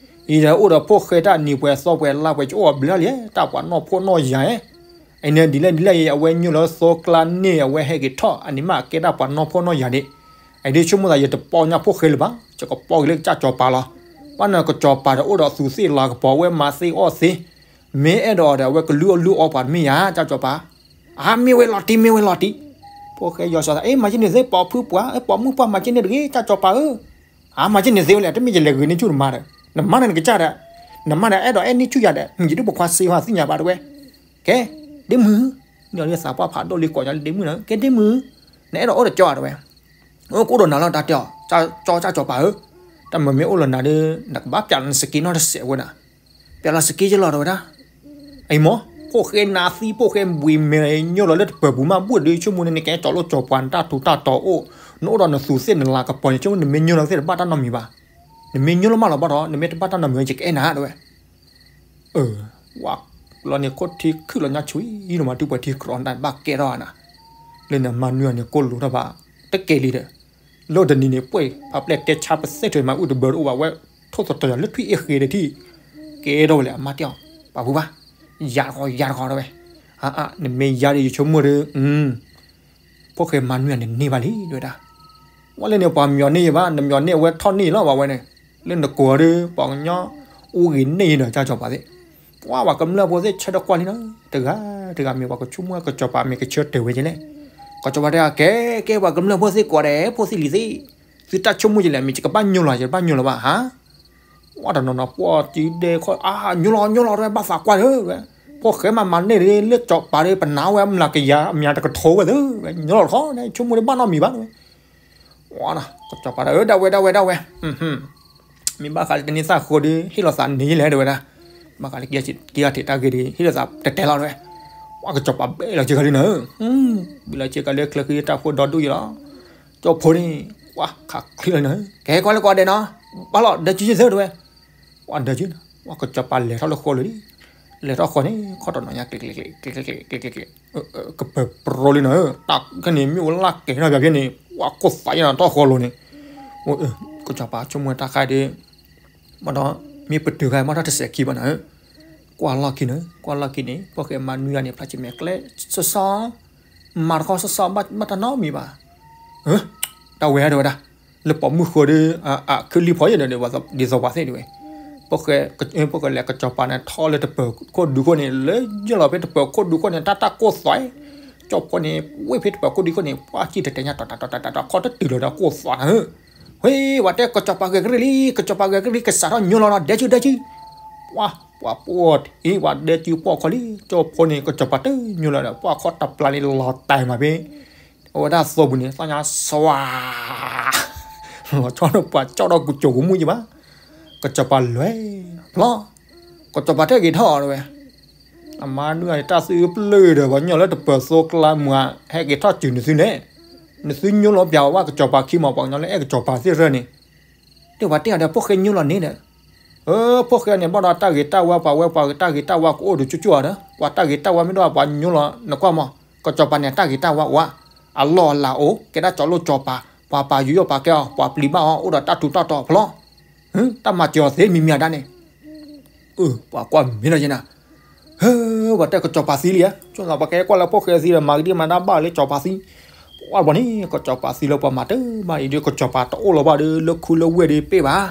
အံၤဒီးအိၣ်ဒီးဖိၣ်ဃဲတၢ်နံၤပှဲၤသီပှဲၤလါပှဲၤ ကအိၣ်ဘျၢလံ, တၢ်ပှၤနီၢ်ဖှီၣ်နီၢ်ယာ်ဧါ. အံၤန့ၣ်ဒ်လဲၣ်ဒ်လဲၣ်အံၤ အဝဲညိလၢသိကျါန့ၣ် အဝဲဟဲက့ၤထီၣ် အန့ၣ်မးကဲတၢ်ပှၤနီၢ်ဖှီၣ်နီၢ်ယာ်ဒံး. အံၤဒ်ဆိကမိၣ်သး ယတပိာ်ညၣ်ဖိၣ်ဃဲလၢၤဘၣ်, ယကပိာ်က့ၤလၢကၠၢ်ကၠီၤပၤလီၤ. ဘၣ်နကၠီၤပၤဒီးအိၣ်ဒီးသူးသ့ၣ်လၤကပီၤ အဝဲမၤသ့အီၣ်သ့, မ့ၢ်အဲၣ်ဒိးအီၤဒီး အဝဲကလုၢ်အီၣ်လုၢ်အီပှၤတမ့ၢ်ဧါ, ကၠၢ်ကၠီၤပၤ. အါ မ့ၢ်ဝဲလီၤတံၢ် မ့ၢ်ဝဲလီၤတံၢ်. ဖိၣ်ဃဲယီၤစီၤသး အ့ မၤက့ၤန့ၢ်သ့ ပိာ်ဖုပှၤ ပိာ်မုၣ်ပှၢ် မၤက့ၤန့ၢ်တဂ့ၤ ကၠၢ်ကၠီၤပၤဧၢ. အါ မၤက့ၤန့ၢ်သ့ဝဲလဲၣ်, တမ့ၢ်ယလဲၤဂ့ၤန့ၢ်ဆူၣ်နမါဒီး, နမါန့ၣ်နကစၢ်ဒီး, နမါန့ၣ်အဲၣ်ဒိးအဲၣ်န့ၢ်ဆူၣ်ယၤဒီး ယဒုးပခွါစ့ဟီသ့ၣ်ညါဘၣ်တဝဲ. ကဲ, ဒ့မုၢ်, န့ၣ်အီၤဒ်သးပှၢ်ဖးဒိၣ်လံကိးညီလၢဒ့မုၢ်န့ၣ်, ကဲဒ့မုၢ်, နအဲၣ်ဒိးအိၣ်ဒီးကၠီတဝဲ. အိၣ်ကအိၣ်ဒီးနၤလီၤ တၢ်တဲအီၤ, ကၠီ ကၠၢ်ကၠီၤပၤဧၢ, တၢ်မၤမ့ၢ်အိၣ်လၢနၤဒီး နကဘၣ်ပျးလီၤနစက့နီတစဲးဝဲဒၣ်. ပျးလီၤစက့ယလီၤတဝဲဒၣ်. အံၤမ့ၢ်, ဖိၣ်ဃဲနါသံ ဖိၣ်ဃဲဘှံးမဲာ်ညိလီၤလၢတပၢၤပူၤမး ဘၣ်ဒုးဆိကမိၣ်န့ၣ် နကဲကၠီလိၣ်ကၠီပှၤ နတၢ်ထူးတၢ်တီၤအိၣ်, နအိၣ်ဒီးနသူးသ့ၣ်နလၤကပီၤန့ၣ် ဆိကမိၣ်နမ့ၢ်ညိလီၤသ့ၣ်တဘၣ်တၢ်နီတမံၤဘၣ်. နမ့ၢ်ညိလီၤမးလီၤဘၣ်ဒီး နမ့ၢ်တဘၣ်တၢ်နီတမံၤ ယကအဲၣ်နၤ တဲဝဲ. အၢ ဝဲလီၤန့ၣ် ခိၣ်ထံခုၣ်လီၤညါဆူ အံၤလီၤမး တုၤပှဲၤထံကြၢးနတၢ်ဘၣ်ကဲထီၣ်နၤ, လၢန့ၣ်မၤနွံအီၤန့ၣ် ကိၢ်လိၤထီၣ်ဘၣ် တကဲလံဒီး လၢတနံၤန့ၣ် ပှဲၤဖးပျဲၢ်တဲဆါပသ့ၣ်ထွဲမၤအုၣ်တဘၢတအိၣ်ဘၣ်ဝဲ, ထိၣ်သတြီၤယၤလၢထွံၣ်အ့ၣ်ဃ့ဒီးထံၣ်, ကဲထီၣ်ဝဲလဲၣ် အမါတဲအီၤ, ပာ်ဖုဘၣ်, ယၤတခီ ယၤတခီ တဲဝဲ. အါအါ နမ့ၢ်ယၤဒီး ယဆိကမိၣ်ဒီး ဖိၣ်ဃဲမၤနွံန့ၣ်န့ၢ်ဘၣ်လံ တဲဝဲဒၣ်. ဝဲလၢန့ၣ် ပှၤမၠီၤန့ၢ်ယၤဘၣ်, နမၠီၤန့ၢ်အဝဲထီၣ်န့ၢ်လီၤဘၣ်ဝဲန့ၣ်, လၢနကိးဒီး ပှၤကညီ အိၣ်ဂ့ၤန့ၢ်ဒီး ကၠီပၤသ့ၣ် ပှၤ ပှၤကမျၢၢ်ဖိသ့ၣ်ဆၢထၢၣ်ကွၢ်လံနီၤ, တဂၤတဂၤမ့ၢ်ပှၤကဆိကမိၣ်ဝဲ ကစီၤပၤမ့ၢ်ကဆၢတဲာ်ဝဲကဲလဲၣ်. ကစီၤပၤတဲအီၤ ကဲ ကဲ ပှၤကမျၢၢ်ဖိသ့ၣ်ကိးဂၤဒဲး ဖိသ့ၣ်လံၤသ့ၣ်, သုတၢ်ဆိကမိၣ်ကဲလဲၣ် မ့ၢ်ယကဘၣ်ညိလီၤ ယတဘၣ်ညိလီၤဘၣ်ဧါ. ဝဲတနီၤနီၤ ပှၤစုဒဲခီ အါ ညိလီၤ ညိလီၤ တဲဝဲ ဘၣ်သးကွၢ်ဒီးဝဲ, ဖိၣ်ဃဲမၤမၤန့ၢ်ဒီး လၢကစီၤပၤဒီး ပနာ်ဝဲမျးကယၤ အမျးတကထိဝဲသ့ၣ်, ညိလီၤတခီ ဆိကမိၣ်ဒီးဘၣ်နီတမံၤဘၣ်ဝဲ. ဝဲ ကစီၤပၤဒီး ဒၣ်ဝဲ ဒၣ်ဝဲ ဒၣ်ဝဲ မ့ၢ်ဘၣ်ဃးလၢတန့ၢ်သၣ်ဃိဒီး ဟ့ၣ်လီၤသးန့ၣ်လဲၣ် တဲဝဲဒၣ်. ဘၣ်ဃးလၢက့ၤထံးတၢ်ဂ့ၢ်ဒီး ဟ့ၣ်လီၤသးတတဲလီၤ တဲဝဲ. ဝဲ ကစီၤပၤဘဲလီၤစ့ၢ်ကီးလံနီၤ, ဘဲလီၤစ့ၢ်ကီးလၢချၢဃံတၢ်ဖိဒီဒူၣ်ယံလီၤ. ကၠီဖိန့ၣ် ဝဲ ခးချံလီၤနီၤ, ကဲ ကွၢ်လၢကီးဒဲးနီၤ, ဘၣ်လီၤ ဒၢစုယသၢ တဲဝဲ. ဝဲ ဒၢစု, ဝဲ ကစီၤပၤလဲၤထီၣ်လၢဃိလီၤလံ. လဲၤထီၣ်ဃိန့ၣ် ခီၣ်တနီၤညါ ကျဲးကျဲးကျဲးကျဲး ကပၢၤပြီလံနီၤ, တၢ်ခဲန့ၣ် မ့ၢ်ဝဲလၢကဲထီၣ်ပၠးဖဲန့ၣ် ဝဲ ကိၢ်သးယဲနီၤ ထီၣ်ဃိလီၤန့ၣ်. ကစီၤပၤဆိကမိၣ်တၢ်ခါဒီး ဘၣ်ဒီး မ့ၢ်ပတုာ်ခါ မ့ၢ်ထီၣ်တစဲးခံဘၣ်နီၤ, ကွၢ်လီၢ်ခံန့ၣ် ကွၢ်လီၢ်ခံန့ၣ် ဖိၣ်ဃဲမၤနွံဂၤန့ၣ် ဖျါဆံးမဲာ်ကျဲ စီစီ မၤတခီစီစီ ဘၣ်တၢ်နီတမံၤဘၣ်. တၢ်ဝဲ တဲဝဲဒၣ်, လၢပိာ်မုၣ်ဃိဒီး အခုလံဖီယဲဒီး ဒ်သိးပှၤသ့ၣ်ဒ်ဝဲ, ဖိၣ်ဃဲ ဖိၣ်ဃဲလဲၤ ကစီၤပၤန့ၣ် ထီၣ်လၢတပၢၤခိၣ်ဒူခိၣ်န့ၣ် လၢယဲၢ်လီၤဖဲတပၢၤခိၣ်ဒူခိၣ်န့ၣ် တၢ်တၢ်ကိၢ်သွဲး, ကၠီဖိန့ၣ် ဝ့ၢ်ဖဲတပၢၤခိၣ်ဒူခိၣ်န့ၣ် ပှၤစံၣ်တဲၤတဲာ်ညါ တီၤတၢ်တီၤတၢ်တီၤ ခီၣ်တတုၤလီၤဒီးကိၢ်သွဲးနၤဧၢ. ဝဲ ပှၤတဲ ကစီၤပၤဂဲၤကရံၣ်လံ ကစီၤပၤဂဲၤကရံၣ် ကစးထီၣ်ညိလီၤဒီး ဒဲစုဒဲစု, ပှၤ ပှၤပှီၢ်ထံ ပှၤဒဲစုပှီၢ်ခီလံ ကၠီဖိန့ၣ် ကစီၤပၤတညိလီၤဒီး ပှၤခီၣ်တပျၢ်န့ၣ် လီၤတဲာ်မးဖဲ အဝဲဒၣ်သိပူၤန့ၣ် သီၣ်ညါစွၤ လီၤဆီဒီးပှၤကၠီၣ်ဒီးကူကၠိၤကမူၣ်ယံဘၣ်. ကစီၤပၤလဲၤ ဖျီ ကစီၤပၤတဟဲက့ၤထီၣ်တဲဝဲ, အမါနွံဂၤန့ၣ် တၢ်သုပျၢၢ်ဒီး ပှၤကညီလၢတပၢၤသိကျါမး ဟဲက့ၤထီၣ်စုၤနသုလဲၣ်, နသုညိလီၤပၠးဝဲကစီၤပၤခံမး ပှၤကညီလၢအဲၣ်ကစီၤပၤသ့ၣ်ရၢန့ၣ်, ဒီးပှၤတဲအီၤဒီးဖိၣ်ဃဲညိလီၤန့ၣ်ဒီး အၢ ဖိၣ်ဃဲန့ၣ် ဘၣ်ဒီးတၢ်ဂ့ၤတၢ်ဝါ ပှၤဝဲပှၤတၢ်ဂ့ၤတၢ်ဝါကအိၣ်ဒီးကၠိကၠိဒီး ပှၤတၢ်ဂ့ၤတၢ်ဝါမ့ၢ်ဒိၣ်ပှၤညိလီၤနကွၢ်မး, ကစီၤပၤန့ၣ် တၢ်ဂ့ၤတၢ်ဝါအိၣ်ဧါ, အလီၢ်အလၤအိၣ် ကဲဒၣ်ကၠီလိၣ်ကၠီပၤ, ပှၤပာ်ယူးယီၣ်ပာ်ကဲအီၤ ပှၤပျံၤဘၣ်အီၤ အိၣ်ဒီးတၢ်ထူးတၢ်တီၤဖျီ, တၢ်မၤစၢၤအီၤသ့မံၤမံၤအဒၣ်န့ၣ် အၢ ပှၤကွၢ်မ့ၢ်လီၤက့ၤနၤ, ဟၢ ပှၤတဲကစီၤပၤသံလံဧါ, ဆိသးပှၤကဲကွၢ်လၢဖိၣ်ဃဲသံဒီး မၤကဒံမၤဒါဘၣ်လၢကစီၤပၤသံ, ပှၤဘၣ်န့ၣ် ကစီၤပၤသံလၢပှၤမၤတၢ်ဘၣ်အံၤဒီး ကစီၤပၤတအိၣ်လီၤဘၣ်ဒီး လၢခူလၢဝ့ၢ်ဒီးပ့ၢ်ဘၣ်.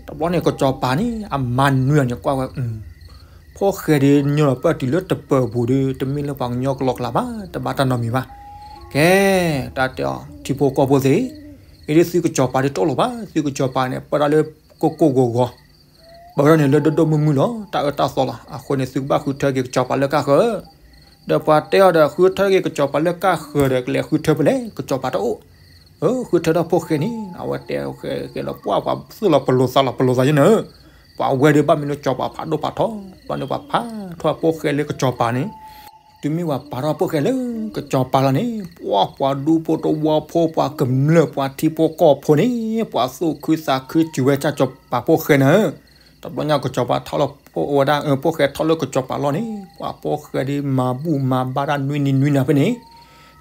တဘျီန့ၣ် ကစီၤပၤန့ၣ် အမါနွံဂၤန့ၣ်ကွၢ်ဝဲ ဖိၣ်ဃဲဒီး ညိလီၤပၢၢ်တုၤလၢတပၢၤပူၤဒီး တမ့ၢ်လၢပှၤကညီကလီကလးဘၣ်, တဘၣ်တၢ်နီတမံၤဘၣ်. ကဲ တၢ်တဲအီၤ ထံဖိကီၢ်ဖိသ့ၣ်, အံၤဒ်သုကစီၤပၤဒီးတအိၣ်လီၤဘၣ်, သုကစီၤပၤန့ၣ် ပၢၢ်ဒၣ်လၢကိၢ်ကိၢ်ဂီၤဂီၤ ပၢၢ်ထီၣ်န့ၣ်လၢဒိၣ်ဒိၣ်မုၢ်မုၢ်လီၤ, တၢ်အၢတၢ်သီလီၤ. အဃိန့ၣ် သုကဘၣ်ဃုထၢက့ၤကစီၤပၤလၢကၢ်ဃၢၤ, ဒီးပှၤတဲအီၤဒီး ဃုထၢက့ၤကစီၤပၤလၢကၢ်ဃၢၤဒီး ကလဲၤဃုထၢဖဲလဲၣ်, ကစီၤပၤတအိၣ်. အၢ ဃုထၢထီၣ်ဖိၣ်ဃဲန့ၣ် အဝဲတဲဃဲလီၤ ပှၤပှၤသူၣ်လီၤပလိာ် သးလီၤပလိာ်သးယဲန့ၣ်, ပှၤဝဲဒီးဘၣ်မနုၤကစီၤပၤဖးဒိၣ်ဖးထီ, ဘျီန့ၣ်ပှၤဖးထီၣ်ဖိၣ်ဃဲလၢကစီၤပၤန့ၣ်, တုၤမ့ၢ်ပှၤပာ်ထီၣ်ဖိၣ်ဃဲလၢကစီၤပၤလီၤန့ၣ် ပှၤပှၤဒူဖိတဝီဖိ ပှၤကမျၢၢ် ပှၤထံဖိကီၢ်ဖိန့ၣ် ပှၤသူၣ်ခုသးခုစူၤဝဲကစီၤပၤဖိၣ်ဃဲန့ၣ်, တဘျီညါကစီၤပၤထီၣ်လၢဖိဝဲဒၣ် ဖိၣ်ဃဲထီၣ်လၢကစီၤပၤလီၢ်န့ၣ် ပှၤဖိၣ်ဃဲဒ်မၤဘူၣ်မၤဘါတၢ်နွံနံၤနွံနၤဖဲန့ၣ်,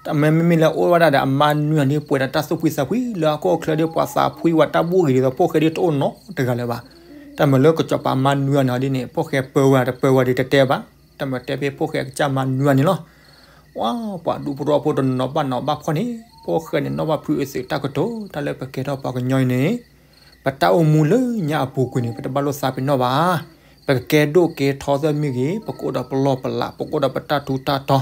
တၢ်မ့မ့ၢ်လၢအိၣ်ဝဲဒၣ်ဒီးအမါနွံဂၤန့ၣ် ပှဲၤဒီးတၢ်သူၣ်ဖှံသးဖှံ လၢဟီၣ်ခိၣ်ချၢဒီး ပှၤသးဖှံဝဲတၢ်ဘူၣ်ဂ့ၤဒ်သိး ဖိၣ်ဃဲဒ်တအိၣ်နီတဂၤလၢၤဘၣ်. တၢ်မ့ၢ်လၢကစီၤပၤမါနွံဂၤန့ၣ်ဒ်န့ၣ် ဖိၣ်ဃဲပၢဝဲတပၢဝဲဒ်တတဲဘၣ်, တၢ်မ့ၢ်တဲဖဲဖိၣ်ဃဲကစၢ်မါနွံဂၤန့ၣ်လီၤ. ပှၤ ပှၤဒူဖိတဝီဖိတနီၤဘၣ်နီၤဘၣ်ဖှီၣ်န့ၣ် ဖိၣ်ဃဲန့ၣ်နီၣ်ဘၣ်ဖုးအသုးတၢ်ကတိၤ တၢ်လၢပကဲထီၣ်ပှၤကညီအံၤန့ၣ် ပတၢ်အိၣ်မူလၢညါအပူၤကွံာ်န့ၣ် ပတဘၣ်လိၣ်သးပ့ၤနီၣ်ဘၣ်. ပကကဲဒိၣ်ကဲထီသ့ၣ်မ့ၢ်ဂ့ၤ ပကအိၣ်ဒီးပလီၢ်ပလး ပကအိၣ်ဒီးပတၢ်ထူးတၢ်တီၤ,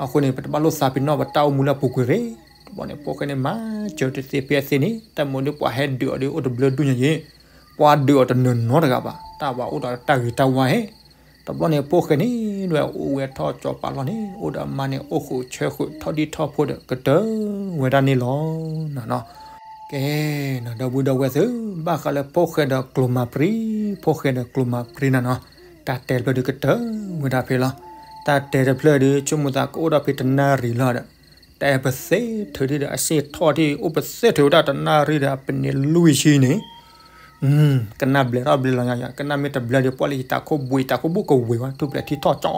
အဃိန့ၣ် ပတဘၣ်လိၣ်သးပ့ၤနီၣ်ပတၢ်အိၣ်မူလၢအပူၤကွံာ်ရ့ၣ်. တဘျီန့ၣ် ဖိၣ်ဃဲန့ၣ်မၤစၢၤတသ့ဖဲအသ့န့ၣ် တၢ်မ့ၢ်ဒ်ပှၤဟဲဒုးအီၤဒီးအိၣ်တဘျၢဒူၣ်ညါယ့ၣ်, ပှၤဒုးအီၤတနၢၤနီတဂၤဘၣ်, တၢ်ဘၣ်အိၣ်ဒီးတၢ်ဂ့ၤတၢ်ဝါဟဲ တဘျီန့ၣ် ဖိၣ်ဃဲန့ၣ် ဒွဲၣ်အိၣ်ဝဲထီၣ်ကစီၤပၤလီၢ်န့ၣ် အိၣ်ဒီးအမါန့ၣ် အိၣ်ဃုာ်ဆၢဃုာ်ထီၣ်ဒံၣ်ထီၣ်ဖိဒီး ကတၢၢ်ဝဲဒၣ်န့ၣ်လီၤ. ကဲ ဒီပုၢ်ဒီဝဲၢ်သ့ၣ်, ဘၣ်ဃးလၢဖိၣ်ဃဲဒီးကျိၤမၤပြံ, ဖိၣ်ဃဲဒီးကျိၤမၤပြံနၤနီၤ, တၢ်တဲဖျၢၣ်ဒုးကတၢၢ်ဝဲဒၣ်ဖဲလီၤ. တၢ်တဲတဖျၢၣ်ဒီး ဆိကမိၣ်သးကအိၣ်ဒီးဖဲတနၣ်ရံၣ်လီၤဒီး တၢ်အဲၣ်ပသ့ထုးဒံးဒီး အစ့ၣ်ထီၣ်ထံၣ် အိၣ်ပသ့ထုးဝဲဒၣ်တနၣ်ရံၣ်ဒီး အပန့ၣ်လွံၢ်ဆံန့ၣ် ကနၣ်ဘျဲးထီၣ်ဘျဲးလီၤညါယၤ ကနၣ်မ့ၢ်တဘျဲးဒီး ပှၢ်လၢယတၢ်ခိၣ်ဘှံး ယတၢ်ခိၣ်ဘှံးကဝ့ၤဝဲ ထူၣ်ဖျဲးထံထီၣ်ကၠီ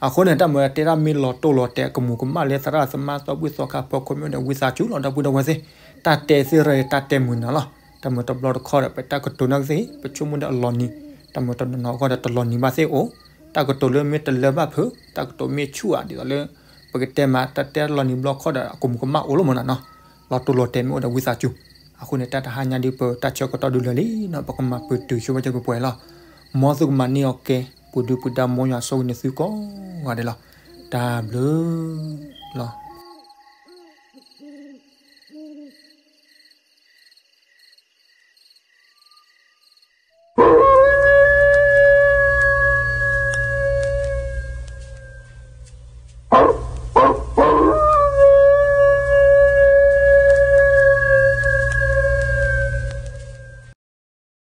အဃိန့ၣ် တၢ်မၤတဲဒၣ်မ့ၢ်လီၤတိၢ်လီၤတဲာ် ကမူၤကမၣ်လၢသရၣ်သမါ သီဘူၣ်သီခါ ဖီခိၣ်မ့ၢ်ဒီးဝံသးစူၤလီၤ ဒီပုၢ်ဒီဝဲၢ်သ့ၣ် တၢ်တဲသ့ၣ်ရၢ တၢ်တဲမုာ်နၤလီၤ. တၢ်မၤတဘျီတခီၣ်ဒီး ပတၢ်ကတိၤနာ်က့သ့ၣ် ပဆိကမိၣ်ဒီးအလီၤနံၤ တၢ်မၤတနီၤနီၤအဂီၢ်ဒီးတလီၤနံၤဘၣ်သ့ၣ်အိၣ် တၢ်ကတိၤလၢမ့ၢ်တလၢဘၣ်ဖုး တၢ်ကတိၤမ့ၢ်ဆူၣ်ဧါ ဒ်သိးလၢ ပကတဲမး တၢ်တဲလီၤနံၤဘျီခီၣ်ဒီး အကမူၤကမၣ်အိၣ်လီၤမးနၤနီၤ လီၤတိၢ်လီၤတဲာ်မ့ၢ်အိၣ်ဒီးဝံသးစူၤ အဃိန့ၣ် တၢ်တဟါညါဒ်ပတၢ်ဆၢကတီၢ်ဒုးလၢာ်လံနီၤ ပကမၤပတုာ်ဆိဝဲကပှဲၤပှဲၤလီၤ. မ်သုကမၤန့ၢ်အီၤကဲ ပူၤဒုပူၤဒါ မ်ယွၤဆိၣ်ဂ့ၤန့ၢ်သုကိးဂၤဒဲးလီၤ. တၢ်ဘျုးလီၤ.